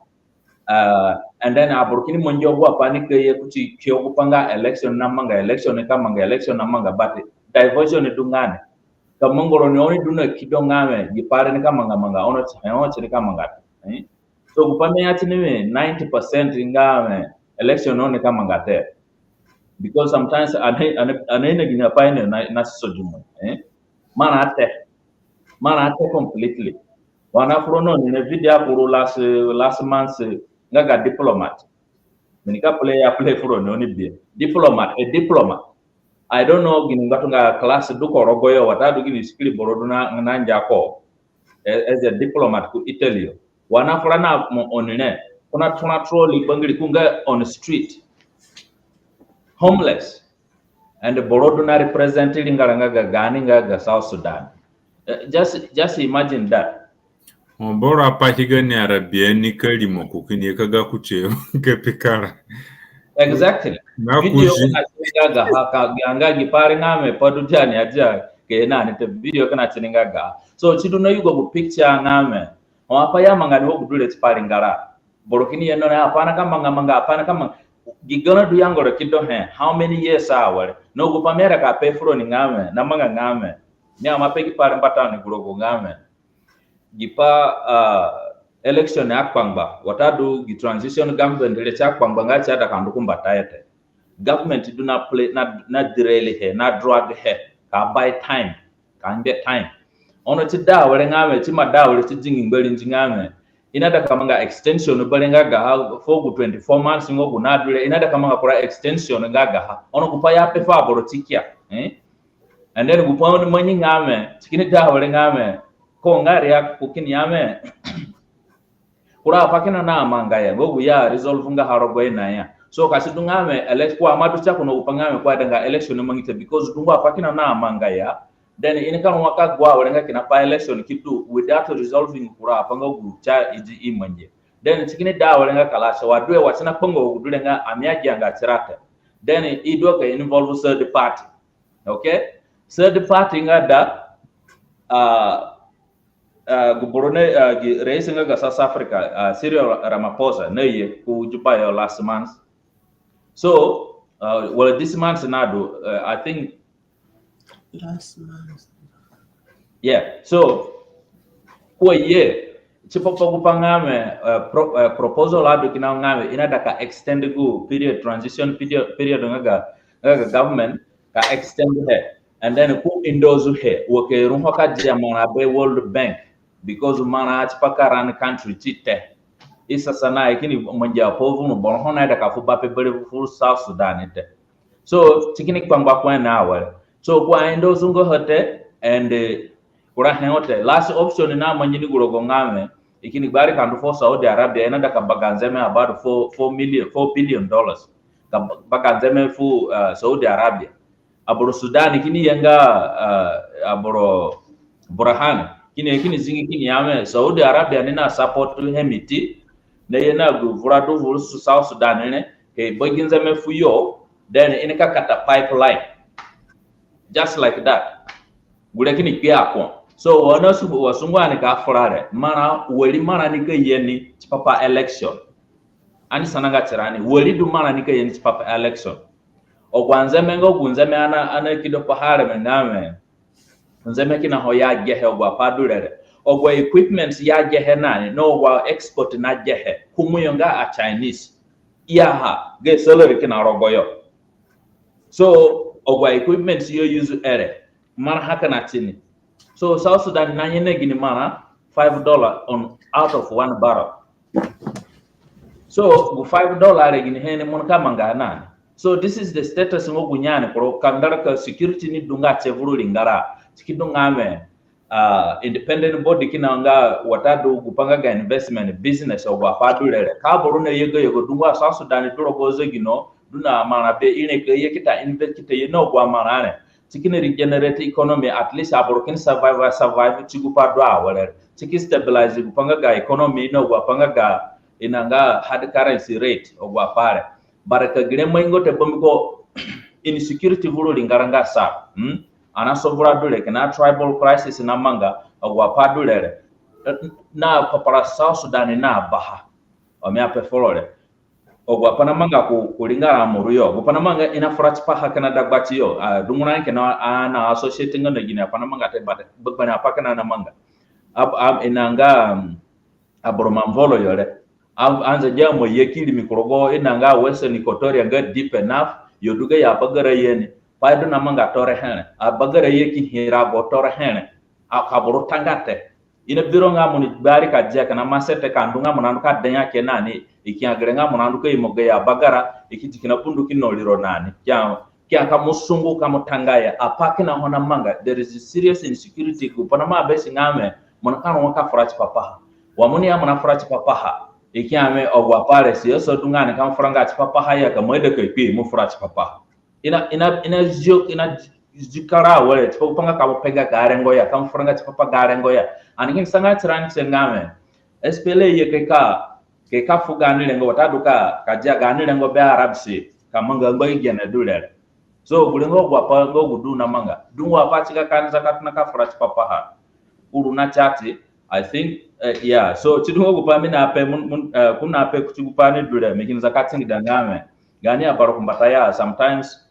Uh, and then aboro kini mangi agu apai nika ye kuti kpio gu pai nga election namanga, election nika manga, election namanga, but diversion du nga ni. Ka manga roni oni du na kido nga wẽ, gi pai re nika manga manga, ono ti, e, ono ti nika manga te. Eh? So, gu pai mi ya tini wẽ, ninety percent nga wẽ, election oni nika manga te. Because sometimes ani, ani, ani na gini apai ni na, na so jumo, eh? Marã te. Marã te completely. Wa ani afura na ni na video akuru last, last month, nga ga diplomat. Mi nika play, ya play furoni oni bi. Diplomat, a diplomat. I don't know gini ngbatunga class du ku rogoyo, watadu gini sikiri boro du na, na ngia ko. A-, as a diplomat ku Italy yo. Wa ani afura na mo oni re, ko na tona trolley bangiri ko nga on street. Homeless. And boro du na represent ringara nga ga gaani nga ga South Sudan. Eh, just, just imagine that. Ho boro apai ki ga ni Arabia ni ka rimo ko kini ye ka ga kuti yo ka pi kara. Exactly. Na video kuzi. Kina tini nga gaha, ka ga nga gi pai re nga wẽ pai du dia ni adia ke na ni te, video kina tini nga gaha. So, si du na yugo gu picture nga wẽ, ho apai ya manga ni wo gu du re tipa ringara. Boro kini ye no na apai nika manga manga, apai nika manga. Gi garã du yangara kido he, how many years awere? Na gu pai mi aida ka pe furoni nga wẽ, namanga nga wẽ, mi aima pe gi pai re mbata ni ku rogo nga wẽ, gi pai, ah, election akpangba, watadu gi transition government re ti akpangba nga si aida ka ndu ku mbatayo te. Government du na play, na, na derail he, na drag he, ka buy time, ka ngbe time. Ono si da awere nga wẽ, si ima da awere si dingi ngbarindi nga wẽ, i naida ka manga extension bere nga gaha, for gu twenty-four months nga gu nadu re, i naida ka manga kura extension nga gaha. Ono gu pai ya pe fu aboro si kia, eh? And then gu pai mangi nga wẽ, si kini da awere nga wẽ, ko nga react ko kini ya wẽ, kura apai kina namanga ya, nga gu ya resolve nga ha rogo i na ya. So, ka si du nga wẽ, elec-, ko aima du sa ko na gu pai nga wẽ ko aidanga election mangi te, because du nga apai kina namanga ya, then i nika rua ka gu awere nga kina pai election ki du without resolving kura apai nga gu sa i di i mangi. Then si kini da awere nga kalasi, wa du e wa si nakpanga wa gu du re nga ami agianga tira te. Then i du ka involve third party. Okay? Third party nga da, ah, ah, gu boro na, ah, gi rais nga ga South Africa, ah, Cyril Ramaphosa, naye ku Juba yo last month. So, ah, well, this month nadu, ah, I think. Last month. Yeah. So, ko ye, tipa pa gu pai nga wẽ, eh, pro-, eh, proposal adu kina nga wẽ, i naida ka extend gu period, transition period, period nga ga, nga ga government, ka extend he. And then ko endorse he, wa ka ruho ka dia marã be World Bank, because marã tipa ka run country ti te. I sasa na i kini mangi apai vuru boro ho naida ka fu bape berewe fu South Sudan te. So si kini kpangba ku he na awere. So ko ainda zungo ho te, and, eh, kura he ho te. Last option namangi ni gu rogo nga wẽ, i kini gbari ka ndu fu Saudi Arabia, i naida ka baga nzeme about four, four million, four billion dollars. Ka ba-, baga nzeme fu, uh, Saudi Arabia. Aboro Sudan kini ye nga, uh, aboro Burhan kini, kini zingi kini ya wẽ Saudi Arabia ni na support Hemeti, na ye na gu vura du vuru Su-, South Sudan re, ka i bagi nzeme fuyo, then i nika kata pipeline. Just like that. Gure kini kpi ako. So wa na su-, wa sungu ani ka fura re, marã, wari marã nika ye ni tipa pa election. Ani sananga tirani, wari du marã nika ye ni tipa pa election. Agu anzeme nga gu nzeme ani, ani kido paha areme nga wẽ, nzeme kina ho i agehe agu apai du re re. Agu equipments i agehe na ni, na agu export i nagehe, kumuyo nga aChinese. I aha, gayo salary kina rogoyo. So agu equipments yo use ere, marã ha kina tini. So South Sudan nanye na gini marã, five dollar on, out of one barrel. So gu five dollar re, ginihe ni mo nika manga na ni? So this is the status nga gu nyani kuro kandara ka security ni du nga tie vuru ringara. Si ki du nga wẽ, ah, independent body kina nga watadu gu pa nga ga investment, business, agu apai du re re. Ka boro na ye gayo dungu aSouth Sudan du rogo zegino, du na marã be, i re ka ye ki ta invest, ki ta ye na agu amarã re. Si kini regenerate economy, at least aboro kini survive, survive ti gu pa du awere re. Si ki stabilize gu pa nga ga economy na agu apai nga ga, i na nga hard currency rate, agu apai re. But ka gire mangi nga te, bambiko insecurity vuru ringara nga sa, hmm? Ani na so vura du re, kina tribal crisis namanga, agu apai du re re. Na papara South Sudan na baha. Wa mi ape foro re. Agu apai namanga ku, ku ringara amuru yo. Gu pa namanga i nafura tipaha kina dagbatiyo. Ah, dungu rani kina ani na associate nga na gini apai namanga te, but gbegberẽ apai kina namanga. Ab-, ab-, i na nga, um, aboro Mvolo yo re. Ab-, anza gi amo ye ki rimi ku rogo, i na nga Western Equatoria nga deep enough, yo du gayo abagara ye ni. Pai du namanga toro he re. Abagara ye ki hira go toro he re. A-, ka boro tanga te. I nabi ro nga mo ni gbari ka dia kina masete ka ndu nga mo nandu ka dee ake na ni, i ki ya gere nga mo nandu ka imo gayo abagara, i ki ti kina bundu ki no riro na ni. Ki ya, ki ya ka mo sungu ka mo tanga ya, apai kina ho namanga, there is serious insecurity, gu pa namanga be si nga wẽ, mo nika ru nga ka fura tipa paha. Wa mo ni ya mo nafura tipa paha, i ki ya wẽ agu apai re si yo so du nga ni ka mo fura nga tipa paha ya, ka mo ida ka kpi, mo fura tipa paha. I na, i na, i na zio, i na zio kara awere, tipa gu pa nga ka mo pe ga ga rengo ya, ka mo fura nga tipa pa ga rengo ya. Ani kini sanga tirani tie nga wẽ, S P L A ye ke ka, ke ka fu gaani rengo, watadu ka, ka dia gaani rengo be Arabs, ka manga ngba gi gene du re re. So, gu rengo agu apai nga gu du namanga. Dungu apai ti ga ka ni za ka tona ka fura tipa paha. Uru na chat, I think, eh, yeah. So, ti du nga gu pa mi naape, mun, mun, eh, ko naape kuti gu pa ni du re, mi kini za ka tingida nga wẽ, gaani abarumbatayo, sometimes,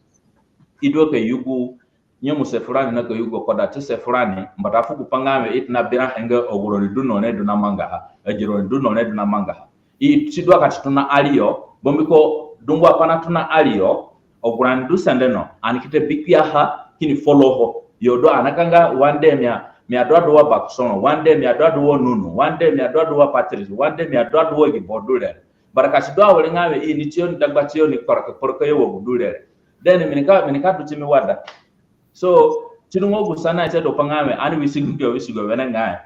i du ka yugu nyemuse furani na ka yugo kodatise furani, mbata fu gu pa nga wẽ i tona bi ra he nga agu roni du no re du na mangaha, agi roni du no re du na mangaha. I si du aka ti tona ariyo, bambiko dungu apai natona ariyo, agu rani du sende no, ani ki ta bi kpiaha, kini follow ho. Yo du ani ka nga one day mi a, mi adu adu wa Bakosoro, one day mi adu adu wa Nunu, one day mi adu adu wa Patrice, one day mi adu adu wa gi boro du re. Bara ka si du awere nga wẽ i ni tiyo ni dagbatiyo ni kparaka kparaka yo wa gu du re. Then mi nika, mi nika du ti mi wada. So, ti du nga gu sanahe tie du pa nga wẽ, ani wisigo, wisigo wenengai.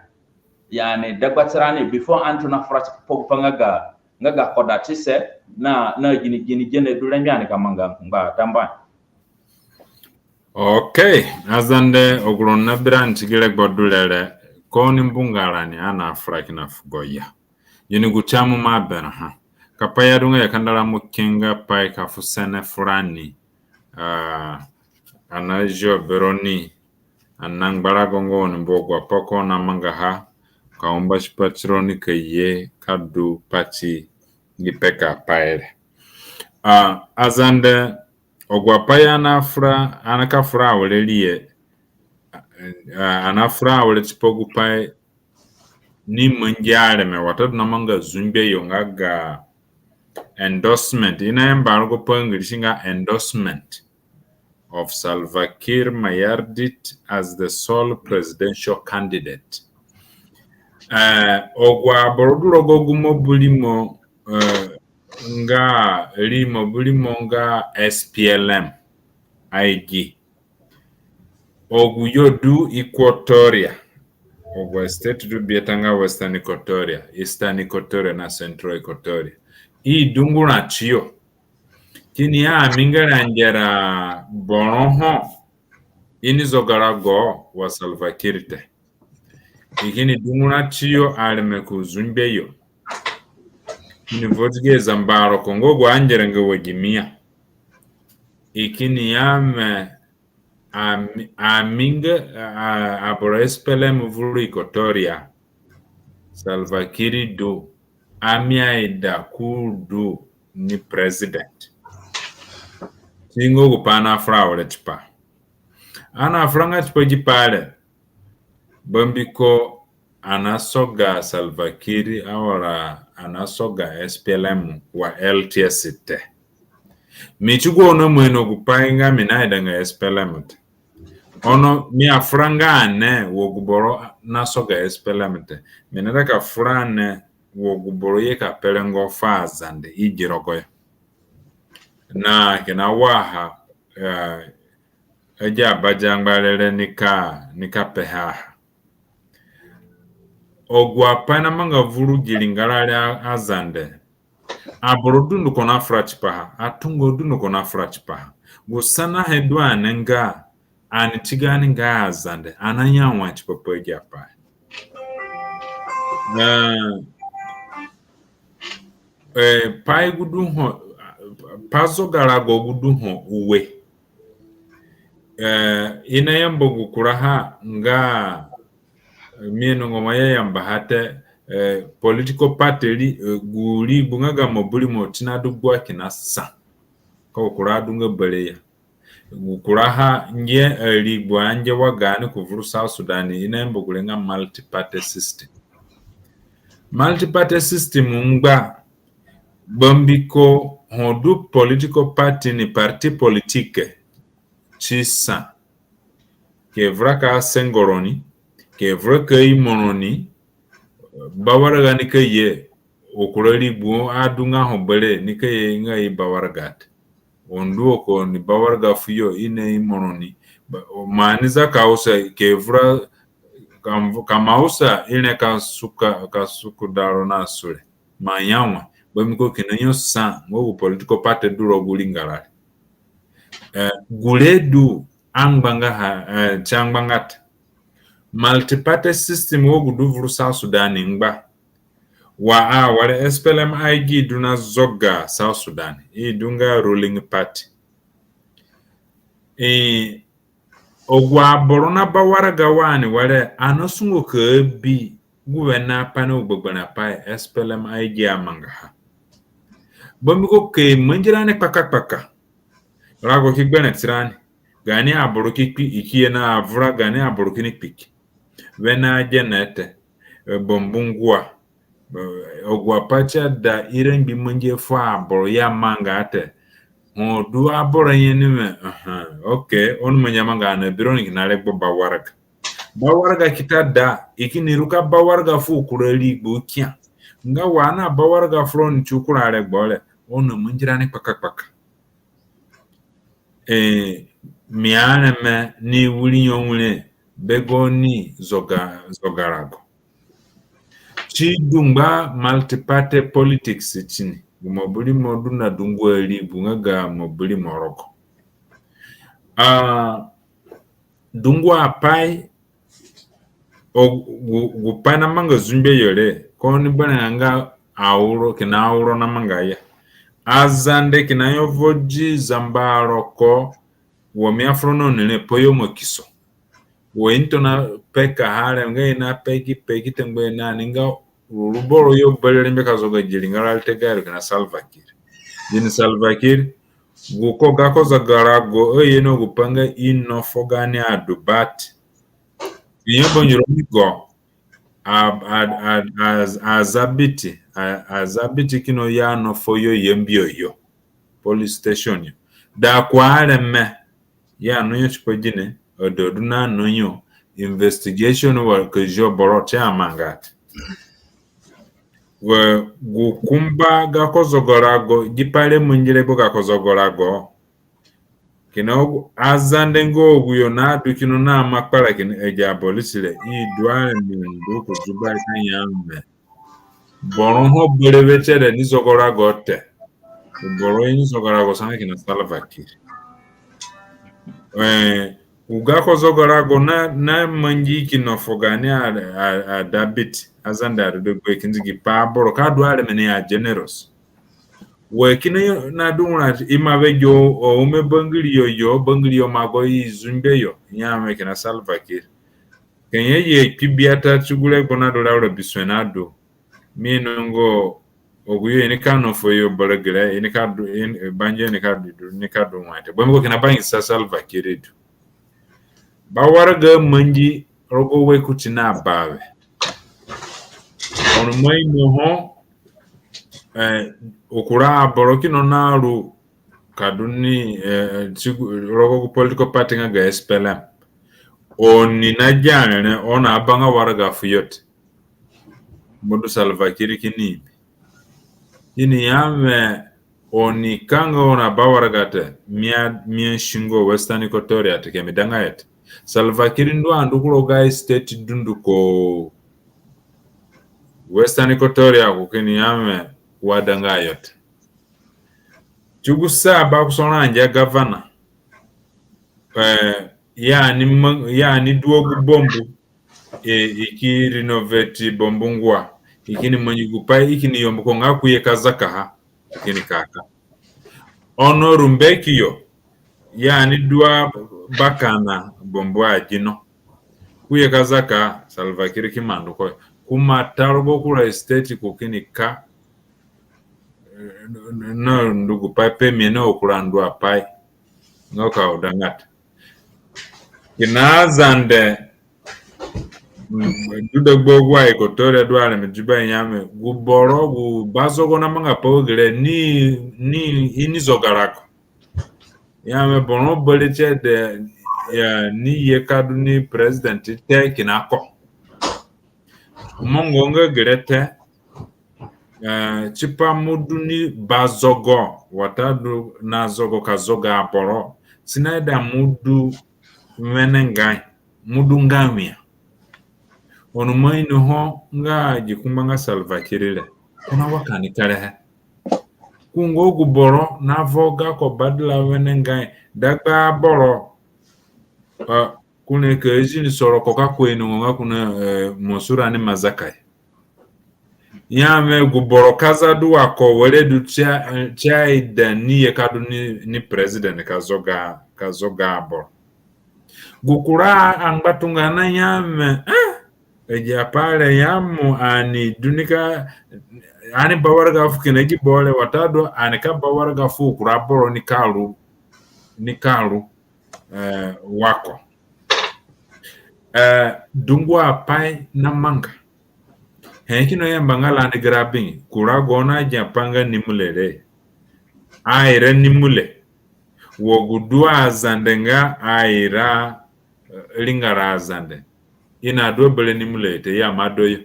Yani, dagbatirani, before ani tona fura tipa gu pa nga ga, nga ga kodatise, na, na gini, gini gene du rengbe ani ka manga ngba tambuahe. Okay, aZande, agu roni nabi rani ti gi regbo du re re, ka oni mbunga rani, ani nafura kina fugo ya. Gini gu ti mo ima berãha? Ka pai ya du nga ya kandara mo ke nga pai ka fu sene furani. Ah, ani nazio beroni, ani nangbarago nga oni mbu agu apai ko namangaha, ka umba tipa tironi ka ye, ka du pati gi pekapai re. Ah, aZande, agu apai ani nafura, ani ka fura awere ri ye, ah, ani nafura awere tipa gu pai ni mangi areme, watadu namanga zungbe yo nga ga endorsement. I nayamba rogo pa English nga endorsement of Salva Kiir Mayardit as the sole presidential candidate. Eh, agu aboro du rogo gu mobirimo, eh, nga ri mobirimo nga S P L M I G. Agu yo du Equatoria. Agu state du biata nga Western Equatoria, Eastern Equatoria na Central Equatoria. I dungu ratiyo. Kini ya ami ngere angera boro ho i ni zoga rago wa Salva Kiir te. I kini dungu ratiyo areme ku zungbe yo. Kini vodi ge zambaro ko nga gu angera nga wa gi mia. I kini ya mi ami, ami nga, a, aboro S P L M vuru Equatoria. Salva Kiir du, ami aida ko du ni president. Si nga gu pai ani afura awere tipa. Ani afuranga tipa gi pai re, bambiko ani asoga Salva Kiir awere ani asoga S P L M wa L T S te. Mi ti gu ono mo ino gu pai nga mi naida nga S P L M te. Ono mi afuranga ane wa gu boro nasoga S P L M te. Mi naida ka fura ane wa gu boro ye ka pe rengo fu Azande i gi rogo yo. Na kina waha, eh, agi abadiangba re re nika, nika peha ha. Agu apai namanga vuru gi ringara re a, Azande. Aboro dunduko nafura tipaha, atungo dunduko nafura tipaha. Gu sanahe du ane nga ani ti gaani nga Azande, ani aya wai tipa pa agi apai. Eh, eh, pai gu du ho, pa zogarago gu du ho ue. Eh, i nayamba gu kuraha nga, eh, mi inongo mo ya yambaha te, eh, political party ri, eh, gu rigbu nga ga mobirimo ti nadu gbua kina sa. Ka gu kuraha du nga berewe ya. Gu kuraha nge, eh, rigbu ange wa gaani ku vuru South Sudan, i nayamba gure nga multi-party system. Multi-party system ngba bambiko ho du political party ni parti politique ti sa. Ke vura ka sengo roni, ke vura ka imo roni, bawaraga nika ye, wa kura rigbu adunga ho berewe nika ye nga i bawaraga te. Wa ndu wa ko ni bawaraga fuyo i naimo roni. Ba, ma ni za ka usa ke vura ka, ka ma usa i re ka suka, ka suku daro na sure. Ma ya wai, bambiko kina yo sa, nga gu political party du rogo gu ringara re. Eh, gure du angbanga ha, eh, ti angbanga te. Multi-party system wa gu du vuru South Sudan ngba. Wa awere S P L M I G du na zoga South Sudan. I du nga ruling party. I, agu aboro na bawaraga wa ani were, ani nasungo ka bi gu wene apai na gu gbegberẽ apai S P L M I G amangaha. Bambiko ka mangi rani kpakakpaka. Rago ki gberẽ tirani. Gaani aboro ki kpi, i ki ye na avura, gaani aboro kini kpi ki. Wene agene te, eh, bambu ngua. Eh, agu apai ti ada ira ngbi mangi fu aboro ya manga te. Ho du aboro nye ni me, aha, okay, oni mangi amanga na biro ni kina regbo bawaraga. Bawaraga ki ta da, i kini ruka bawaraga fu kura rigbu kia. Nga wa ani abawaraga fu roni ti kura regbo re, oni mangi rani kpakakpaka. Eh, mi areme ni wiri yo wire be gaoni zoga, zogarago. Ti du ngba multi-party politics ti ni, gu mobirimo du na dungu arigbu nga ga mobirimo rogo. Ah, dungu apai, o, gu, gu pai namanga zungbe yo re, ko ni berẽnga nga auro, kina auro namanga ya. Azande kina yo vodi zambaro ko, wa mi afura na oni re pa yo mo kiso. Wa i tona pekaha re nga i na peki peki tengbe na ni nga ruru boro yo bere rengbe ka zoga gi ringara re te gayo kina Salva Kiir. Gini Salva Kiir, gu ko gako zogarago, eh, ye no gu pa nga i no fo gaani adu bat. Iyo bangiro ni go, a, a, a, a, a zabiti, a, a zabiti kina ya no fo yo Yambio yo. Police station yo. Da ku areme, ya no yo tipa gine, ododu na no yo, investigation wa ka zio boro ti amanga te. Gu kumba gako zogorago, gi pai re mangi regbo gako zogorago. Kina agu aZande nga aguyo nadu kina na makpara kina agi apolisi re, i du areme ndu ku Juba ka ya mi, boro ho berewe tie re ni zogorago te. Boro i ni zogorago sa nga kina Salva Kiir. Eh, gu gako zogorago na, na mangi kina fu gaani a, a, a David, aZande adedegbua kindi gi pa aboro ka du areme ni a generous. Wa kina yo na du ngura ima be jo, o ume bangiriyo yo, bangiriyo mago i zungbe yo, ya mi kina Salva Kiir. Kenya ye kpi biata ti gu regbo na du raura bisue na du. Mi nongo aguyo i ni ka no fuo yo beregere, i ni ka du, i ni, banjo i ni ka du, i ni ka du wai te. Bambiko kina bangisa Salva Kiir du. Ba waraga mangi rogo we kuti na bawe. Ono mo ino ho, eh, akura aboro kina na ru ka du ni, eh, ti gu, rogo gu political party nga ga S P L M. Oni na gia re, oni abanga waraga fuyo te. Mo du Salva Kiir kini imi. I ni ya mi, oni ka nga oni aba waraga te, mi a, mi a singo Western Equatoria te, ke mi danga yo te. Salva Kiir ndu andu ku rogo gayo state dunduko. Western Equatoria ko kini ya mi wa danga yo te. Ti gu sa ba ku sona angia gavana. Eh, ya ni man-, ya ni dua gu bambu. E, i ki renovate bambu ngua. I kini mangi gu pai, i kini yambu ko nga ko ye ka zakaha. I kini kaka. Ono Rumbek yo, ya ni dua bakana bambu agino. Ko ye ka zaka, Salva Kiir ki mandu ko. Ko ima ta rogo kura state ko kini ka, eh, na ndu gu pai pe mi na akura ndu apai. Nga ka u danga te. Kina Zande, mm, du dagba agu a Equatoria du areme Juba ya mi, gu boro, gu bazogo namanga pa wa gere ni, ni, i ni zoga rago. Ya mi boro bere tie de, ya, ni ye ka du ni president te kina ko. Mo ngo nga gere te, eh, tipa mo du ni bazogo, watadu na zogo ka zoga aboro, si naida mo du wenengai, mo du nga wia. Ono mo ino ho nga gi kumba nga Salva Kiir re, ko na wa ka ni kerehe. Ko nga gu boro na vo gako badala wenengai, dagba aboro, eh, ko ni ka zi ni soro ko ka ko ino nga ko na, eh, Mansura ni Mazakai. Ya mi gu boro ka za du wa ko were du tia, eh, tia ida ni ye ka du ni, ni president ka zoga, ka zoga aboro. Gu kura angbatunga na ya mi, eh, agi apai re ya mo ani du ni ka, ani ba waraga fu kina gi boro re watadu ani ka ba waraga fu kura boro ni ka ru, ni ka ru, eh, wa ko. Eh, dungu apai namanga. He kina yamba nga land grabbing, kura gu na gia pa nga Nimule re. Aira Nimule. Wa gu du aZande nga aira, eh, ringara aZande. I na du bere Nimule te, ya ma do yo.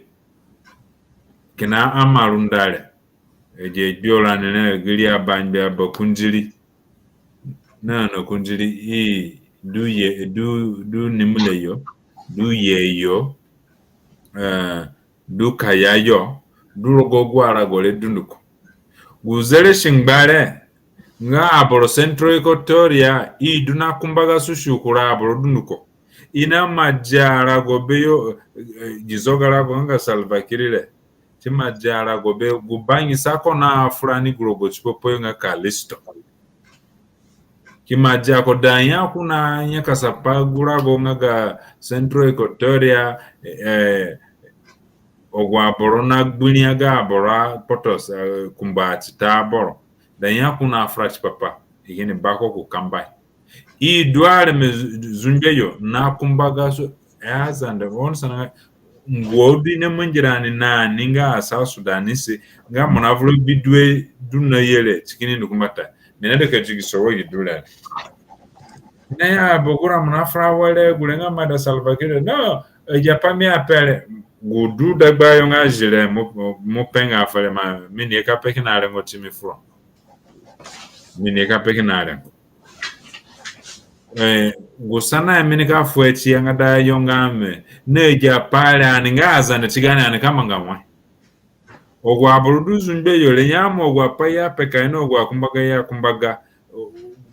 Kina amarunda re. Agi gbio rani re, giri abangbe abakundiri. Na, na kundiri i du ye, du, du Nimule yo, du ye yo, eh, du kaya yo, du rogo agu arago re dunduko. Gu zere singba re, nga aboro Central Equatoria, i du na kumbaga susi kura aboro dunduko. I na ma dia rago beyo, eh, gi zoga rago nga Salva Kiir re. Ti ma dia rago be gu bangisa ko na fura ni gu rogo tipa pa yo nga Kalisto. Ki ma dia ko da ya ko na nyakasa pa gu rago nga ga Central Equatoria, eh, agu aboro na gbirinya ga aboro a kpotosa, eh, kumba atita aboro. Da ya ko na fura tipa pa, i kini ba ko ku kambai. I du areme zu-, zunge yo na kumbaga so, eh, aZande, ono sana nga, ngu du i na mangi rani na ni nga a South Sudanese, nga mo na vura bi due du na yere, ti kini ndu ku mbata. Mi na da ka digiso wa gi du re. Na ya bogura mo na fura were, gure nga mada Salva Kiir. No, eh, agi apai mi ape re, gu du dagbayo nga zire mo, mo pe nga fere ma, mi ni ka pe kina rengo ti mi furo. Mi ni ka pe kina rengo. Eh, gu sana mi ni ka fu e ti ya nga da yo nga me, na agi apai re ani nga Azande ti gaani ani ka manga wai. Agu aboro du zungbe yo re, ya mo agu apai ya peka ino agu akumbaga ya kumbaga,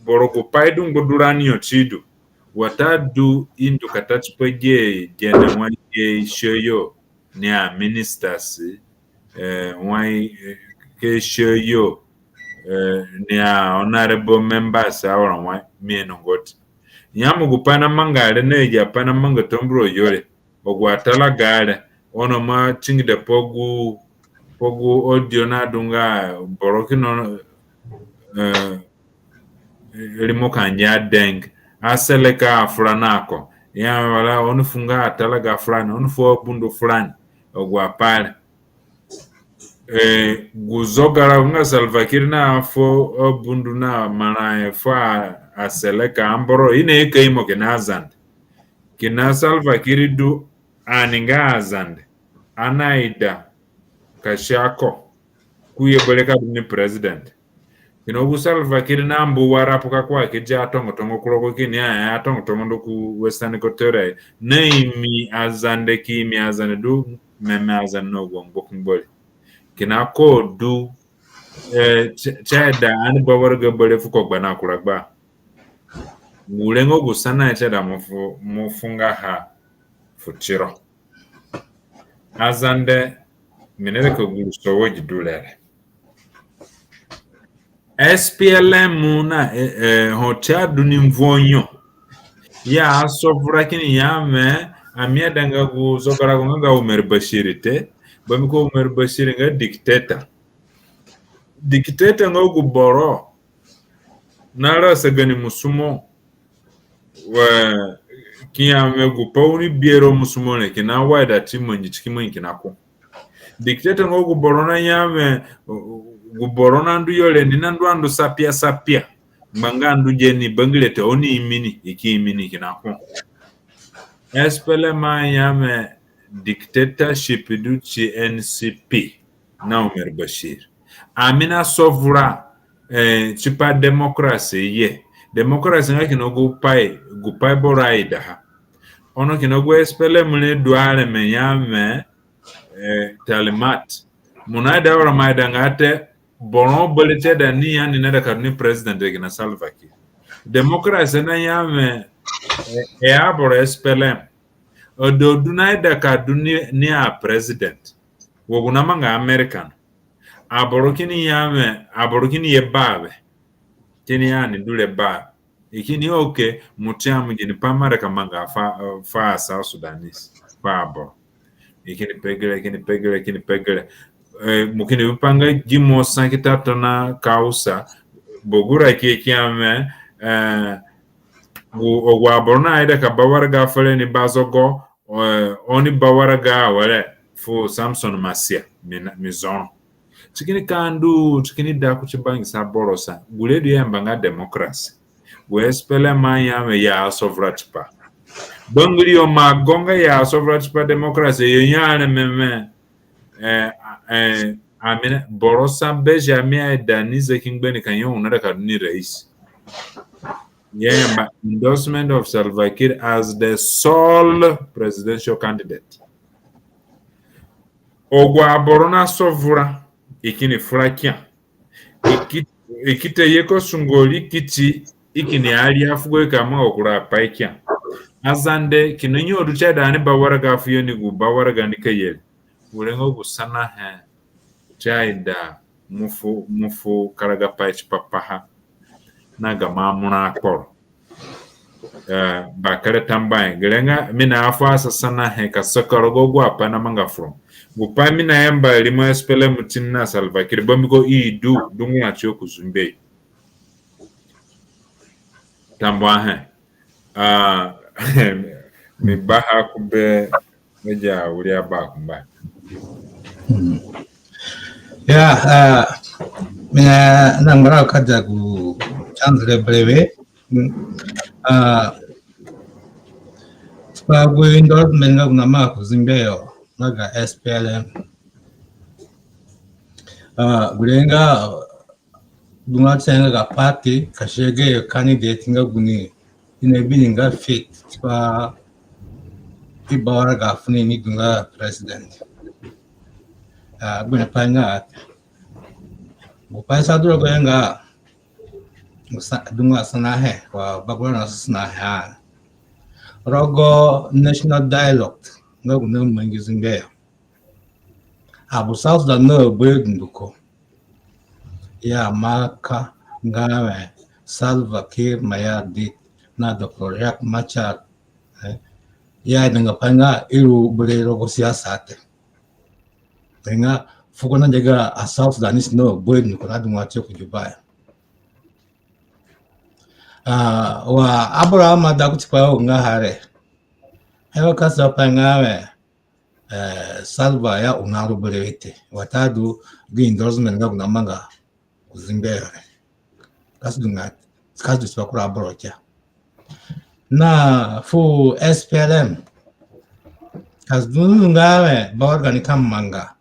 boro gu pai du ngbaturani yo ti du. Watadu i ndu ka ta tipa gi gene wai gi sio yo ni a ministers, eh, wai, eh, ke sio yo, eh, ni a honorable members awara wai mi ino ngoti. Ya mo gu pai na manga re na agi apai na manga Tambura yo re. Agu atalaga re, ono ma tingida pa gu, pa gu audio na du nga boro kina, eh, rimo ka ngia deng, aseleka afura na ko. Ya wala oni fu nga atalaga furani, oni fu abundu furani, agu apai re. Eh, gu zogarago nga Salva Kiir na fu abundu na marã he fu a, aseleka amboro, i na ye ka imo kina Azande. Kina Salva Kiir du ani nga Azande. Ani naida ka sia ko. Ku ye bere ka du ni president. Kina gu Salva Kiir na mbu Warrap ka kua ki dia tongotongo ku rogo kini a, a tongotongo ndu ku Western Equatoria. Na imi Azande ki imi Azande du meme Azande na gu ngbo ku ngbori. Kina ko du, eh, ti, ti aida ani ba waraga bere fu ko gba na kura gba. Gu rengo gu sana ti aida mo fu, mo fu nga ha fu tiro. Azande, mi ni reka gu ruso wa gi du re re. S P L M na, eh, eh, ho ti a du ni mvuo yo. Ya asovura kini ya me, ami aidanga gu zogarago nga ga Umar Bashir te, bambiko Umar Bashir nga dictator. Dictator nga gu boro na rasa gani musumo. Wa ki ya me gu pai u ni bi ro musumo re, kina wai da ti mangi ti ki mangi kina ko. Dictator nga gu boro na ya me, gu boro na ndu yo re ni na ndu andu sapia sapia. Ngbanga ndu geni bangire te, oni imi ni, i ki imi ni kina ko. S P L M a ya me dictatorship du ti N C P na Umar Bashir. Ami na sovura, eh, tipa democracy ye. Democracy nga kina gu pai, gu pai boro aidaha. Ono kina gu S P L M re du areme ya me, eh, talimat. Mo naida wara mo aidanga te, boro bere ti aida ni ya ni naida ka du ni president re kina Salva Kiir. Democracy na ya me, eh, e aboro S P L M. Odo du naida ka du ni, ni a president. Wa gu namanga American. Aboro kini ya me, aboro kini ye bawe. Kini ya ni du re bawe. I kini oke, mo ti a mo gini pai mo aida ka manga fu, fu a South Sudanese, fu aboro. I kini pe gere, i kini pe gere, i kini pe gere. Eh, mo kini bi pa nga gi mo sa ki ta tona ka usa, bogura ki ki ya me, eh, gu, agu aboro naida ka ba waraga fere ni bazogo, eh, oni ba waraga awere fu Samson Masia, mi na, mi zoro. Ti kini ka ndu, ti kini da kuti bangisa boro sa. Gure du i ayamba nga democracy. Gu S P L M a ya me ya asovura tipa. Bangiriyo mo agonga ya asovura tipa democracy, yo ya areme me. Eh, eh, ami na, boro sa beji ami aida ni Zaki Ngbeni ka yo u naida ka du ni rais. Ya ayamba endorsement of Salva Kiir as the sole presidential candidate. Agu aboro na sovura, i kini fura kia. I ki, i ki ta ye ka sungo ri kiti, i kini aria fugo i ka manga kura apai kia. Azande, kina nyo du ti aida ani ba waraga fuyo ni gu ba waraga ni ka ye re. Gure nga gu sanahe ti aida mo fu, mo fu karagapai tipa paha na gamo amura akporo. Eh, bakere tambuahe. Gere nga mi na afu asanahe ka saka rogo agu apai namanga furo. Gu pai mi nayamba rimo S P L M ti ni na Salva Kiir, bambiko i du, dungu na tiyo ku zumbe. Tambuahe. Ah, mi baha ku be, mi ja wiri aba kumba. Hmm. Ya, ah, mi na, na ngbara ka ja gu chance re breve. Hmm. Ah, pa gu endorsement nga gu namanga ku zumbe yo. nga ga S P L M. Ah, gure nga, dunga ti nga ga party, ka si gayo candidate nga guni i nabi ni nga fit tipa i ba waraga funi ni du nga president. Ah, gure pai nga, gu pai sa du rogoho nga, sa-, dunga sanahe, wa bagura na sanahe. Rogo national dialogue, nga gu namangi zingbe yo. Aboro South Sudan na bayo dunduko ya maka nga we Salva Kiir Mayardit na Doctor Riek Machar, eh, ya idanga pai nga i ru bere rogo siasa te. Nga fugo na njaga a South Sudanese na bayo dunduko na dunga ti ku Juba ya. Ah, wa Abraham ada kuti pa nga hare. Ewa kasa pa nga we, eh, Salva ya u na ru bere te. Watadu gi endorsement nga gu namanga ku zingbe yo re. Kasi du nga, kasi du tipa kura aboro kia. Na fu S P L M. Kasi du nga we, ba waraga ni ka manga.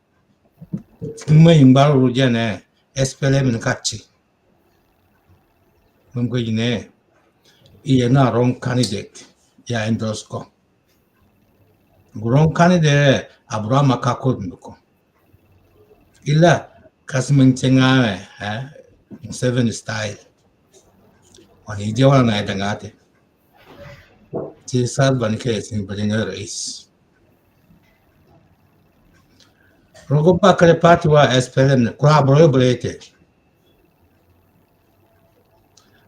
Ti ki mangi ngbaruru gene, S P L M ni ka ti. Mbiko gine, i ye na wrong candidate, ya endorse ko. Gu wrong candidate, aboro amaka ko dunduko. Ila, kasi mangi te nga we, eh, Museveni style. Wa ni dia wala na idanga te. Ti Salva ni ke ti ni bere nga rais. Rogo bakere party wa S P L M ni, kura aboro yo bere te.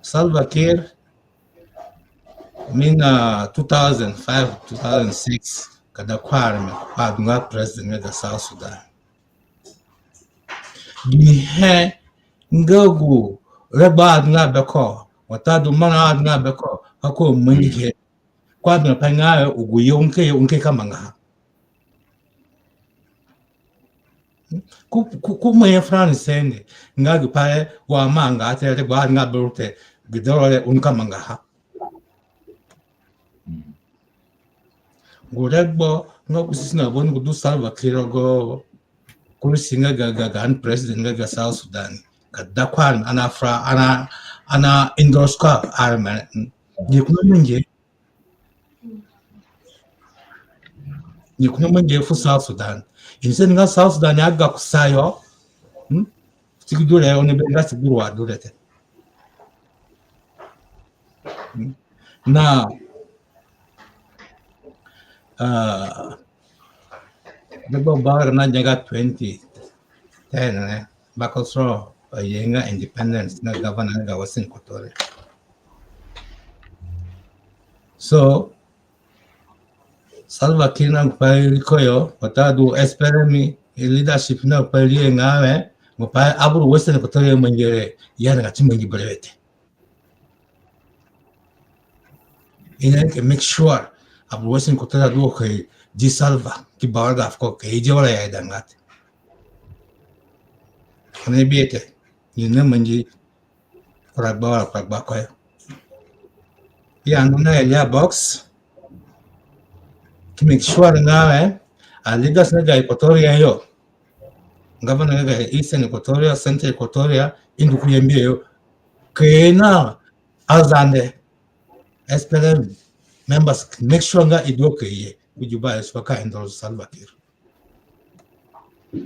Salva Kiir, mi na two thousand five, two thousand six, ka da ku areme, ka du nga president nga ga South Sudan. Ginihe nga gu regbo adu nga be ko, watadu marã adu nga be ko, ka ko mangihe. Ko adu nga pai nga we gu yo nga ke, yo nga ke ka mangaha. Ku, ku, ku manye France nge, nga gi pai wa manga te, regbo adu nga be ru te, gi doro re u nika mangaha. Gu regbo nga gu sisi na boni gu du Salva Kiir rogo kursi nga ga, ga, ga ani president nga ga South Sudan. Ka da ku ani, ani afura, ani, ani endorse ko areme. Ni ku na mangihe. Ni ku na mangihe fu South Sudan. I ni seni nga South Sudan ya ga kusayo. Hmm? Ti gi du re, oni be nga ti guru wa du re te. Hmm? Na, ah, dagba bara na nyaga twenty ten, eh, Bakosoro, eh, ye nga independence na governor nga ga Western Equatoria. So, Salva Kiir na gu pai ri ko yo, watadu S P L M, eh, leadership na gu pai ri nga we, gu pai aboro Western Equatoria mangi re, ya na nga ti mangi bere te. I na ke make sure aboro Western Equatoria du ka ye di Salva, ki ba waraga fuko ka ye di wala ya idanga te. Ka ni bihe te, i na mangi kura gba wala kura gba ko yo. I ya ndu na area box, ki make sure nga we, a leaders nga ga Equatoria yo, governor nga ga Eastern Equatoria, Central Equatoria, i ndu ku Yambio yo, ka ye na Azande, S P L M members, make sure nga i du ka ye ku Juba yo tipa ka endorse Salva Kiir.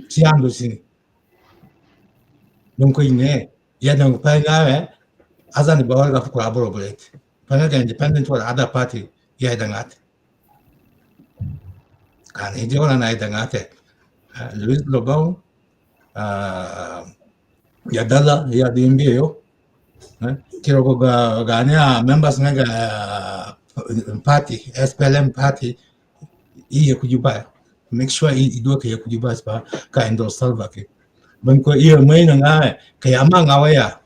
Si andu si ni. Donc, i ni, ya na gu pai nga we, Azande ba waraga fu kura aboro bere te. Pai nga ga independent wala other party, ya idanga te. Ka ni di wala na idanga te. Ah, Louis Lobong, ah, ya dala, ya di Yambio yo. Eh, ki rogo ga, gaani a members nga ga, ah, party, S P L M party, i ye ku Juba yo. Make sure i, i du ka ye ku Juba yo tipa ka endorse Salva Kiir. Mbiko i ye mai na nga, ka ya manga wa ya.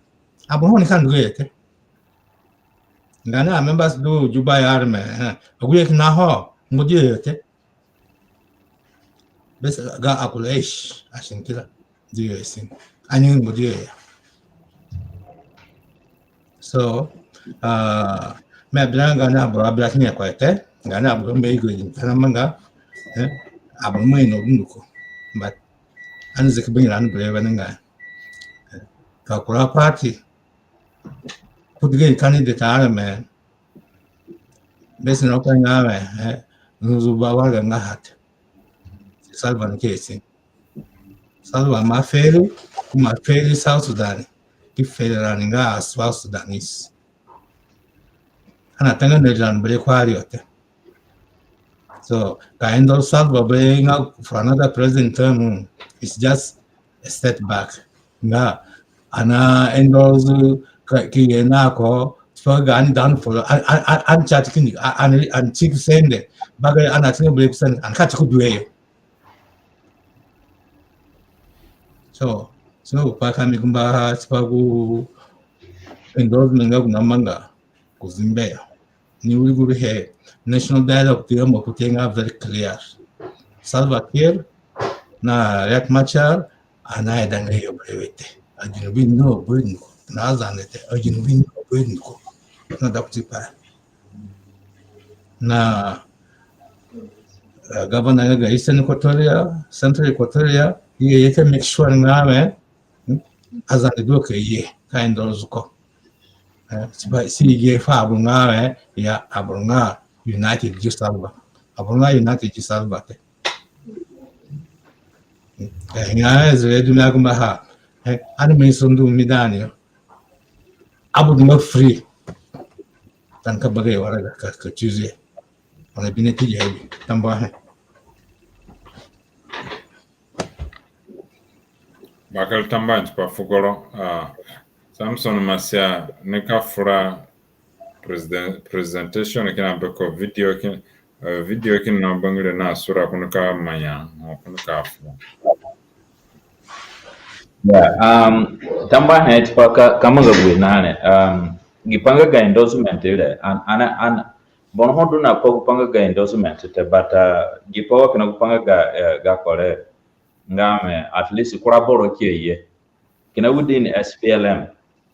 Aboro ho ni ka ndu ye te. Gaani a members du Juba yo areme, eh. Agu ye kina ho, mo di ye te. Bes ga akul aish, ashin kila. Di ye sin. Ani mo di ye ya. So, ah, mi abi na gaani aboro abi ra kini ya ko te. Gaani aboro mi igo i ni tona manga. Eh? aboro ima ino dunduko. But ani ziki bangirani bere wenengai. Ka kura party put gayo candidate areme, besi no ka nga we, eh, nzunzu ba waraga nga hat. Salva ni kesi. Salva ima fail, ima fail South Sudan. Ki fail rani nga South Sudanese. Ana tanga na ran bere kwari ote. So ka endorse Salva bere nga for another president term, it's just a setback. Nga ana endorse ka ki ye na ko, so ga ani downfall, an, an, an, an chat kini, an, an, an chik sende, baga ana tini bere sende, an ka chik duwe. So, so pa ka mi gumba tipa gu endorsement nga gu namanga ku Zimbe. Ni wiri guruhe national dialogue ti mo putting out very clear. Salva Kiir na Riek Machar ana aidanga yo bere wete. Ajinubin no bere ni ko. Na Azande te. Ajinubin no bere ni ko. Na da kuti pa. Na, eh, governor nga ga Eastern Equatoria, Central Equatoria, i ye ka make sure nga we, hmm, Azande du ka ye ka endorse ko. Eh, si ba, si ye fu aboro nga we, ya aboro nga united gi Salva. Aboro nga united gi Salva te. Eh, nga Ezra du mi agumba ha. Eh, ani mi sundu mi dani yo. Aboro nga free. Tan ka baga waraga ka, ka choose. Ona bine ti jabi. Tambuahe. Bakere tambuahe tipa fu goro. Ah, Samson Masia, nika fura present-, presentation kina beko video kina, eh, video kina na bangire na sura ko nika manya, ko nika fura. Yeah, um, tambuahe tipa ka, ka manga gu i nane. Um, gi pa nga ga endorsement re, an, an, an, boro ho du na pa gu pa nga ga endorsement te, but, uh, gi pa wa kina gu pa nga ga, eh, ga kore, nga we, at least kura boro ki ye. Kina within S P L M.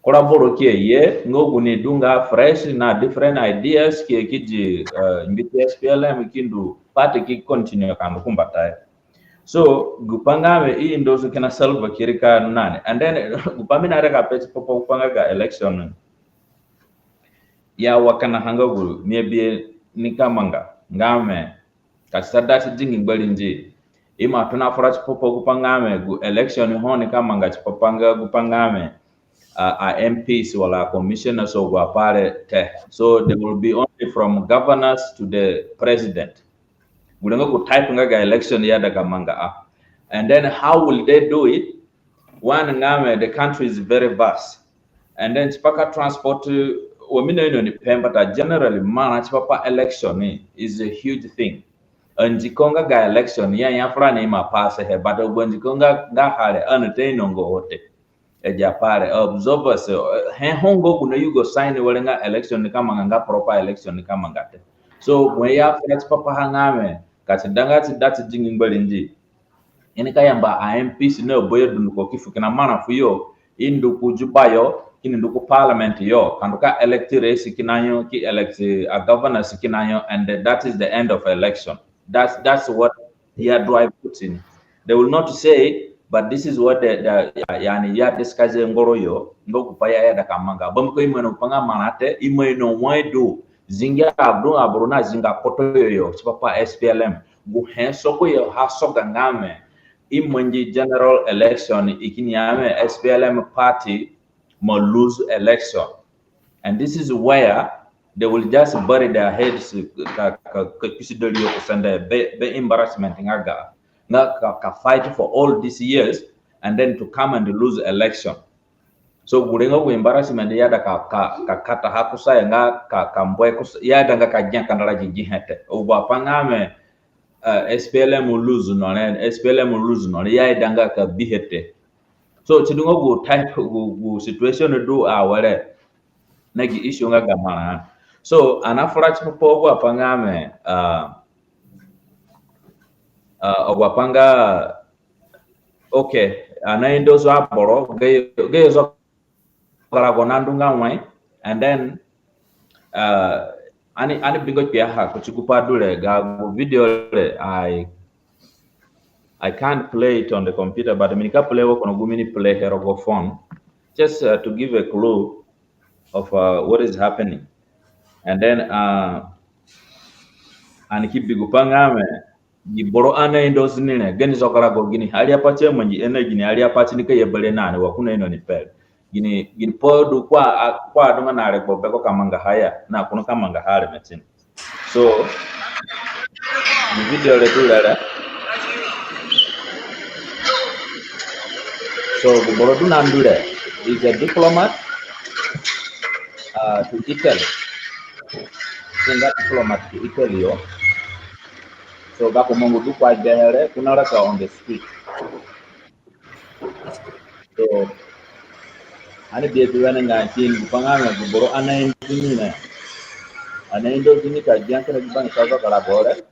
Kura boro ki ye, nga gu ni du nga fresh na different ideas ki ye ki di, uh, mbiti S P L M ki ndu party ki continue ka ndu ku mbatayo. So, gu pa nga we i endorse kina Salva Kiir ka nani. And then, gu pa mi naida ka pe tipa gu pa nga ga election. Ya wa kina ha nga gu mi abi nika manga. Nga we, ka si ta da ti dingi ngbarindi. I ma tona fura tipa gu pa nga we, gu election ho nika manga tipa nga gu pa nga we, a, a M Ps wala commissioners agu apai re te. So they will be only from governors to the president. Gu rengo gu type nga ga election i aida ka manga a. And then how will they do it? One nga we, the country is very vast. And then tipa ka transport, uh, wa mi naino ni pe mbata, generally, marã tipa pa election is a huge thing. Andiko nga ga election, ya, ya fura ni ima pass he, but agu andiko nga, nga ha re, ani ta ino nga ho te. Agi apai re, observers, uh, he ho nga gu nayugo sign were nga election nika manga, nga proper election nika manga te. So, gu i afura tipa paha nga we, ka si da nga ti da ti dingi ngbarindi. I nika yamba a M Ps na bayo dunduko ki fu kina marã fuyo, i ndu ku Juba yo, kini ndu ku parliament yo, ka ndu ka elect race kina yo, ki elect a governors kina yo, and that is the end of election. That's, that's what i adrive Putin. They will not say, but this is what the, the, yani, i adiscuss ngoro yo, nga gu pa i aida ka manga. Bambiko i ima ino gu pa nga marã te, i ima ino wai du zingi aboro, aboro na zinga kpoto yo yo, tipa pa S P L M. Gu he soko yo ha soga nga we, i mangi general election, i kini ya we S P L M party ma lose election. And this is where they will just bury their heads, ka, ka, ka kpisi dori yo ku sende, be, be embarrassment nga ga, nga ka, ka fight for all these years and then to come and lose election. So, gu rengo gu embarrassment i aida ka, ka, ka kata ha kusayo nga ka, ka mbu kusayo, i aidanga ka gia kandara gi, gi he te. Agu apai nga we, uh, S P L M lose no re, S P L M lose no re, i aidanga ka bi he te. So, si du nga gu type, gu, gu situation du awere, na gi issue nga ga marã. So, ani afura tipa pa agu apai nga we, uh, uh, agu apai nga, okay, ani a endorse aboro, gayo, gayo zogarago nandu nga wai, and then, uh, ani, ani bingo kpiaha kuti gu pa du re, ga gu video re, I, I can't play it on the computer, but mi nika play wa kono gu mi ni play he rogo phone, just uh, to give a clue of uh, what is happening. And then uh, ani ki bi gupai nga wẽ, gi boro ani aendorse ni re, gani zogarago, gini ariapai ti amangi, ani gini ariapai ti nika ye bere na ni wa ko naino ni pe re. Gini, gini pai du ko a, ko adunga na regbo be ko ka mangaha ya, na ko nika mangaha areme ti ni. So, gi video re du re re. So, gu boro du na ndu re is a diplomat uh, to Italy. Si nga diplomat to Italy yo. So, gako mangu du ko agbehe re, ko naraka on the street. So, ani bi abi wenengai ti ni gupai nga wẽ gu boro ani aendorse ni re, ani aendorse ni ka gia kina gi bangisa zogarago re.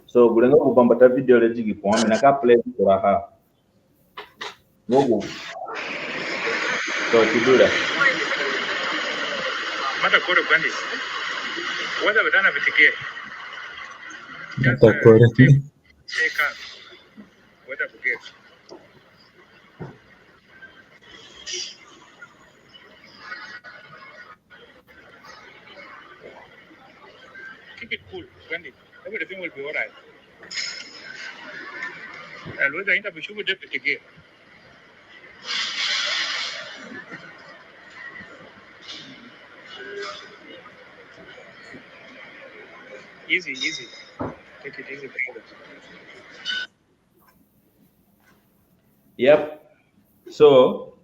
So, gure nga gu bambata video re digi pai mi nika play kuraha. Ngo gu. So, ki du re. Mata kore kwandi. Wada batana bitike. Mata kore. Cheka. Wada buge. Keep it cool, Gandhi. Everything will be all right. Always I end up with you with deputy again. Easy, easy. Take it easy, brother. Yep. So,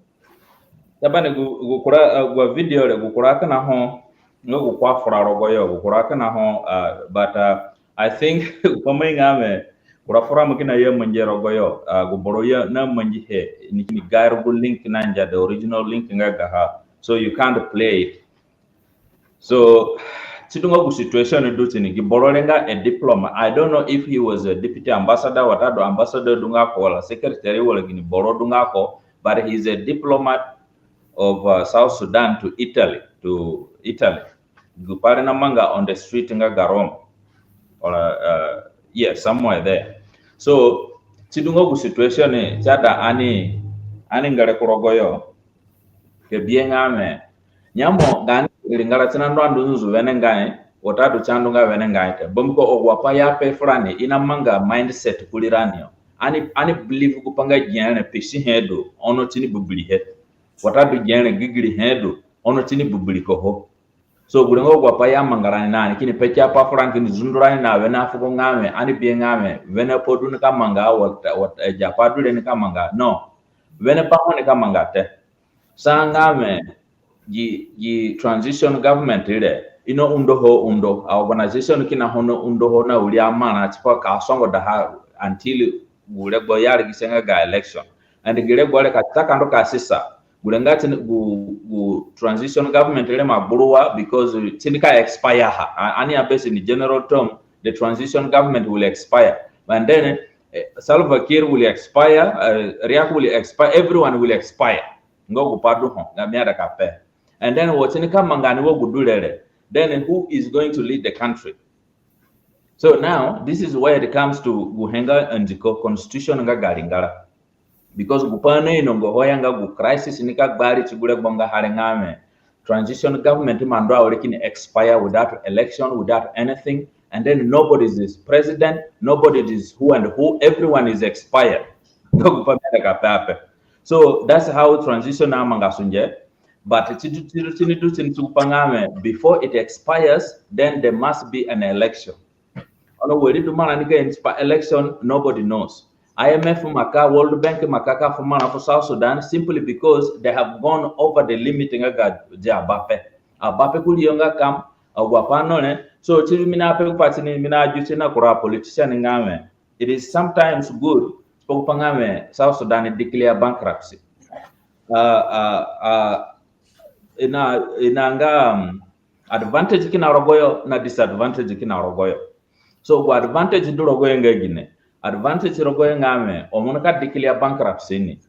tabani gu, gu kura, uh, gu video re, gu kura kina ho, nga gu ko afura rogoyo, gu kura kina ho, uh, but, uh, I think, gu pa mi nga wẽ, kura fura mo kina ya mangi rogoyo, uh, gu boro ya na mangihe, ni, ni gairo gu link na nja, the original link nga gaha. So you can't play it. So, si du nga gu situation du ti ni, gi boro re nga a diplomat. I don't know if he was a deputy ambassador, watadu ambassador du nga ko, wala secretary, wala gini boro du nga ko, but he is a diplomat of, uh, South Sudan to Italy, to Italy. Gu pa re namanga on the street nga ga Rome. Or, uh, yeah, somewhere there. So, si du nga gu situation ni, si aida ani, ani ngere ku rogoyo. Ka bihe nga wẽ, nyemu gaani ringara ti na ndu andu nzunzu wenengai, watadu ti andu nga wenengai te. Bambiko agu apai i ape furani, i namanga mindset kurirani yo. Ani, ani believe gu pa nga gere pisihe du, ono ti ni bibirihe. Watadu gere gigirihe du, ono ti ni bibiriko ho. So, gure nga agu apai i amanga rani na ni, kini pe kia pa furani, kini zundu rani na wene afugo nga wẽ, ani bihe nga wẽ, wene pai du nika manga, wat, wat, eh, agi apai du re nika manga. No. Wene pai ho nika manga te. Sa nga wẽ, gi, gi transition government re, i na undoho undo, a organization kina ho na undoho na wiri amarã tipa ka songodaha until gu regbo i arigise nga ga election. And gi regbo re ka ta ka ndu ka sisa. Gure nga ti ni gu, gu transition government re ima gburuwa because ti ni ka expire ha. A, ani a base in general term, the transition government will expire. And then, eh, Salva Kiir will expire, uh, Riek will expire, everyone will expire. Nga gu pa du ho, nga mi aida ka pe. And then wa ti ni ka manga ni wa gu du re re, then who is going to lead the country? So now, this is where it comes to gu he nga ndiko constitution nga ga ringara. Because gu pa ani ainonga ho ya nga gu crisis nika gbari ti gu regbo ngaha re nga wẽ, transition government ima ndu awere kini expire without election, without anything. And then nobody is president, nobody is who and who, everyone is expired. Nga gu pa mi aida ka pe ape. So that's how transition amangasunge. But ti du, ti du, ti ni du, ti ni du gu pa nga wẽ, before it expires, then there must be an election. Ono wari du marã nika inipa election, nobody knows. I M F ima ka, World Bank ima ka ka fu marã fu South Sudan simply because they have gone over the limit nga ga dia abape. Abape kuriyo nga kam, agu apai no re. So, ti mi na pe gu pa ti ni, mi na aju ti na kura politician nga wẽ, it is sometimes good, tipa gu pa nga wẽ South Sudan declare bankruptcy. Uh, uh, uh, i na, i na nga, um, advantage kina rogoyo, na disadvantage kina rogoyo. So, gu advantage du rogoyo nga gine? Advantage rogoyo nga wẽ, ho mo nika declare bankruptcy ni,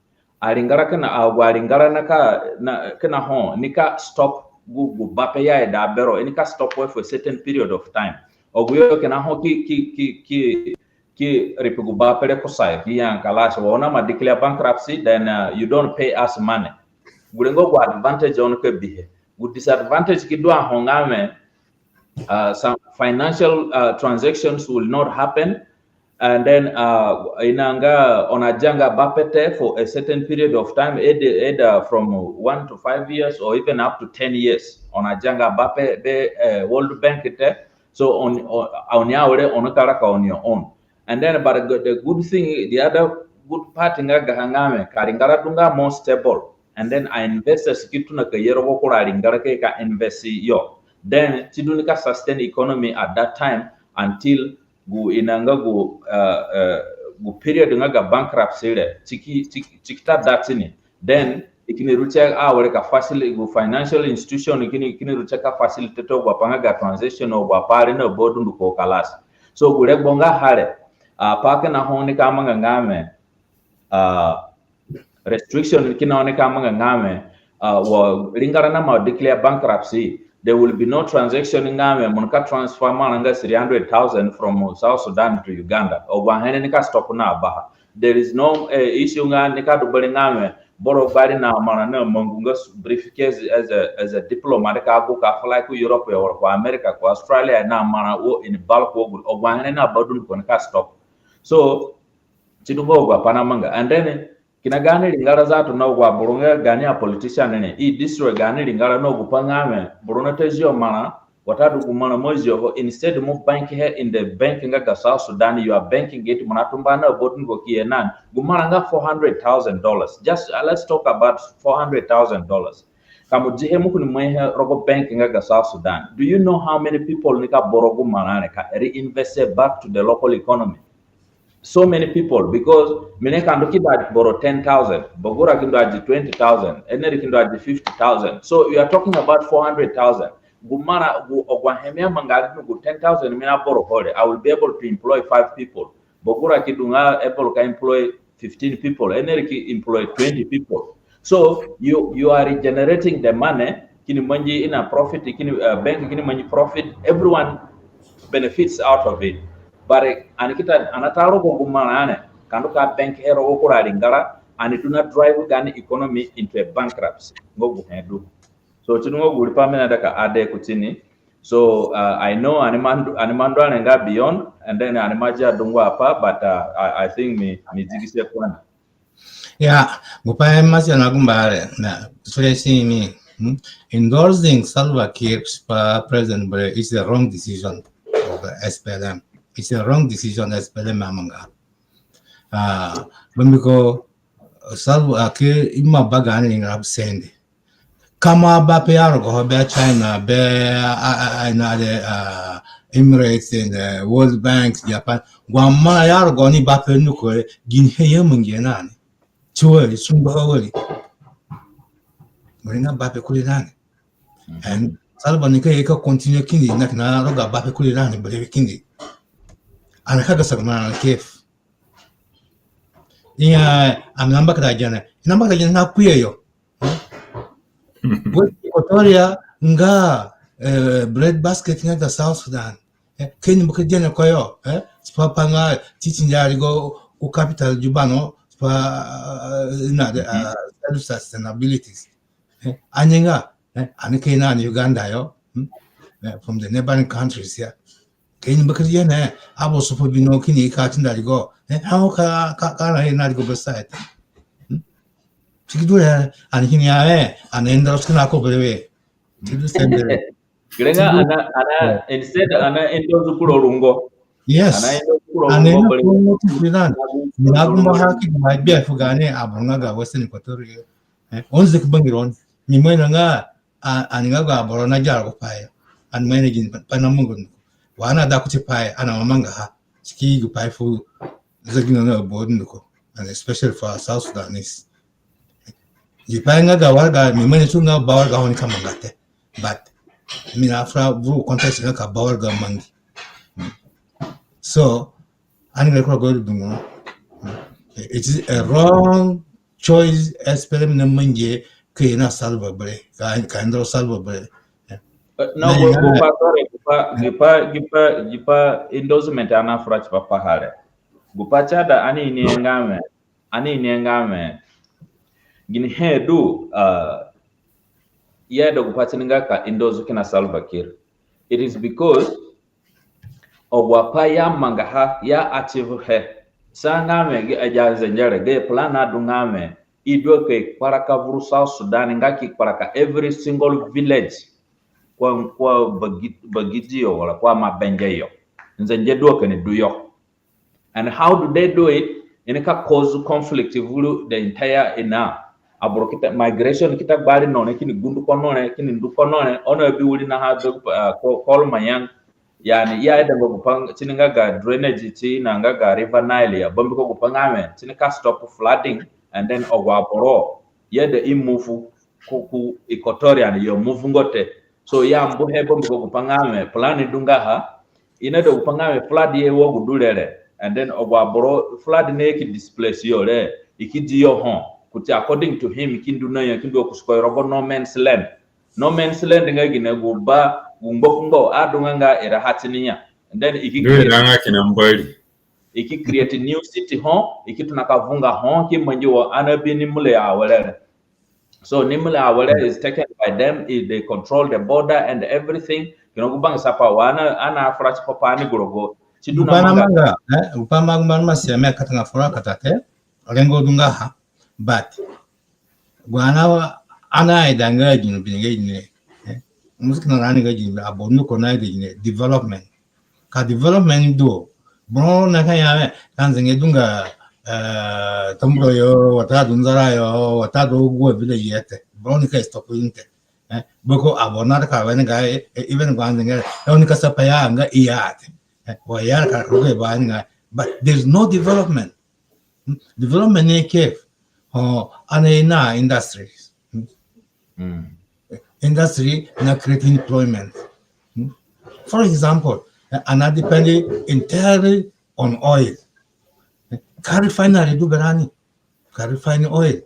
aringara kina, agu aringara nika, na, kina ho, nika stop gu, gu bape i aida bero, i nika stop we for a certain period of time. Agu yo kina ho ki, ki, ki, ki, ki ripi gu bape re kusayo, ki ya nga kalas, wa oni ima declare bankruptcy, then, uh, you don't pay us money. Gure nga gu advantage oni ka bihe. Gu disadvantage ki du a ho nga wẽ, uh, some financial, uh, transactions will not happen. And then, uh, i na nga oni adia nga bape te for a certain period of time, either, either from one to five years or even up to ten years. Oni adia nga bape be, uh, World Bank te. So oni, o-, oni awere, oni ka raka on your own. And then, but the, the good thing, the other good part nga gaha nga wẽ, ka ringara du nga more stable. And then a investors ki tona ka ye rogo kura ringara ka, ka invest yo. Then, si du ni ka sustain economy at that time until gu i na nga gu, uh, uh, gu period nga ga bankruptcy re, si ki, si ki, si ki ta da ti ni. Then, i kini ru tie awere ka facil-, gu financial institution kini, kini ru tie ka facilitate agu apai nga ga transaction, agu apai re na ba dunduko kalas. So, gu regbo nga ha re, uh, pai kina ho ni ka manga nga wẽ, uh, restriction kina ho ni ka manga nga wẽ, uh, wa ringara na ma declare bankruptcy, there will be no transaction nga wẽ mo nika transfer marã nga three hundred thousand from South Sudan to Uganda. Agu ahe re ni ka stop na baha. There is no, uh, issue nga ni ka du bere nga wẽ boro gbari na marã na mangu nga s-, briefcase as a, as a diplomat ka gu ka fly ku Europe yo, or ku America, ku Australia na marã wo in bulk wo gu, agu ahe re na ba dunduko ni ka stop. So, si du nga agu apai na manga. And then, kina gaani ringara zatu na agu aboro nga gaani a politician re, i destroy gaani ringara na gu pai nga wẽ, boro na ta zio marã, watadu gu marã mo zio ho, instead mo bank he in the bank nga ga South Sudan, you are banking it, mo na tumba na ba dunduko ki ye na ni. Gu marã nga four hundred thousand dollars. Just, uh, let's talk about four hundred thousand dollars. Ka mo di he mo kini mai he rogo bank nga ga South Sudan. Do you know how many people ni ka boro gu marã re ka reinvest back to the local economy? So many people, because mi ni ka ndu ki du agi boro ten thousand, Bogura ki ndu agi twenty thousand, Eneri ki ndu agi fifty thousand. So you are talking about four hundred thousand. Gu marã, gu, agu ahe mi amanga agi gu ten thousand mi na boro ho re, I will be able to employ five people. Bogura ki du nga able ka employ fifteen people, Eneri ki employ twenty people. So you, you are regenerating the money, kini mangi i na profit, kini, uh, bank kini mangi profit, everyone benefits out of it. But, uh, ani ki ta, ani ata rogo gu marã re, ka ndu ka bank he rogo kura ringara, ani du na drive gaani economy into a bankruptcy. Nga gu he du. So, si du nga gu riipa mi naida ka add kuti ni. So, uh, I know ani ima ndu, ani ima ndu ani nga beyond, and then ani ima dia dungu apai, but, uh, I, I think mi, mi zigisi kura ni. Ya, gu pai mi ima sia na gumba re, na, fresh ni, hmm? Endorsing Salva Kiir pa president berewe is the wrong decision of the S P L M. It's the wrong decision S P L M amanga. Ah, bambiko Salva Kiir ima ba gaani ringara sende. Ka mo abape ya rogo ho, be China, be a, a, a, na de, uh, Emirates and, uh, World Bank, Japan. Gu marã ya rogo ni bape nuko, ginihe i amangihe na ni? Ti wari, sumba wari. Wari na bape kuri na ni. And Salva nika ye ka continue kindi, na kina roga bape kuri na ni, bere kindi. Ani ka gasa gu marã na kef. Iya, ami na mbakada gene. I na mbakada gene na kuyo yo. West Equatoria nga, eh, bread basket nga ga South Sudan. Eh, ka i ni mbakada gene koyo, eh, tipa pa nga titi ndia rigo ku capital Juba no, tipa, eh, na de, ah, self sustainability. Eh, ani nga, eh, ani ka ye na ni Uganda yo, hmm? Eh, from the neighboring countries here. Ka i ni mbakada gene, abo sopo bino kini ka tinda rigo. Eh, aho ka, ka, ka na ye na rigo beside. Hmm? Si ki du re, ani kini ya, eh, ani endorse kina ko berewe. Si ki du sende. Gere nga ana, ana, instead ana endorse kuro rungo. Yes. Ana endorse kuro rungo berewe. Ani na kuro rungo ti kuri na ni. Mi na gumba ha ki ma bia fu gaani aboro nga ga Western Equatoria. Eh, oni zaki bangironi. Mi ima ino nga a, ani nga gu aboro na zara gu pai yo. Ani ima ino gini pai na mangu ni. Wa ani ada kuti pai, ani ima mangaha. Si ki gu pai fu zegino na aboro dunduko. And especially for South Sudanese. Gi pai nga ga waraga, mi ima ino tu nga ba waraga ho ni ka manga te. But mi na fura vuru context nga ka ba waraga mangi. So, ani nga kura gu du dungu. It is a wrong choice, S P L M na mangihe ka ye na Salva berewe, ka, ka endorse Salva berewe. Eh, na gu, gu pa, sorry, gu pa, gu pa, gu pa, gu pa endorsement ani afura tipa paha re. Gupai si aida ani ini nga wẽ, ani ini nga wẽ, ginihe du, uh, i aida gupai tini nga ka endorse kina Salva Kiir. It is because agu apai i amangaha, i a achieve he. Si nga wẽ, gi, agi anzengere, gayo plan adu nga wẽ, i du ka i kparaka vuru South Sudan, nga ki kparaka every single village. Ko a, ko a Bagi-, Bagidi yo, wala ko a Mabenge yo. Nzenge du ka ni du yo. And how do they do it? I nika cause conflict vuru the entire ina. Aboro ki ta migration, ki ta gbari no re, kini gundu ko no re, kini ndu ko no re, ono abi wiri na ha be, uh, Ko-, Kuol Manyang. Yani, i aida nga gupai tini nga ga drainage ti na nga ga River Nile ya, bambiko gupai nga wẽ, tini ka stop flooding, and then agu aboro, i aida i move ku, ku Equatoria ni, i a move nga te. So, i ambu he bambiko gupai nga wẽ, plan du nga ha, i naida gupai nga wẽ, flood ye wa gu du re re, and then agu aboro flood naye ki displace yo re, i ki di yo ho, kuti according to him, i ki ndu na yo, i ki ndu kusi ko rogo no man's land. No man's land nga gine? Gu ba, gu ngbakungbo adu nga nga ira ha tini ya. And then i ki create, nga kina mbari, i ki create new city ho, i ki tona ka vunga ho, ki mangi wa ani abi ni mule awere re. So ni mule awere is taken by them, i-, they control the border and everything. Kina gu bangisa pai wa ani, ani afura tipa pa ani gu rogo. Si du na manga, eh, gupai ma, ma, ma si ame kata nga fura kata te, rengo du nga ha, but gu ani, ani aida nga gini bi nga gini, eh? Musiki na rani nga gini, aboro ni ko na ida gini, development. Ka development du, boro na ka ya, eh, ka nzenge du nga, eh, Tambura yo, watadu Nzara yo, watadu agu village yo te. Boro ni ka stop ni te. Eh, beko aboro na ka wene nga, eh, eh, even gu anzenge, eh, ni ka sa pa ya nga i ya te. Eh, wa ya ka rogo ba ni nga, but there's no development. Hmm? Development ni ke, oh, ani na industries. Hmm? Mm. Industry na create employment. Hmm? For example, eh, ani depend entirely on oil. Eh, ka refinery du berani, ka refine oil.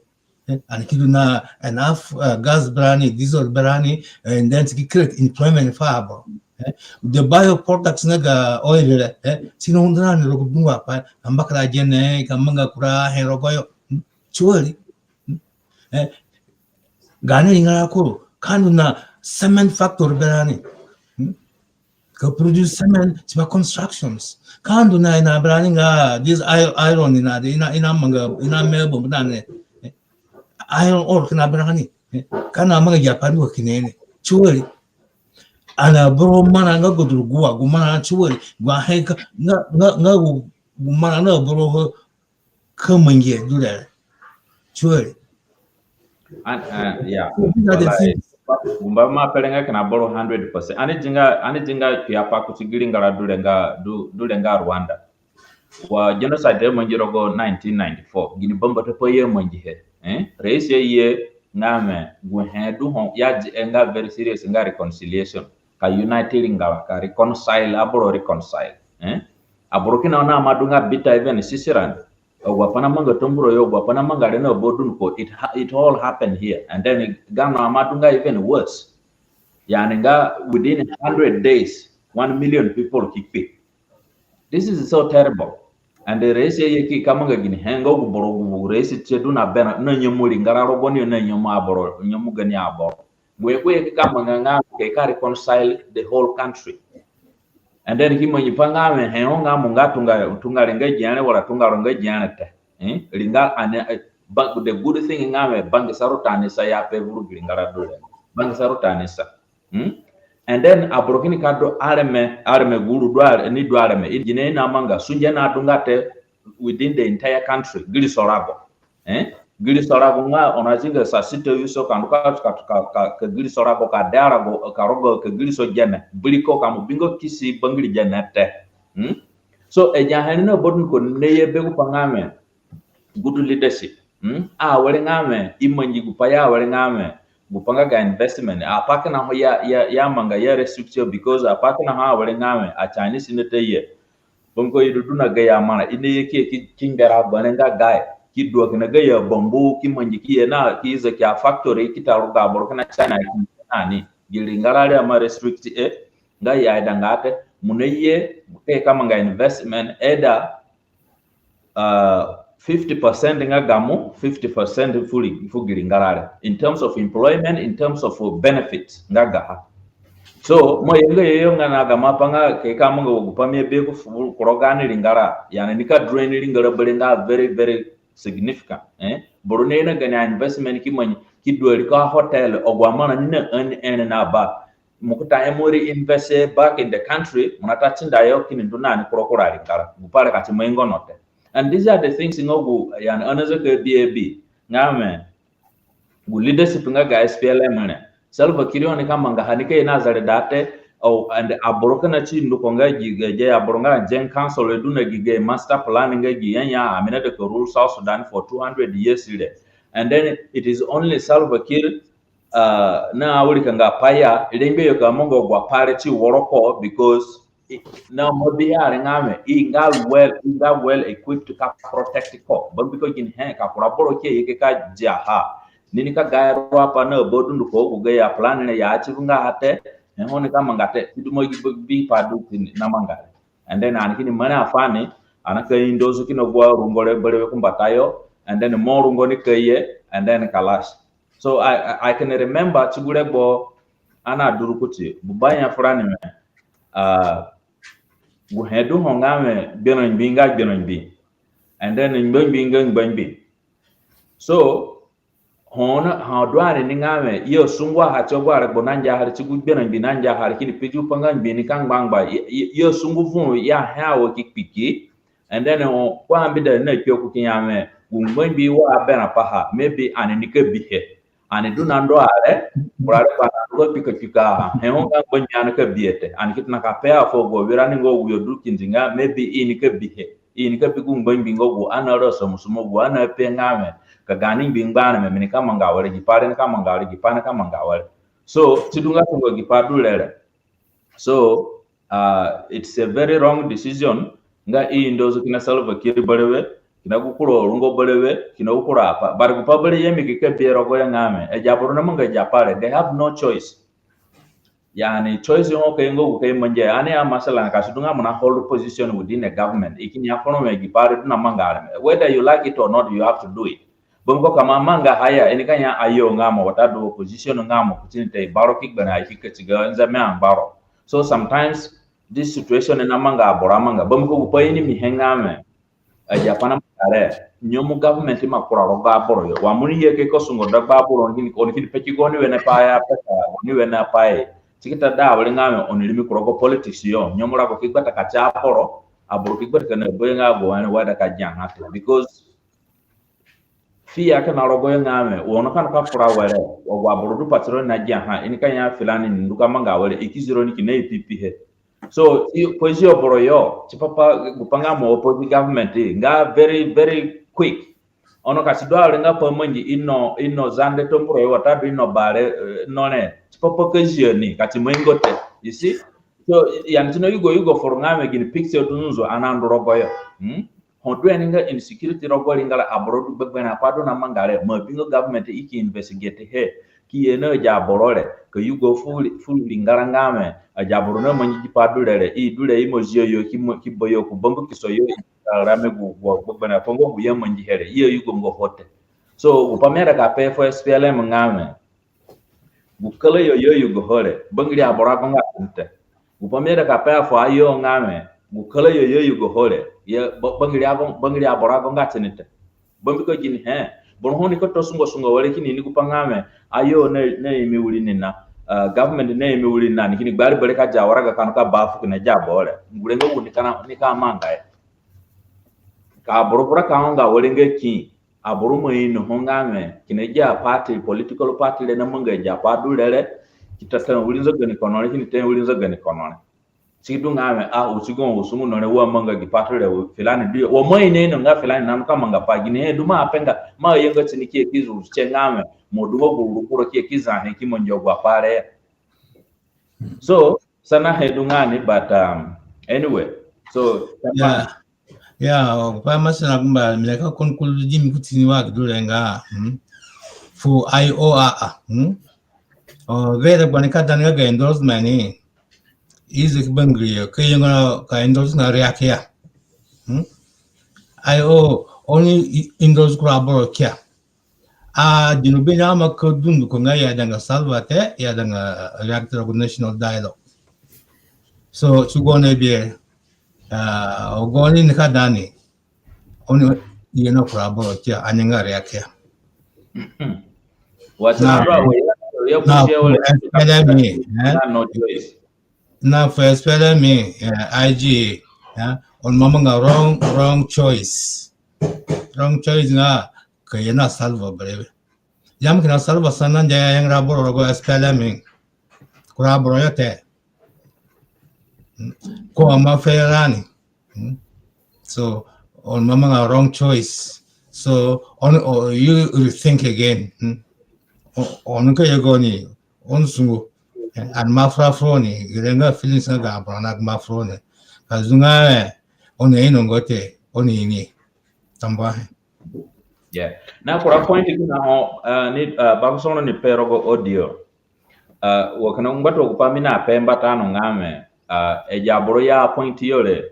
Eh, ani ki du na enough, uh, gas berani, diesel berani, and then si ki create employment for aboro. Eh, the byproducts nga ga oil re, eh, si na undo rani rogo dungu apai, ka mbakada gene, ka manga kura he rogo yo. Hmm? Surely. Hmm? Eh, gaani ringara kuru, ka ndu na cement factory berani. Hmm? Ka produce cement tipa constructions. Ka ndu na ina berani nga this iron, iron ina, ina, ina manga, ina mebo na ne. Eh, iron ore kina berani. Eh, ka na manga Japan wa kina ni. Surely. Ani aboro marã nga gu du gu wa, gu marã surely. Gu ahe ka, nga, nga, nga gu, gu marã na aboro ho ka mangi du re. Surely. And, uh, yeah. So these are the things. Gumba ma pe re nga kina boro hundred percent. Ani dinga, ani dinga kpiapai kuti gi ringara du re nga, du, du re nga Rwanda. Wa genocide amangi rogo nineteen ninety-four. Gini bambata pai i amangihe? Eh? Raisi aye nga wẽ, gu he du ho, i adi he nga very serious nga reconciliation. Ka unite ringara, ka reconcile, aboro reconcile. Eh? Aboro kina na ima du nga bitter even sisi rani. Agu apai namanga Tambura yo, agu apai namanga re na ba dunduko, it ha-, it all happened here. And then gaani ima du nga even worse. Yani nga within hundred days, one million people ki kpi. This is so terrible. And the raisi aye ki ka manga ginihe nga gu boro gu raisi tie du na berã, na nyemu ringara rogo ni, na nyemu aboro, nyemu gaani aboro. Gu he ko ye ki ka manga nga ke ka reconcile the whole country. And then ki mangi pa nga wẽ he ho nga mo nga tunga, tunga re nga gere wala tunga ro nga gere te. Eh? Ringa ani, eh, ba-, the good thing nga wẽ bangisa ru tani sa ya pe vuru gi ringara du re. Bangisa ru tani sa. Hmm? And then aboro kini ka du areme, areme gu ru du are-, ni du areme. I gine i namanga, sunge na du nga te within the entire country. Gi riso rago. Eh? Gi riso rago nga oni azinga sa sita wiso ka ndu ka, ka, ka, ka, ka gi riso rago ka de arago, ka rogo ka gi riso gene. Biriko ka mo bingo kisi bangiri gene te. Hmm? So, agi ahe re na ba dunduko ni naye be gupai nga wẽ good leadership. Hmm? Awere nga wẽ, i mangi gupai ya awere nga wẽ, gupai nga ga investment. Apai kina ho ya, ya, ya manga ya restrict yo because apai kina ho awere nga wẽ, a Chinese na ta ye. Bangiko i du du na gayo amarã, i naye ki, ki, ki ngera bane nga gayo. Ki dua kina gayo abambu, ki mangi ki ye na, ki iza ki a factory, ki ta ruga aboro kina China, ki na ni. Gi ringara re ima restrict e, nga i aidanga te. Mo naye, ki ka manga investment, either uh, fifty percent nga gamo, fifty percent fu ri, fu gi ringara re. In terms of employment, in terms of benefits, nga gaha. So, mo ye nga ye yo nga na gamo apai nga ka i ka manga wa gu pai mi abi ku fu-, ku rogo gaani ringara. Yani nika drain ringara berewe nga very, very significant. Eh? Boro naye na gaani investment ki mangi, ki du a ri ka hotel, agu amarã ni na earn, earn na ba. Mo ki ta he mo reinvest back in the country, mo na ta tinda yo kini ndu na ni kura kura ringara. Gu pai re ka ti mangi nga no te. And these are the things nga gu, yani, ani za ka bi abi. Nga mi, gu leadership nga ga S P L M re. Salva Kiir oni ka mangaha ni ka ye na zereda te, oh, and aboro kina ti ndu ko nga gi, gi, gi aboro nga Jieng Council re du na gi, gi master plan nga gi ya ya, ami naida ka rule South Sudan for two hundred years re. And then it is only Salva Kiir, uh, na wirika nga pai ya, rengbe yo ka manga agu apai re ti woro ko, because i-, na mo bi ya re nga mi, i nga well, i nga well equipped ka protect ko. Bambiko ginihe, ka kura boro ki ye ka diaha. Ni nika ga ru apai na ba dunduko, gu gayo plan re ya achieve nga ha te, he ho nika manga te, ki du mo gi bi pai du kini na manga re. And then ani kini mari afani, ani ka endorse kina gu arungo re berewe ku mbatayo, and then mo rungo nika ye, and then kalas. So I, I, I can remember ti gu regbo ani adu ru kuti, gu banya furani mi, uh, gu he du ho nga mi gberã ngbi nga gberã ngbi. And then ngba ngbi nga ngba ngbi. So, ho na, ho du ani ni nga mi, i asungu aha ti agu aregbo nangia ha re, ti gu gberã ngbi nangia ha re, kini pe ti gu pai nga ngbi nika ngbangba, i, i, i asungu vuru ya he awa ki kpiki, and then, o, ko ambida na kpi oku ki ya mi, gu ngba ngbi wa berã paha, maybe ani nika bihe. Ani du na ndu are, kura re pa na ndu kpika kpika, he ho nga ngba ngbi ani ka bihe te. Ani ki tona ka pe a fu agu awirani nga agu yo du kindi nga, maybe i nika bihe. I nika bi gu ngba ngbi nga gu ani arasa musumo, gu ani ape nga mi, ka gaani ngbi ngba areme, mi nika manga awere, gi pai re nika manga awere, gi pai nika manga awere. So, ti du nga tungo gi pai du re re. So, uh, it's a very wrong decision nga i endorse kina Salva Kiir berewe, kina gu kura arungo berewe, kina gu kura apai. But gu pai berewe mi ki ka bihe rogoyo nga mi, agi aboro namanga agi apai re, they have no choice. Yani, choice ho ka i nga gu ka i mangihe. Ani ya masalan, ka si du nga mo na hold position within a government, i kini ya foro wẽ gi pai re du na manga areme. Whether you like it or not, you have to do it. Bambiko ka mo amangaha ya, i nika ya ayo nga mo, watadu opposition nga mo kuti ni te, i ba ro ki gbere, i ki kati ga nzeme angbaro. So sometimes this situation namanga aboro amanga. Bambiko gu pai ini mi he nga mi, agi apai namanga re, nyemu government ima kura rogo aboro yo. Wa mo ni ye ka i ka sungo dagba aboro, oni kini, oni kini pe ki ga oni wene pai ya, pe ka oni wene pai. Ti ki ta da awere nga mi, oni rimi ku rogo politics yo. Nyemu rago ki gbata ka ti aboro, aboro ki gbata ka na bayo nga agu ani aida ka giaha te. Because fear kina rogoyo nga mi, wa oni ka na ka fura were, wa agu aboro du pati roni na giaha, i nika ya filani ni ndu ka manga awere, i ki zi roni kina ipipihe. So, i, poezi aboro yo, tipa pa, gu pai nga mo oppose government, nga very, very quick. Ono ka si du awere nga pai mangi ino, ino Zande Tambura yo, watadu ino Bare, eh, no re, tipa pa ka zio ni, ka ti mangi nga te. You see? So, yani ti na yugo yugo foro nga mi gini picture du nzunzu ani andu rogoyo. Hmm? Ho du ani nga insecurity rogo ringara, aboro du gbegberẽ apai du na manga re, mo abinga government i ki investigate he, ki ye na agi aboro re, ka yugo fu ri, fu ringara nga mi, agi aboro namangi gi pai du re re, i du re i mo zio yo ki mo, ki ba yo ku bambukiso yo, i rame gu, gu gbegberẽ apai nga gu i amangihe re, i ayugonga ho te. So, gu pai mi aida ka pe fu S P L M nga mi, gu karayo i ayugoho re, bangiri aboro agonga tini te. Gu pai mi aida ka pe fu ayo nga mi, gu karayo i ayugoho re, ya, ba-, bangiri ago-, bangiri aboro agonga tini te. Bambiko ginihe, boro ho nika ta sungo sungo were kini ini gu pai nga mi, ayo na, naimi wiri ni na, uh, government naimi wiri ni na, ni kini gbari bere ka dia waraga ka nika ba fu kina agi aboro re. Ngure nga gu nika na, nika manga ya. Ka aboro vura ka onga were nga ki, aboro ima inoho nga mi, kina agi aparty, political party re namanga agi apai du re re, ki ta ta wiri nza gani kono re, kini ta wiri nza gani kono re. Si du nga mi, a, u si go u sungu no re, wa manga gi party re, u filani du yo. Wa mo ino ino nga filani nanu ka manga pai, ginihe du mo apenga, mo ayenga tini ki ye ki zu tie nga mi, mo du nga gu ruru kporo ki ye ki za he ki mangi agu apai re. So, sanahe du nga ni, but, um, anyway. So, yeah. Ya, pai masina gumba, mi nika conclude di mi kuti ni wa gi du re nga, hmm? Fu I O A, hmm? O, gere gbani ka dani ga endorsement ni. Ize ki bangiri yo, ki yongo ka endorse na riakia. Hmm? Ayo, oni i-, indoors kura aboro kia. A, Junubin ama ka dunduko nga i aidanga Salva te, i aidanga Riek te rogo national dialogue. So, si gu oni bi e, a, gu oni nika da ni, oni ye na kura aboro kia, ani nga Riek kia. What's Na, up, bro? We have, we have na, push here, we have to SPLM, eh? Na, no choice. Na, for SPLM, eh, I G, eh, oni ima manga wrong, wrong choice. Wrong choice nga ka ye na Salva berewe. Ya mi kina Salva sana ndia ya yang ra boro rogo SPLM. Kura boro yo te. Ko ama fe rani. Hmm? So, oni ima manga wrong choice. So, oni, o, you rethink again. Hmm? O, oni ka ye gaoni, oni sungu. Eh, ani ima fura furoni, gere nga feelings nga ga aboro na ima furoni. Ka zunga, eh, oni ainonga te, oni ini. Tambuahe. Yeah. Na kura point kina ho, uh, ni, uh, Bakosoro ni pe rogo audio. Uh, wa kina ngbatunga gupai mi na pe mbata no nga mi, uh, agi aboro i a appoint yo re,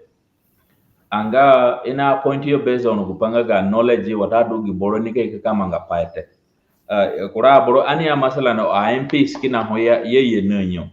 anga i na appoint yo based on gupai nga ga knowledge watadu gi boro nika ika ka manga pai te. Uh, kura aboro ani ya masalan a M Ps kina ho ya, ye ye na yo.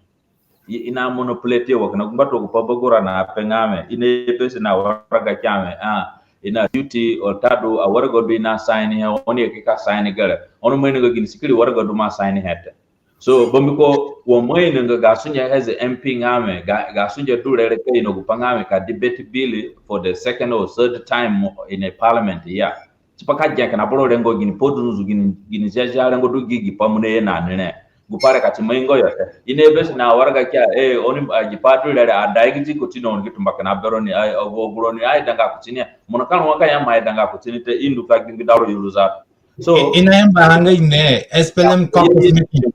I, i na manipulate yo wa kina ngbatunga gupai Bagura na pe nga mi, i na ye besi na waraga kia mi, ah, i na duty watadu a waraga du i na sign he, oni ye ka sign gere. Oni ima ino nga gini sikiri waraga du mo a sign he te. So, bambiko wa mo ainonga ga sunge as a M P nga mi, ga, ga sunge du re re ka ino gupai nga mi ka debate bill for the second or third time in a parliament, yeah. Tipa ka gia kina boro rengo gini pai du nzunzu, gini, gini ziazia rengo du gi, gi pai mo naye na ni re. Gupai re ka ti ima ingo yo te. I na ye besi na waraga kia, eh, oni, ah, gi pai du re re, a da gi ti kuti no, oni ki tumba kina bero ni, ai, agu, agu roni aidanga kuti ni. Mo na ka rua ka ya mo aidanga kuti ni te, i ndu ka gbingbida ro yuru za. So, i, i na yamba ha nga ine, SPLM caucus meeting.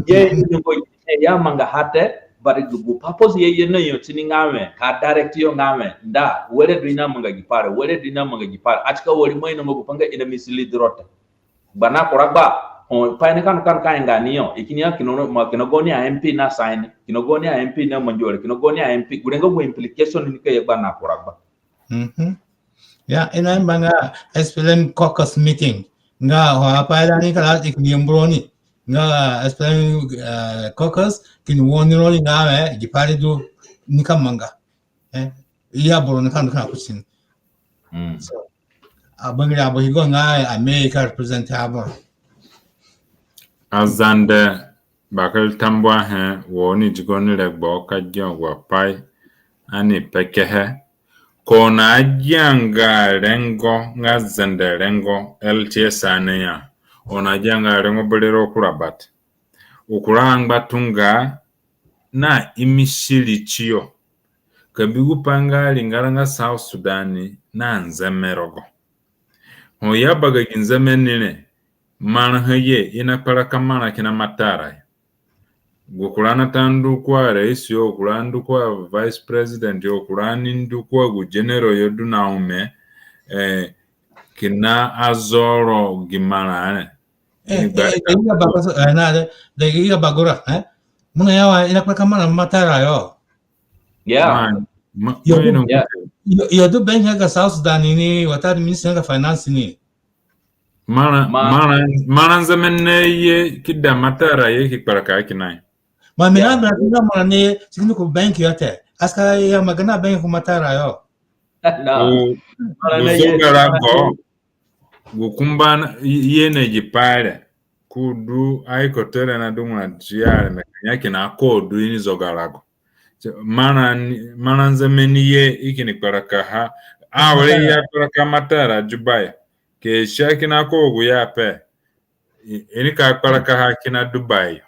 Ye, ye, ye, i na yamba ha te, but gu, gu purpose ye, ye na yo tini nga mi, ka direct yo nga mi, nda, were du i na manga gi pai re, were du i na manga gi pai re, a ti ka wari mo ino nga gupai nga i na mislead ro te. Gba na kura gba, ho, pai ni kanu kanu ka inga ni yo, i kini ya kina, ma kina gaoni a M P na sign, kina gaoni a M P na mangi were, kina gaoni a M P, gure nga gu implication ni ka ye gba na kura gba. Mhm. Ya, i na yamba nga SPLM caucus meeting. Nga ho apai da ni kala i kini yambu roni. Nga SPLM, eh, caucus, kini warn roni nga mi, gi pai re du nika manga. Eh, i ya boro nika ndu kina kuti ni. Mm. So, abangiri aboro higo nga America represent aboro. Azande, bakere tambuahe, wa oni di gaoni regbo ka gia agu apai ani pekehe. Ko na gianga rengo nga Zande rengo L T S ani ya. Oni na gianga rengo berewe kura, but u kura angbatunga na imisiri tiyo. Ka bi gupai nga ringara nga South Sudan na nzeme rogo. Ho i abaga gi nzeme ni re, marã ha ye, i na kparaka marã kina matara yo. Gu kura nata ndu kua rais yo, kura ndu kua vice president yo, kura ni ndu kua gu general yo du na ome, eh, kina azoro gi marã re. Eh, eh, dagiga Bakosoro, eh, na, da, dagiga Bagura, eh? Mo na ya wa, i na kparaka marã matara yo. Yeah. Ma, ma, yo, ma du, ino, yeah, yo, yo du bank nga ga South Sudan ni, watadu minister nga ga finance ni. Marã, ma, marã, marã nzeme ni ye ki da matara ye ki kparaka kina yo. Ma mi na, yeah, na, na marã ni ye, si ki ndu ku bank yo te. Aska ya magana bank ku matara yo. No. Gu, marã gu ni ye, zogarago. Gu kumba na, i, ye na gi pai re. Ko du aikoto re na dungura dia re, me ka ya kina ko du ini zogarago. Marã ni, marã nzeme ni ye i kini kparaka ha. Awere i akparaka matara Juba yo. Ke sia kina ko gu ya pe. I, i nika kparaka ha kina Dubai yo.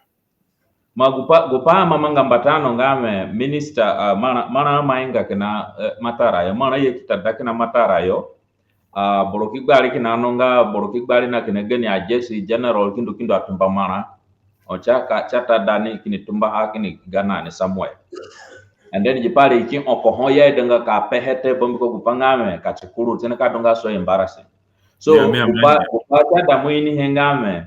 Ma gupai, gupai ima manga mbata no nga mi minister, ah, marã, marã ima inga kina, eh, matara yo, marã ye ki ta da kina matara yo. Ah, boro ki gbari kina no nga, boro ki gbari na kina gani a J C general ki ndu, ki ndu atumba marã. O tia ka, tia ta da ni kini tumba ha kini ga na ni somewhere. And then gi pai re i ki oko ho i aidanga ka pehe te, bambiko gupai nga mi ka ti kuru, tini ka du nga so embarrassing. So, yeah, mi, gupai, gupai tia da mo inihe nga mi,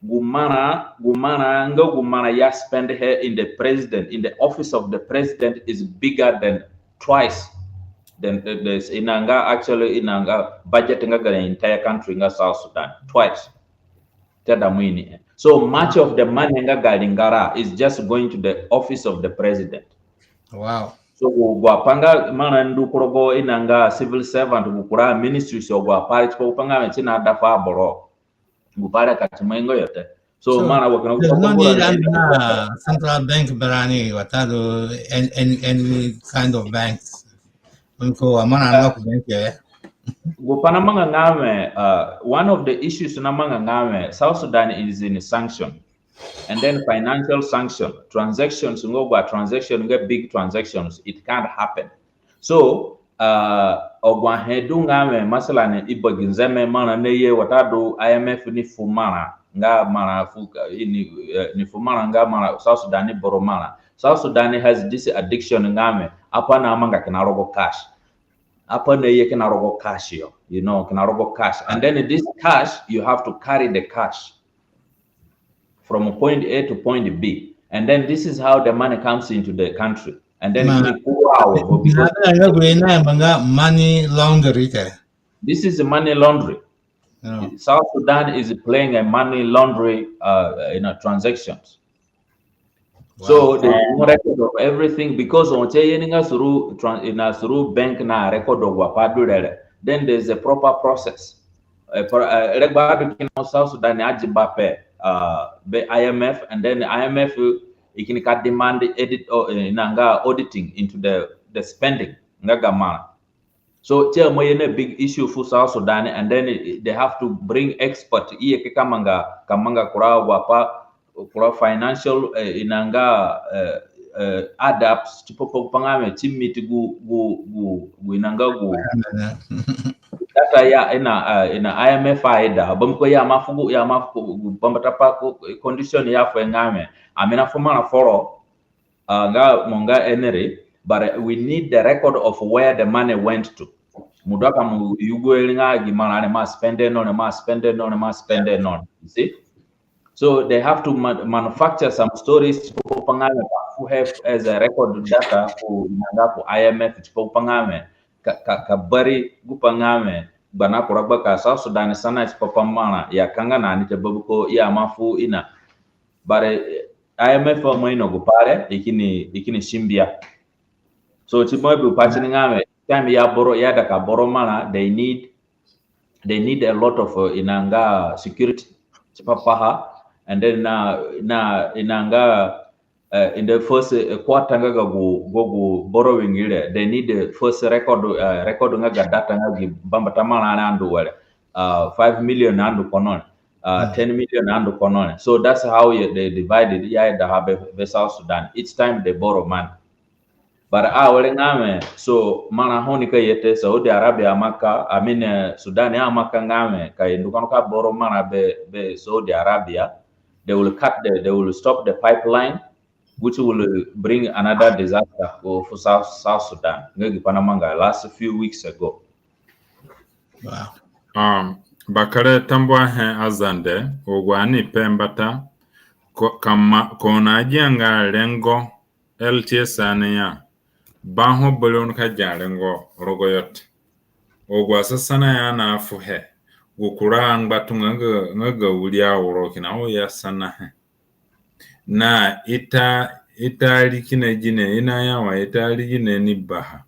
gu marã, gu marã, nga gu marã i a spend he in the president, in the office of the president is bigger than twice then the, the, i nanga actually i nanga budget nga ga entire country nga South Sudan twice. Te da mo ini. So much of the money nga ga ringara is just going to the office of the president. Wow. So gu, gu apai nga marã ndu ku rogo i nanga civil servant, gu kura ministries, agu apai tipa gu pai nga wẽ si naida fu aboro. Gu pai re ka si mai nga yo te. So, so marã wa kina gu pai nga wẽ, central bank berani watadu any, any, any kind of banks. Unko wa marã nga ku bank ya. Gu pai namanga nga wẽ, uh, one of the issues namanga nga wẽ, South Sudan is in sanction. And then financial sanction, transactions, nga agu atransaction nga big transactions, it can't happen. So, uh, agu ahe du nga wẽ, masalan, i bagi nzeme marã naye watadu I M F ni fu marã, nga marã fu, uh, ni, uh, ni fu marã, nga marã South Sudan ni boro marã. South Sudan has this addiction nga wẽ, apai namanga kina rogo cash. Apai naye kina rogo cash yo, you know, kina rogo cash. And then this cash, you have to carry the cash from point A to point B. And then this is how the money comes into the country. And then money laundering. This is money laundering. South Sudan is playing a money laundering, uh, you know, transactions. So there's no record of everything because on te ye ni nga through, na through bank na record of wa pai du re re. Then there's a proper process. Regbo du kina South Sudan ni aji bape, uh, be I M F, and then I M F i kini ka demand edit, or, uh, i nanga auditing into the, the spending nga ga marã. So ti aima ye na big issue fu South Sudan, and then they have to bring expert i ye ke ka manga, ka manga kura agu apai, kura financial, uh, i nanga, uh, uh, adapts tipa gu pai nga wẽ si meet gu, gu, gu, gu i nanga gu data ya i na, uh, i na I M F aida. Bambiko ya ma fu gu, ya ma fu gu bambata pai condition ya fu nga wẽ, ami na fu marã foro, uh, nga mo nga Henry, but we need the record of where the money went to. Mo du ka mo yugo iri nga gi marã re, mo spend no re, mo spend no re, mo spend no re. You see? So they have to ma-, manufacture some stories tipa gu pai nga wẽ ka fu he as a record data fu, nga fu I M F tipa gu pai nga wẽ ka, ka, ka bari gu pai nga wẽ gbana kura gbaka South Sudan sana tipa pai marã ya kanga na ni te, bambiko ya ma fu i na. But, uh, I M F aima ino gu pai re, i kini, i kini simbia. So ti mo bi pai ti ni nga wẽ, time ya boro, ya da ka boro marã, they need, they need a lot of, uh, i nanga security tipa paha, and then na, na i nanga, uh, in the first, uh, quarter nga ga gu, gu, gu borrowing re, they need the first record, uh, record nga ga data nga gi bambata marã re andu were, uh, five million andu kono re, uh, ten million andu kono re. So that's how you, they divided ya da ha be, be South Sudan. Each time they borrow money. But awere nga wẽ, so marã ho nika ye te, Saudi Arabia amaka, I mean, uh, Sudan amaka nga wẽ, ka i ndu kono ka boro marã be, be Saudi Arabia, they will cut the, they will stop the pipeline, which will bring another disaster fu, fu South, South Sudan. Nga gi pai namanga last few weeks ago. Wow. Um, bakere tambuahe aZande, agu ani pe mbata, ko, ka mo, ko na gia nga rengo, L T S ani ya, ba ho bari oni ka gia rengo rogo yo te. Agu asanahe ya na fu he, gu kura angbatunga nga ga, nga ga wiri auro kina ho ya sanahe. Na i ta, i ta ri kina gine, i na ya wa i ta ri gine ni baha.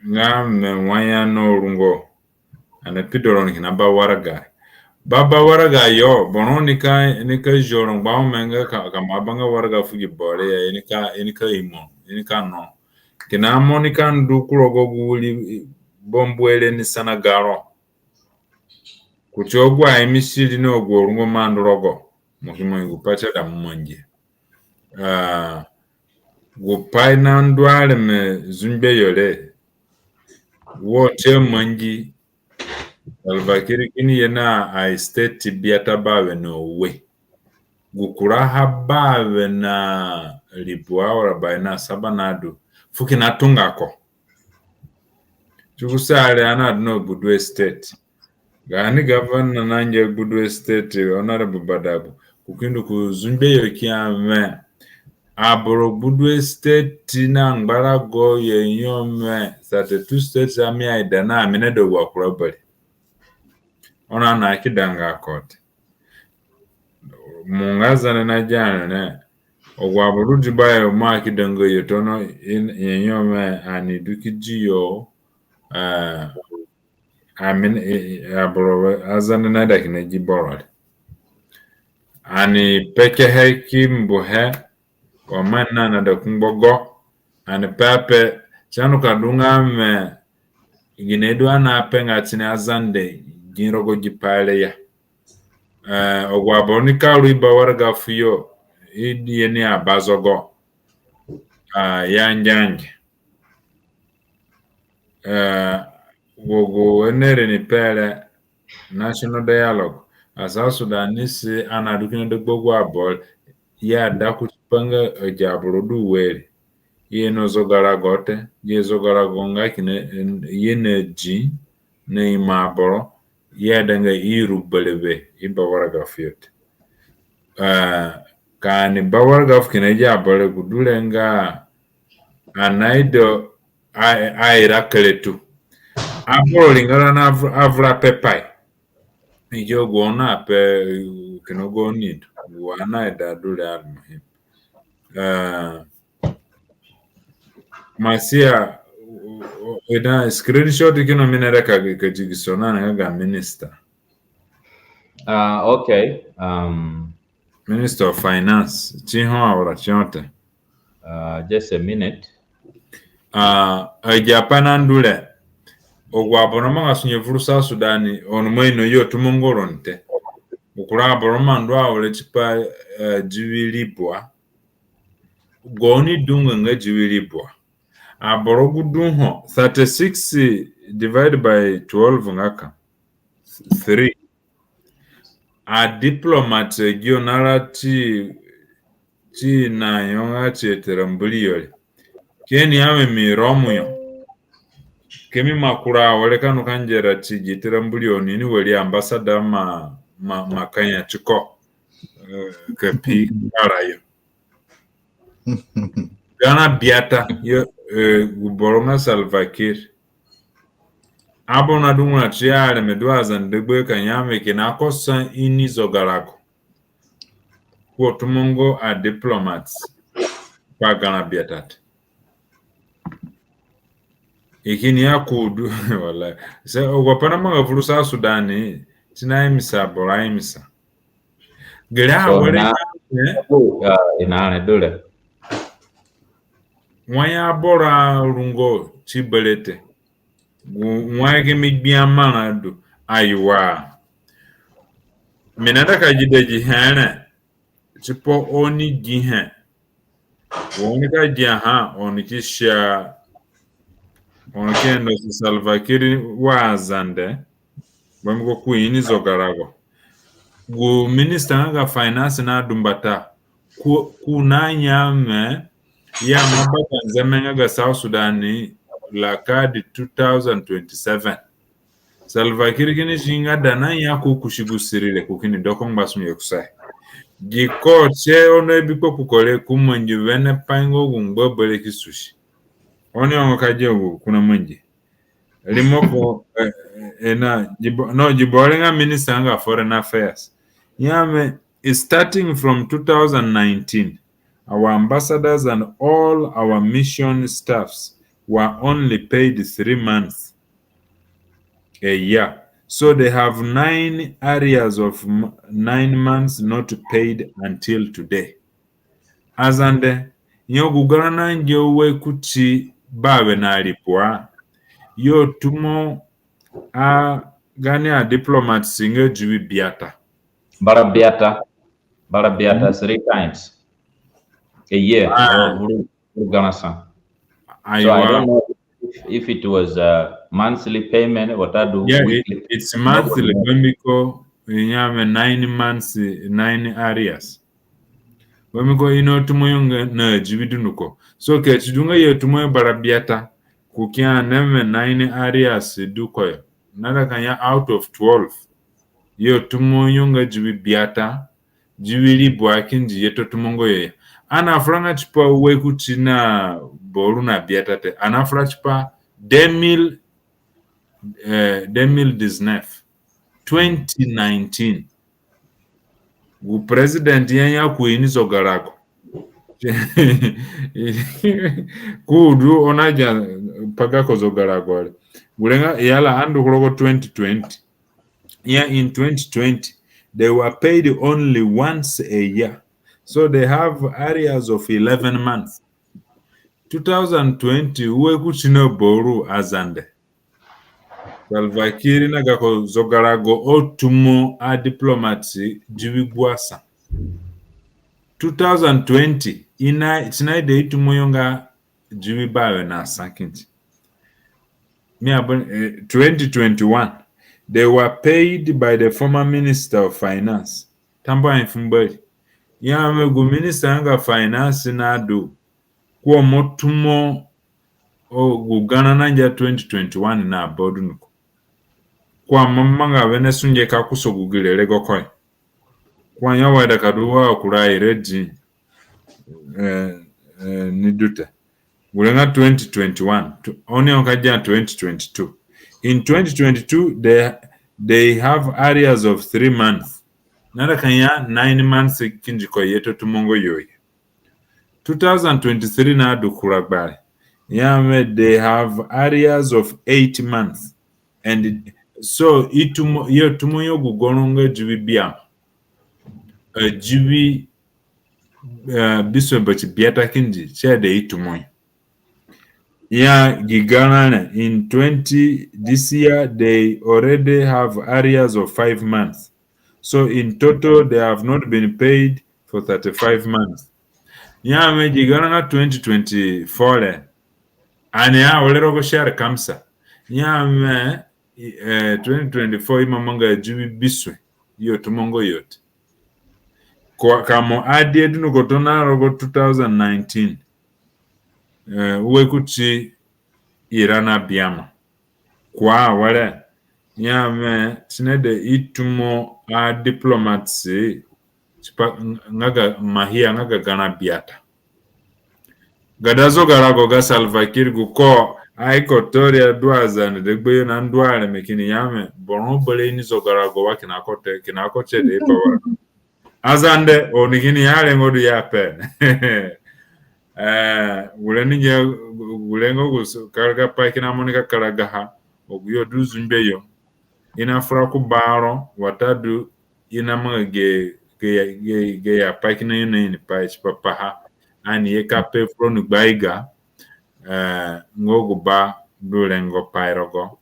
Nga mi wa ya no rungo. Ani pido roni kina ba waraga. Ba, ba waraga yo, boro nika, nika zoro ngba ome nga ka, ka mo abanga waraga fu gi boro ya, i nika, i nika imo, i nika no. Kina mo nika ndu ku rogo gu wiri bambuere ni sana garo. Kuti agu aimisiri na agu arungo mo andu rogo. Mo ki mangi gu pai tie da mo mangi. Ah, gu pai na ndu areme zungbe yo re. Wo tie mangi. Salva Kiir kini ye na ai state biata bawe na ue. Gu kuraha bawe na ribua wara bawe na saba na du. Fu kina tunga ko. Ti gu sa re ani adu na Gbudue State. Gaani governor na ngia Gbudue State, Honorable Badagbu, ko ki ndu ku zungbe yo ki ya wẽ, Aboro gbudue state na ngbarago ye nyome, thirty-two states, ami aida na ami na da gu akura bari. Ono ani akidanga kote. Mo nga Zande na gi ani re, agu aboro du bayo mo akidanga yo tona, i, i nyome ani du ki di yo, eh, ami, i, i, aboro we, aZande na da kina gi boro re. Ani pekehe ki mbuhe, wa mani na, na da kungbogo, ani pe ape, si anu ka du nga mi, gine du ani apenga tini aZande, gi rogo gi pai re ya. Eh, agu aboro nika ru i ba waraga fuyo, i di ye ni abazogo, ah, ya nge ange. Eh, gu, gu wene re ni pe re, national dialogue. A South Sudanese, ani adu kina dagba agu aboro, ya da kuti pa nga agi aboro du were. Ye no zogarago te, ye zogarago nga kina, eh, ye na di, na imo aboro, ya da nga i ru berewe, i ba waraga fuyo te. Eh, ka ani ba waraga fu kina agi aboro re, gu du re nga ani aida a, aira keretu. Aboro ringara na avura, avura pepai. Igi agu oni ape, eh, kina agu oni du. Wa ani aida du re, almuhim. Eh, Masia, o, o, o, ida screenshot kina mi naida ka, ka digiso na nga ga minister. Ah, okay. Um, Minister of Finance. Ti ho awura ti ho te. Uh, just a minute. Ah, agi apai nandu re. Agu aboro manga sunge vuru South Sudan, oni ima ino yo tumongo roni te. Gu kura aboro ima ndu awere tipa, eh, diwi ribua. Gaoni du nga nga diwi ribua. Aboro gu du ho, thirty-six divided by twelve nga ka. Three. A diplomat agi yo nara ti, ti na yo nga ti etera mbiri yo re. Ke ni ya mi, mi romu yo. Ke mi ima kura awere ka nu ka ngera ti gi etera mbiri yo ni, ni wari ambassador ma, ma, ma kanya tiko. Eh, ka pi kara yo. Garã biata yo, eh, gu boro nga Salva Kiir. Aboro nadu ngba ti areme du aZande dagba ka ya mi kina ko sa ini zogarago. Ko tumongo a diplomats. Pa garã biata te. I kini ya ko du, wallahi. Se agu apai namanga vuru South Sudan, ti na imisa boro aimisa. Gere awere na, eh? Uh, ina re du re. Wai aboro arungo ti bere te. Gu, wai ki mi gbia marã du. Aiwa. Mi naida ka gida gi he re. Tipa oni gi he. Wa oni ka gia ha, oni ki sia, oni ki endo si Salva Kiir wa aZande, bambiko ko ini zogarago. Gu minister nga ga finance nadu mbata, ko, ko naya mi, ya ma bata nzeme nga ga South Sudan ni, la ka di two thousand twenty-seven. Salva Kiir kini si nga da na ya ko kusi gu siri re, ko kini doko ngbasunge kusayo. Gi ko tie ono ebi kpakpuko re ko mangi wene pai nga gu ngba bere ki susi. Oni ongo ka gi agu ko namangi. Rimo ko, eh, eh, na, gi bo-, no, gi boro nga minister nga foreign affairs. Ya mi, starting from two thousand nineteen, our ambassadors and all our mission staffs were only paid three months a year. So they have nine arrears of m-, nine months not paid until today. Azande, yo gu garã nangia ue kuti bawe na ribua, yo tumo a gaani a diplomats nga diwi biata. Bara biata. Bara biata three times a year. Ah. Vuru, vuru garã sa. So I don't know if, if it was a monthly payment, watadu weekly. Yeah, it, it's monthly. Bambiko, ya mi nine months, nine arrears. Bambiko i na tumo yo nga na diwi dunduko. So ka si du nga yo tumo yo bara biata, ko ki ya mi nine arrears du ko yo. Naida ka ya out of twelve, yo tumo yo nga diwi biata, diwi ribua kindi yo tumongo yo ya. Ani afuranga tipa ue kuti na boru na biata te. Ani afura tipa deux mille, eh, deux mille dix-neuf, twenty nineteen. Gu president ya ya ku ini zogarago. Ku du oni agia pa gako zogarago re. Gure nga yala ani du ku rogo twenty twenty. Yeah, in twenty twenty, they were paid only once a year. So they have arrears of eleven months. Two thousand twenty, ue kuti na boru Azande, Salva Kiir na gako zogarago o tumo adiplomats diwi gbua sa. Two thousand twenty, i na, si naida i tumo yo nga diwi bawe na sa kindi. Mi abon, eh, twenty twenty-one, they were paid by the former Minister of Finance, Tambuahe Fumbari. Ya mi gu minister nga finance nadu, ko mo tumo o gu garã nangia twenty twenty-one na ba du ni ko. Ko amanga wene sunge ka kuso gu gi re rego ko. Ko anya wa da ka du wa kura ire di, eh, eh, ni du te. Gure nga twenty twenty-one, tu-, oni oni ka gia twenty twenty-two. In twenty twenty-two, they, they have arrears of three months. Nada ka ya nine months kindi ko ye to tumongo yo ye. Two thousand twenty-three na du kura gbare. Ya mi, they have arrears of eight months. And so, i tumo, yo tumo yo gu goro nga diwi biama. Eh, diwi, eh, bisue bati biata kindi, si aida i tumo yo. Ya gi garã re, in twenty, this year, they already have arrears of five months. So in total, they have not been paid for thirty-five months. Ya mi gi garã nga twenty twenty-four re, ani awere rogo shahar kamsa. Ya mi, eh, twenty twenty-four ima manga diwi bisue yo tumongo yo te. Ko, ka mo adie du ni ko tona rogo two thousand nineteen. Eh, ue kuti ira na biama. Ko awere, ya mi, si naida i tumo adiplomats tipa nga ga mahia nga ga garã biata. Gada zogarago ga Salva Kiir gu ko a Equatoria du Azande dagbayo na ndu areme kini ya mi, boro bere ini zogarago wa kina ko te, kina ko tie de i ba wara. Azande, oni kini ya rengo du ya pe. Eh, gure ni nge, gure nga gu su-, karaga pai kina mo ni ka karagaha, agu yo du zumbe yo. I nafura ku baro, watadu i namanga ge, ge, ge, ge ya pai kina yo na ini pai tipa paha. Ani ye ka pe furoni gbaiga, eh, nga gu ba du rengo pai rogo.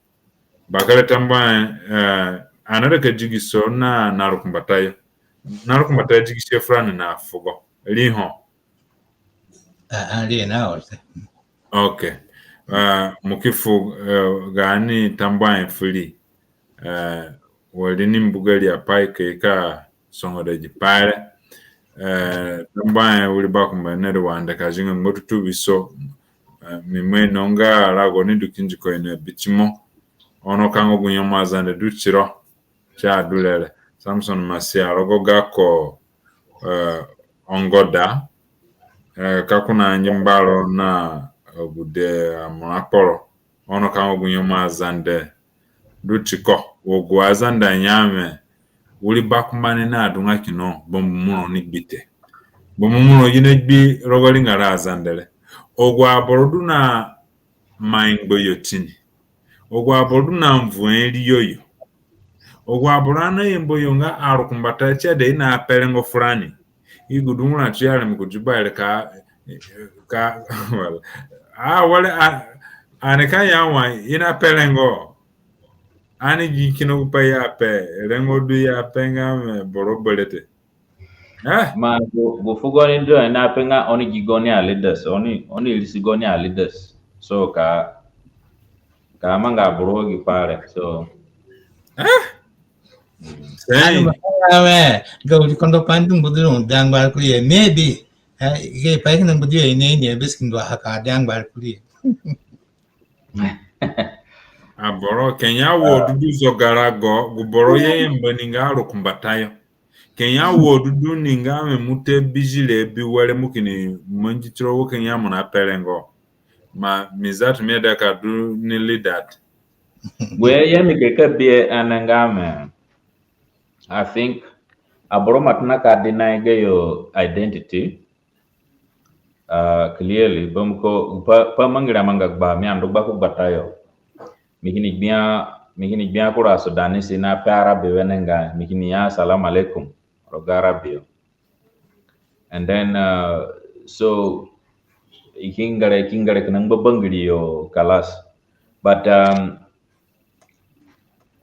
Bakere Tambuahe, eh, ani aida ka digiso na, na rukumbatayo. Na rukumbatayo digisihe furani na fugo. Riho. Ah, ah, ri na o te. Okay. Ah, mo ki fu, eh, gaani Tambuahe fu ri. Eh, wari ni mbu gari apai ka i ka songoda gi pai re. Eh, Tambuahe wiri bakumba ni ri wande ka zinga ngba tutu biso. Eh, mi ima ino nga rago ni du kindi ko ino bitimo. Ono ka nga gu nyemu Azande du tiro. Ti a du re re. Samson Masia rogo gako, eh, ongoda, eh, ka ko na ngi mbaro na, eh, gude amura kporo. Ono ka nga gu nyemu Azande du tiko. Wa gu Azande anya mi, wiri bakumba ni na du nga kina bambu muro ni gbi te. Bambu muro gi na gbi rogo ringara Azande re. Agu aboro du na mai ngba yo tini. Agu aboro du na mvuhe ri yo yo. Agu aboro ana yambu yo nga arukumbatayo tie de i na pe rengo furani. I gu du ngura ti areme ku Juba re ka, ka, well, a, wari, a, ani ka ya wa i na pe rengo. Ani gi kina gu pai ya pe, rengo du ya pe nga mi boro bere te. Eh? Ma gu, gu fugo ni du, i na pe nga oni gi gaoni aleaders, oni, oni irisi gaoni aleaders. So ka, ka manga aboro gi pai re. So. Eh? Ani ma, ame, ga uri kondo pandu mbuduru dangba kuri ye, maybe. Eh, ge pai kina mbuduru ye, ne, ne, bes kindo haka dangba kuri ye. Aboro Kenya wo dudu zogarago, gu boro ye yamba ni nga arukumbatayo. Kenya wo du du ni nga mi mu te bizire bi were mu kini mangi tiro wo kenya mo na pe rengo. Ma mi zatu mi ida ka du ni lead that. Gu he mi ke ka bi he ane nga mi, I think aboro ima tona ka deny gayo identity, uh, clearly. Bambiko pa, pa mangi re amanga gba, mi andu gba ku gbata yo. Mi kini gbia, mi kini gbia kura Sudanese na pe Arabi wenengai, mi kini ya salam alaikum rogo Arabi yo. And then, uh, so, i ki ngere, i ki ngere kina ngba bangiri yo, kalas. But, um,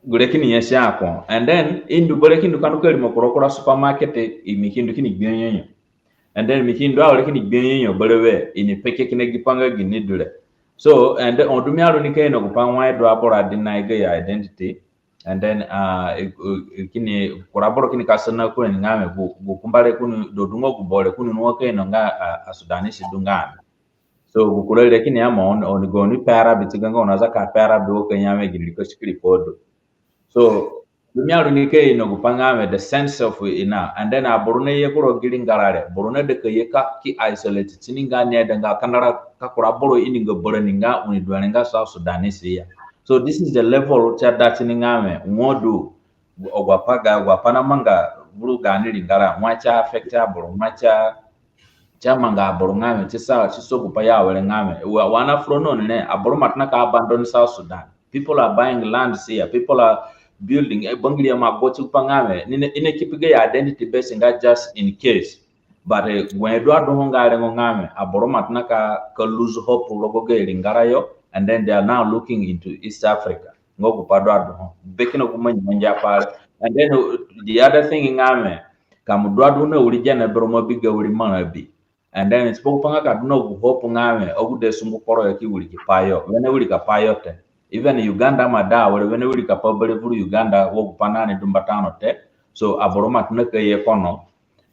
gure kini nyasi ako. And then, i ndu bere ki ndu ka ndu ka rimo kura kura supermarket, i mi ki ndu kini gbia nyonyo. And then, mi ki ndu awere kini gbia nyonyo berewe, i ni peke kina gi pa nga gini du re. So, and then, ho du mi aru ni ka ino gu pa wai du aboro a deny gayo identity. And then, uh, i, i, i kini, kura boro kini ka sana kure ni nga mi, gu, gu kumba re kuni, du du nga gu boro re kuni nua ka ino nga, uh, a Sudanese du nga mi. So, gu kura re kini ya mo, oni, oni gaoni pe Arabi ti ga nga oni aza ka pe Arabi wo ka ya mi gini ka sikiri pa du. So, du mi aru ni ka ino gu pa nga mi, the sense of ina. And then, aboro naye kuro gi ringara re, boro naida ka ye ka ki isolate tini nga ni aida nga kandara ka kura boro ini nga bara ni nga oni du ani nga South Sudanese ya. So this is the level ti ada tini nga mi, wo du, agu apai ga, agu apai namanga vuru gaani ringara, wa ti affect aboro, wa ti, ti amanga aboro nga mi, ti sa, ti so gu pa ya awere nga mi. Wa, wa na furo no ni re, aboro ima tona ka abandon South Sudan. People are buying lands here. People are building. Eh, bangiri ima go ti gu pa nga mi, ni ne, i na keep gayo identity base nga just in case. But, eh, gu he du adu ho nga rengo nga mi, aboro ima tona ka, ka lose hope rogo gayo ringara yo, and then they are now looking into East Africa. Nga gu pa du adu ho. Be kina gu mangi mangi apai re. And then, uh, the other thing nga mi, ka mo du adu na wiri gene bero mo bi ga wiri marã bi. And then, tipa gu pa nga ka du na gu hope nga mi, agude sungu kporo yo ki wiriki pa yo. Wene wirika pa yo te. Even Uganda ima da awere, wene wirika pa berewe vuru Uganda, wa gu pa nani du mbata no te. So, aboro ima tona ka ye kono.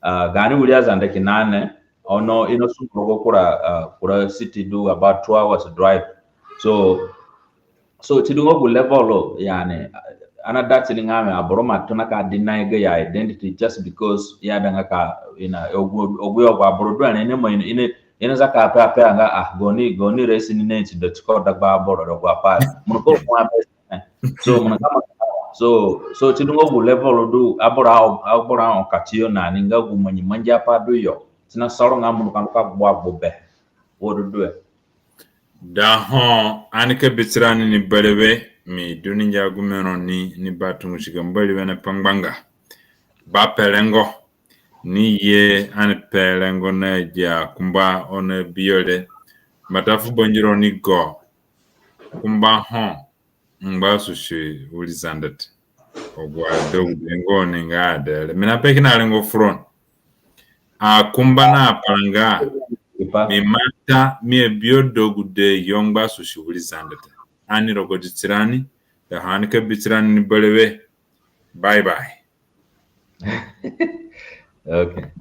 Uh, gaani wiri Azande kina ni, ono i na sungu rogo kura, uh, kura city du about two hours drive. So, so ti du nga gu level, yani, ani ada tini nga mi, aboro ima tona ka deny gayo identity just because i aidanga ka, you know, agu, agu yo agu aboro du ani, i na ma, i na, i na, i naza ka pe ape nga, ah, gaoni, gaoni race ni na ti do tiko dagba aboro rogo apai. Mo nika fu ape. Eh. So, mo nika ma, so, so ti du nga gu level du, aboro a, aboro a ka tiyo na ni nga gu mangi mangi apai du yo. Si na soro nga mo nika ndu ka gbu agbu be. Wo du du e. Da ho ani ka bi tirani ni berewe, mi du ni ngia gu mero ni, ni batungusiga Mbori wene pangbanga. Ba pe rengo. Ni ye ani pe rengo na agi akumba oni abi yo re. Mbata fu bangiro ni go. Kumba ho ngba susi wiri Zande te. Agu adegude nga oni nga adee re. Mi na pe kina rengo furoni. Akumba na aparanga. Mi mata mi abi yo degude yo ngba susi wiri Zande te. Ani rogodi tirani. Da ho ani ka bi tirani ni berewe. Bye bye. Okay.